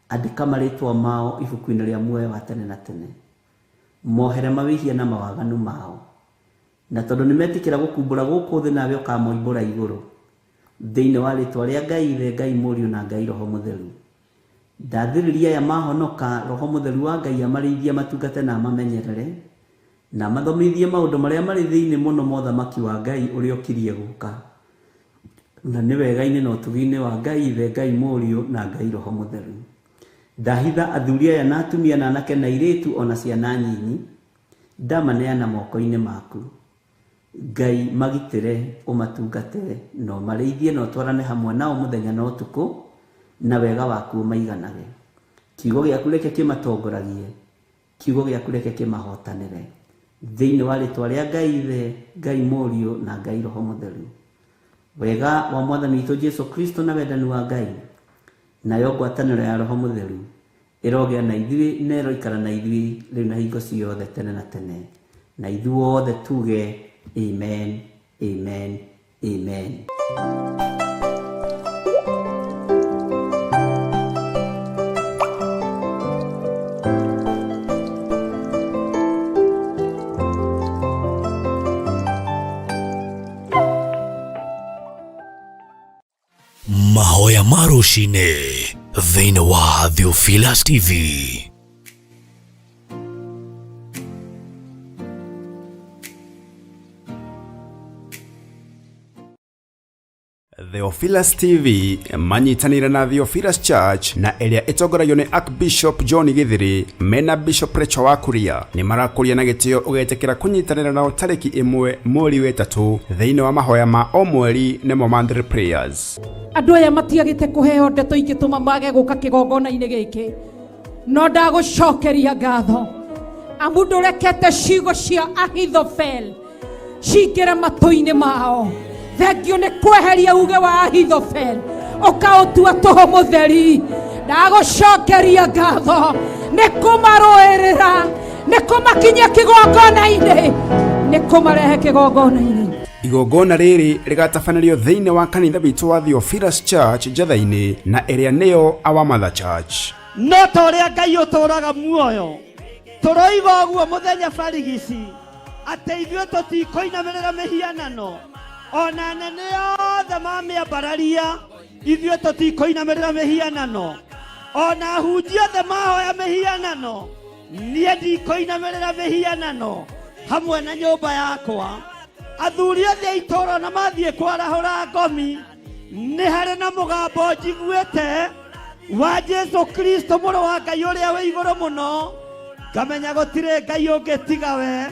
Andĩka marĩtwa mao ibuku-inĩ rĩa muoyo wa tene na tene. Mohere mawĩhia na mawaganu mao, na tondũ nĩ metĩkĩra gũkumbũra gũkũ thĩ, nawe ũkamoimbũra igũrũ. Thĩinĩ wa rĩtwa rĩa Ngai Ithe, Ngai Mũriũ na Ngai Roho Mũtheru, ndathĩrĩria aya mahonoka, Roho Mũtheru wa Ngai amarĩithie, matungate na amamenyerere, na amathomithie maũndũ marĩa marĩ thĩinĩ mũno ma ũthamaki wa Ngai ũrĩa ũkirie gũka. Na nĩ wega-inĩ na ũtugi-inĩ wa Ngai Ithe, Ngai Mũriũ na Ngai Roho Mũtheru. Ndahitha athuri aya na atumia na anake na airĩtu ona ciana nyinyi, ndamaneana moko-inĩ maku. Ngai magitĩre, ũmatungatĩre, na ũmarĩithie na ũtwarane hamwe nao mũthenya na ũtukũ, na wega waku ũmaiganage. Kiugo gĩaku reke kĩmatongoragie, kiugo gĩaku reke kĩmahotanĩre. Thĩinĩ wa rĩtwa rĩa Ngai Ithe, Ngai Mũriũ na Ngai Roho Mũtheru. Wega wa Mwathani witũ Jesu Kristo na wendani wa Ngai, nayo ngwatanĩro ya Roho Mũtheru ĩrogĩa na ithuĩ na ĩroikara na ithuĩ rĩu na hingo ciothe tene na tene. Na ithuothe tuge amen, amen, amen. Mahoya ma rũcinĩ thĩinĩ wa Theophilus TV. Theophilus TV manyitanĩire na Theophilus Church na ĩrĩa ĩtongoragio nĩ Archbishop John Githiri mena Bishop Rachel wa Kuria nĩ marakũria na gĩtĩo ũgetĩkĩra kũnyitanĩra nao tarĩki 1 mweri wa 3 thĩinĩ wa mahoya ma o mweri nĩmo monthly prayers. Andũ aya matiagĩte kũheo ndeto ingĩtũma mage gũka kĩgongona-inĩ gĩkĩ, no ndagũcokeria ngatho amu ndũrekete ciugo cia Ahithofel cingĩre matũ-inĩ mao. Thengio nĩ kweheria uge wa Ahithofel ũkaũtua tũhũ mũtheri. Ndagũcokeria ngatho nĩ kũmarũĩrĩra, nĩ kũmakinyia kĩgongona-inĩ, nĩ kũmarehe kĩgongona-inĩ. Igongona rĩrĩ rĩgatabanĩrio thĩinĩ wa kanitha witũ wa Theophilus Church Njatha-inĩ na ĩrĩa nĩyo Our Mother Church. No ta ũrĩa Ngai ũtũũraga muoyo, tũroiga ũguo mũthenya barigici atĩ ithuĩ tũtikũinamĩrĩra mĩhianano, ona anene othe mamĩambararia, ithuĩ tũtikũinamĩrĩra mĩhianano, ona ahunjia othe mahoya mĩhianano, niĩ ndikũinamĩrĩra mĩhianano hamwe na nyũmba yakwa. Athuri othe a itũũra na mathiĩ kwarahũra ngomi, nĩ harĩ na mũgambo njiguĩte wa Jesu Kristo mũrũ wa Ngai ũrĩa wĩ igũrũ mũno, ngamenya gũtirĩ Ngai ũngĩ tiga we,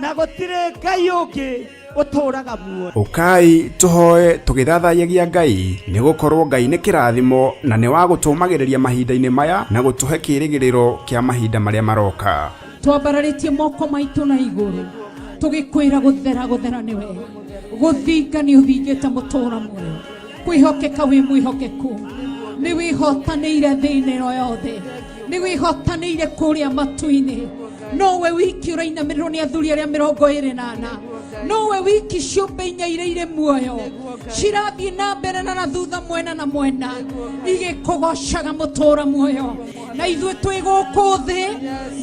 na gũtirĩ Ngai ũngĩ ũtũũraga muoyo. Ũkai tũhoe tũgĩthathaiyagia Ngai, nĩ gũkorwo Ngai nĩ kĩrathimo na nĩ wa gũtũũmagĩrĩria mahinda-inĩ maya na gũtũhe kĩĩrĩgĩrĩro kĩa mahinda marĩa maroka. Twambararĩtie moko maitũ na igũrũ tũgĩkwĩra gũthera gũthera nĩwe, gũthinga nĩ ũthingĩte mũtũũra muoyo, kwĩhokeka wĩ mwĩhokeku, nĩ wĩhotanĩire thĩinĩ ĩno yothe, nĩ wĩhotanĩire kũrĩa matu-inĩ. Nowe wiki ũrainamĩrĩrwo nĩ athuri arĩa 24, nowe wiki ciũmbe inya iria irĩ muoyo cirathiĩ na mbere na thutha mwena na mwena igĩkũgocaga mũtũũra muoyo. Na ithuĩ twĩ gũkũ thĩ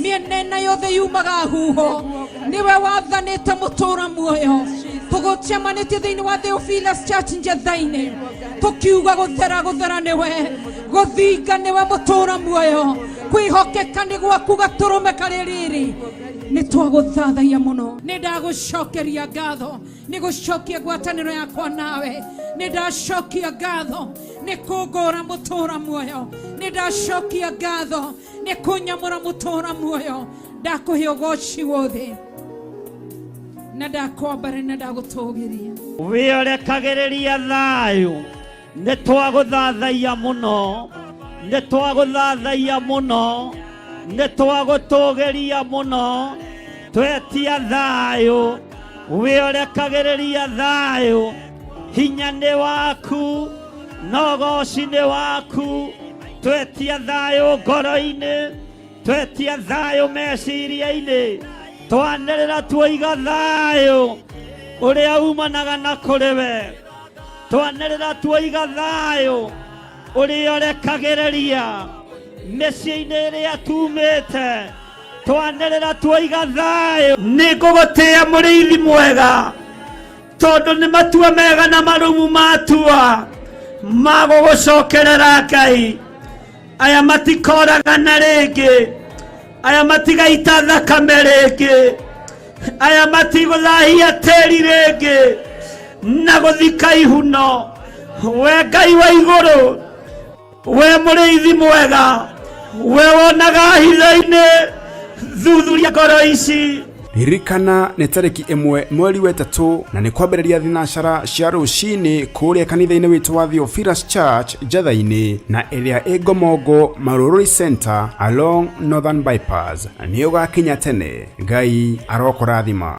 mĩena ĩna yothe yumaga huho, nĩwe wathanĩte mũtũũra muoyo. Tũgũcemanĩtie thĩinĩ wa Theophilus Church Njatha-inĩ tũkiuga gũthera gũthera nĩwe, gũthinga nĩwe mũtũũra muoyo, kwĩhokeka nĩ gwaku gatũrũme karĩ rĩrĩ. Nĩ twagũthathaia mũno, nĩ ndagũcokeria ngatho nĩ gũcokia ngwatanĩro yakwa nawe, nĩ ndacokia ngatho nĩ kũngũra mũtũũra muoyo, nĩ ndacokia ngatho nĩ kũnyamũra mũtũũra muoyo. Ndakũhe ũgoci wothe na ndakwambara na ndagũtũgĩria. Wĩorekagĩrĩria thayũ, nĩ twagũthathaia mũno, nĩ twagũthathaia mũno, nĩ twagũtũgĩria mũno, twetia thayũ, wĩorekagĩrĩria thayũ, hinya nĩ waku, na ũgoci nĩ waku, twetia thayũ ngoro-inĩ, twetia thayũ meciria-inĩ, twanĩrĩra tuoiga thayũ ũrĩa umanaga na kũrĩ we, twanĩrĩra tuoiga thayũ ũrĩa ũrekagĩrĩria mĩciĩ-inĩ ĩrĩa tumĩte, twanĩrĩra tuoiga thayũ. Nĩ ngũgũtĩĩa mũrĩithi mwega, tondũ nĩ matua mega na marumu matua ma gũgũcokerera Ngai. Aya matikoragana rĩngĩ, aya matigaita thakame rĩngĩ, aya matigũthahia tĩri rĩngĩ na gũthika ihuno. We Ngai wa igũrũ, we mũrĩithi mwega, we wonaga hitho-inĩ, thuthuria ngoro ici. Ririkana nĩ tarĩki 1 mweri wa 3 na nĩ kwambĩrĩria thinacara cia rũcinĩ kũrĩa kanitha-inĩ witũ wa Theophilus Church Njatha-inĩ na ĩrĩa ĩ Ngomongo Marururi Center along Northern Bypass. Nĩ ũgakinya tene. Ngai arokũrathima.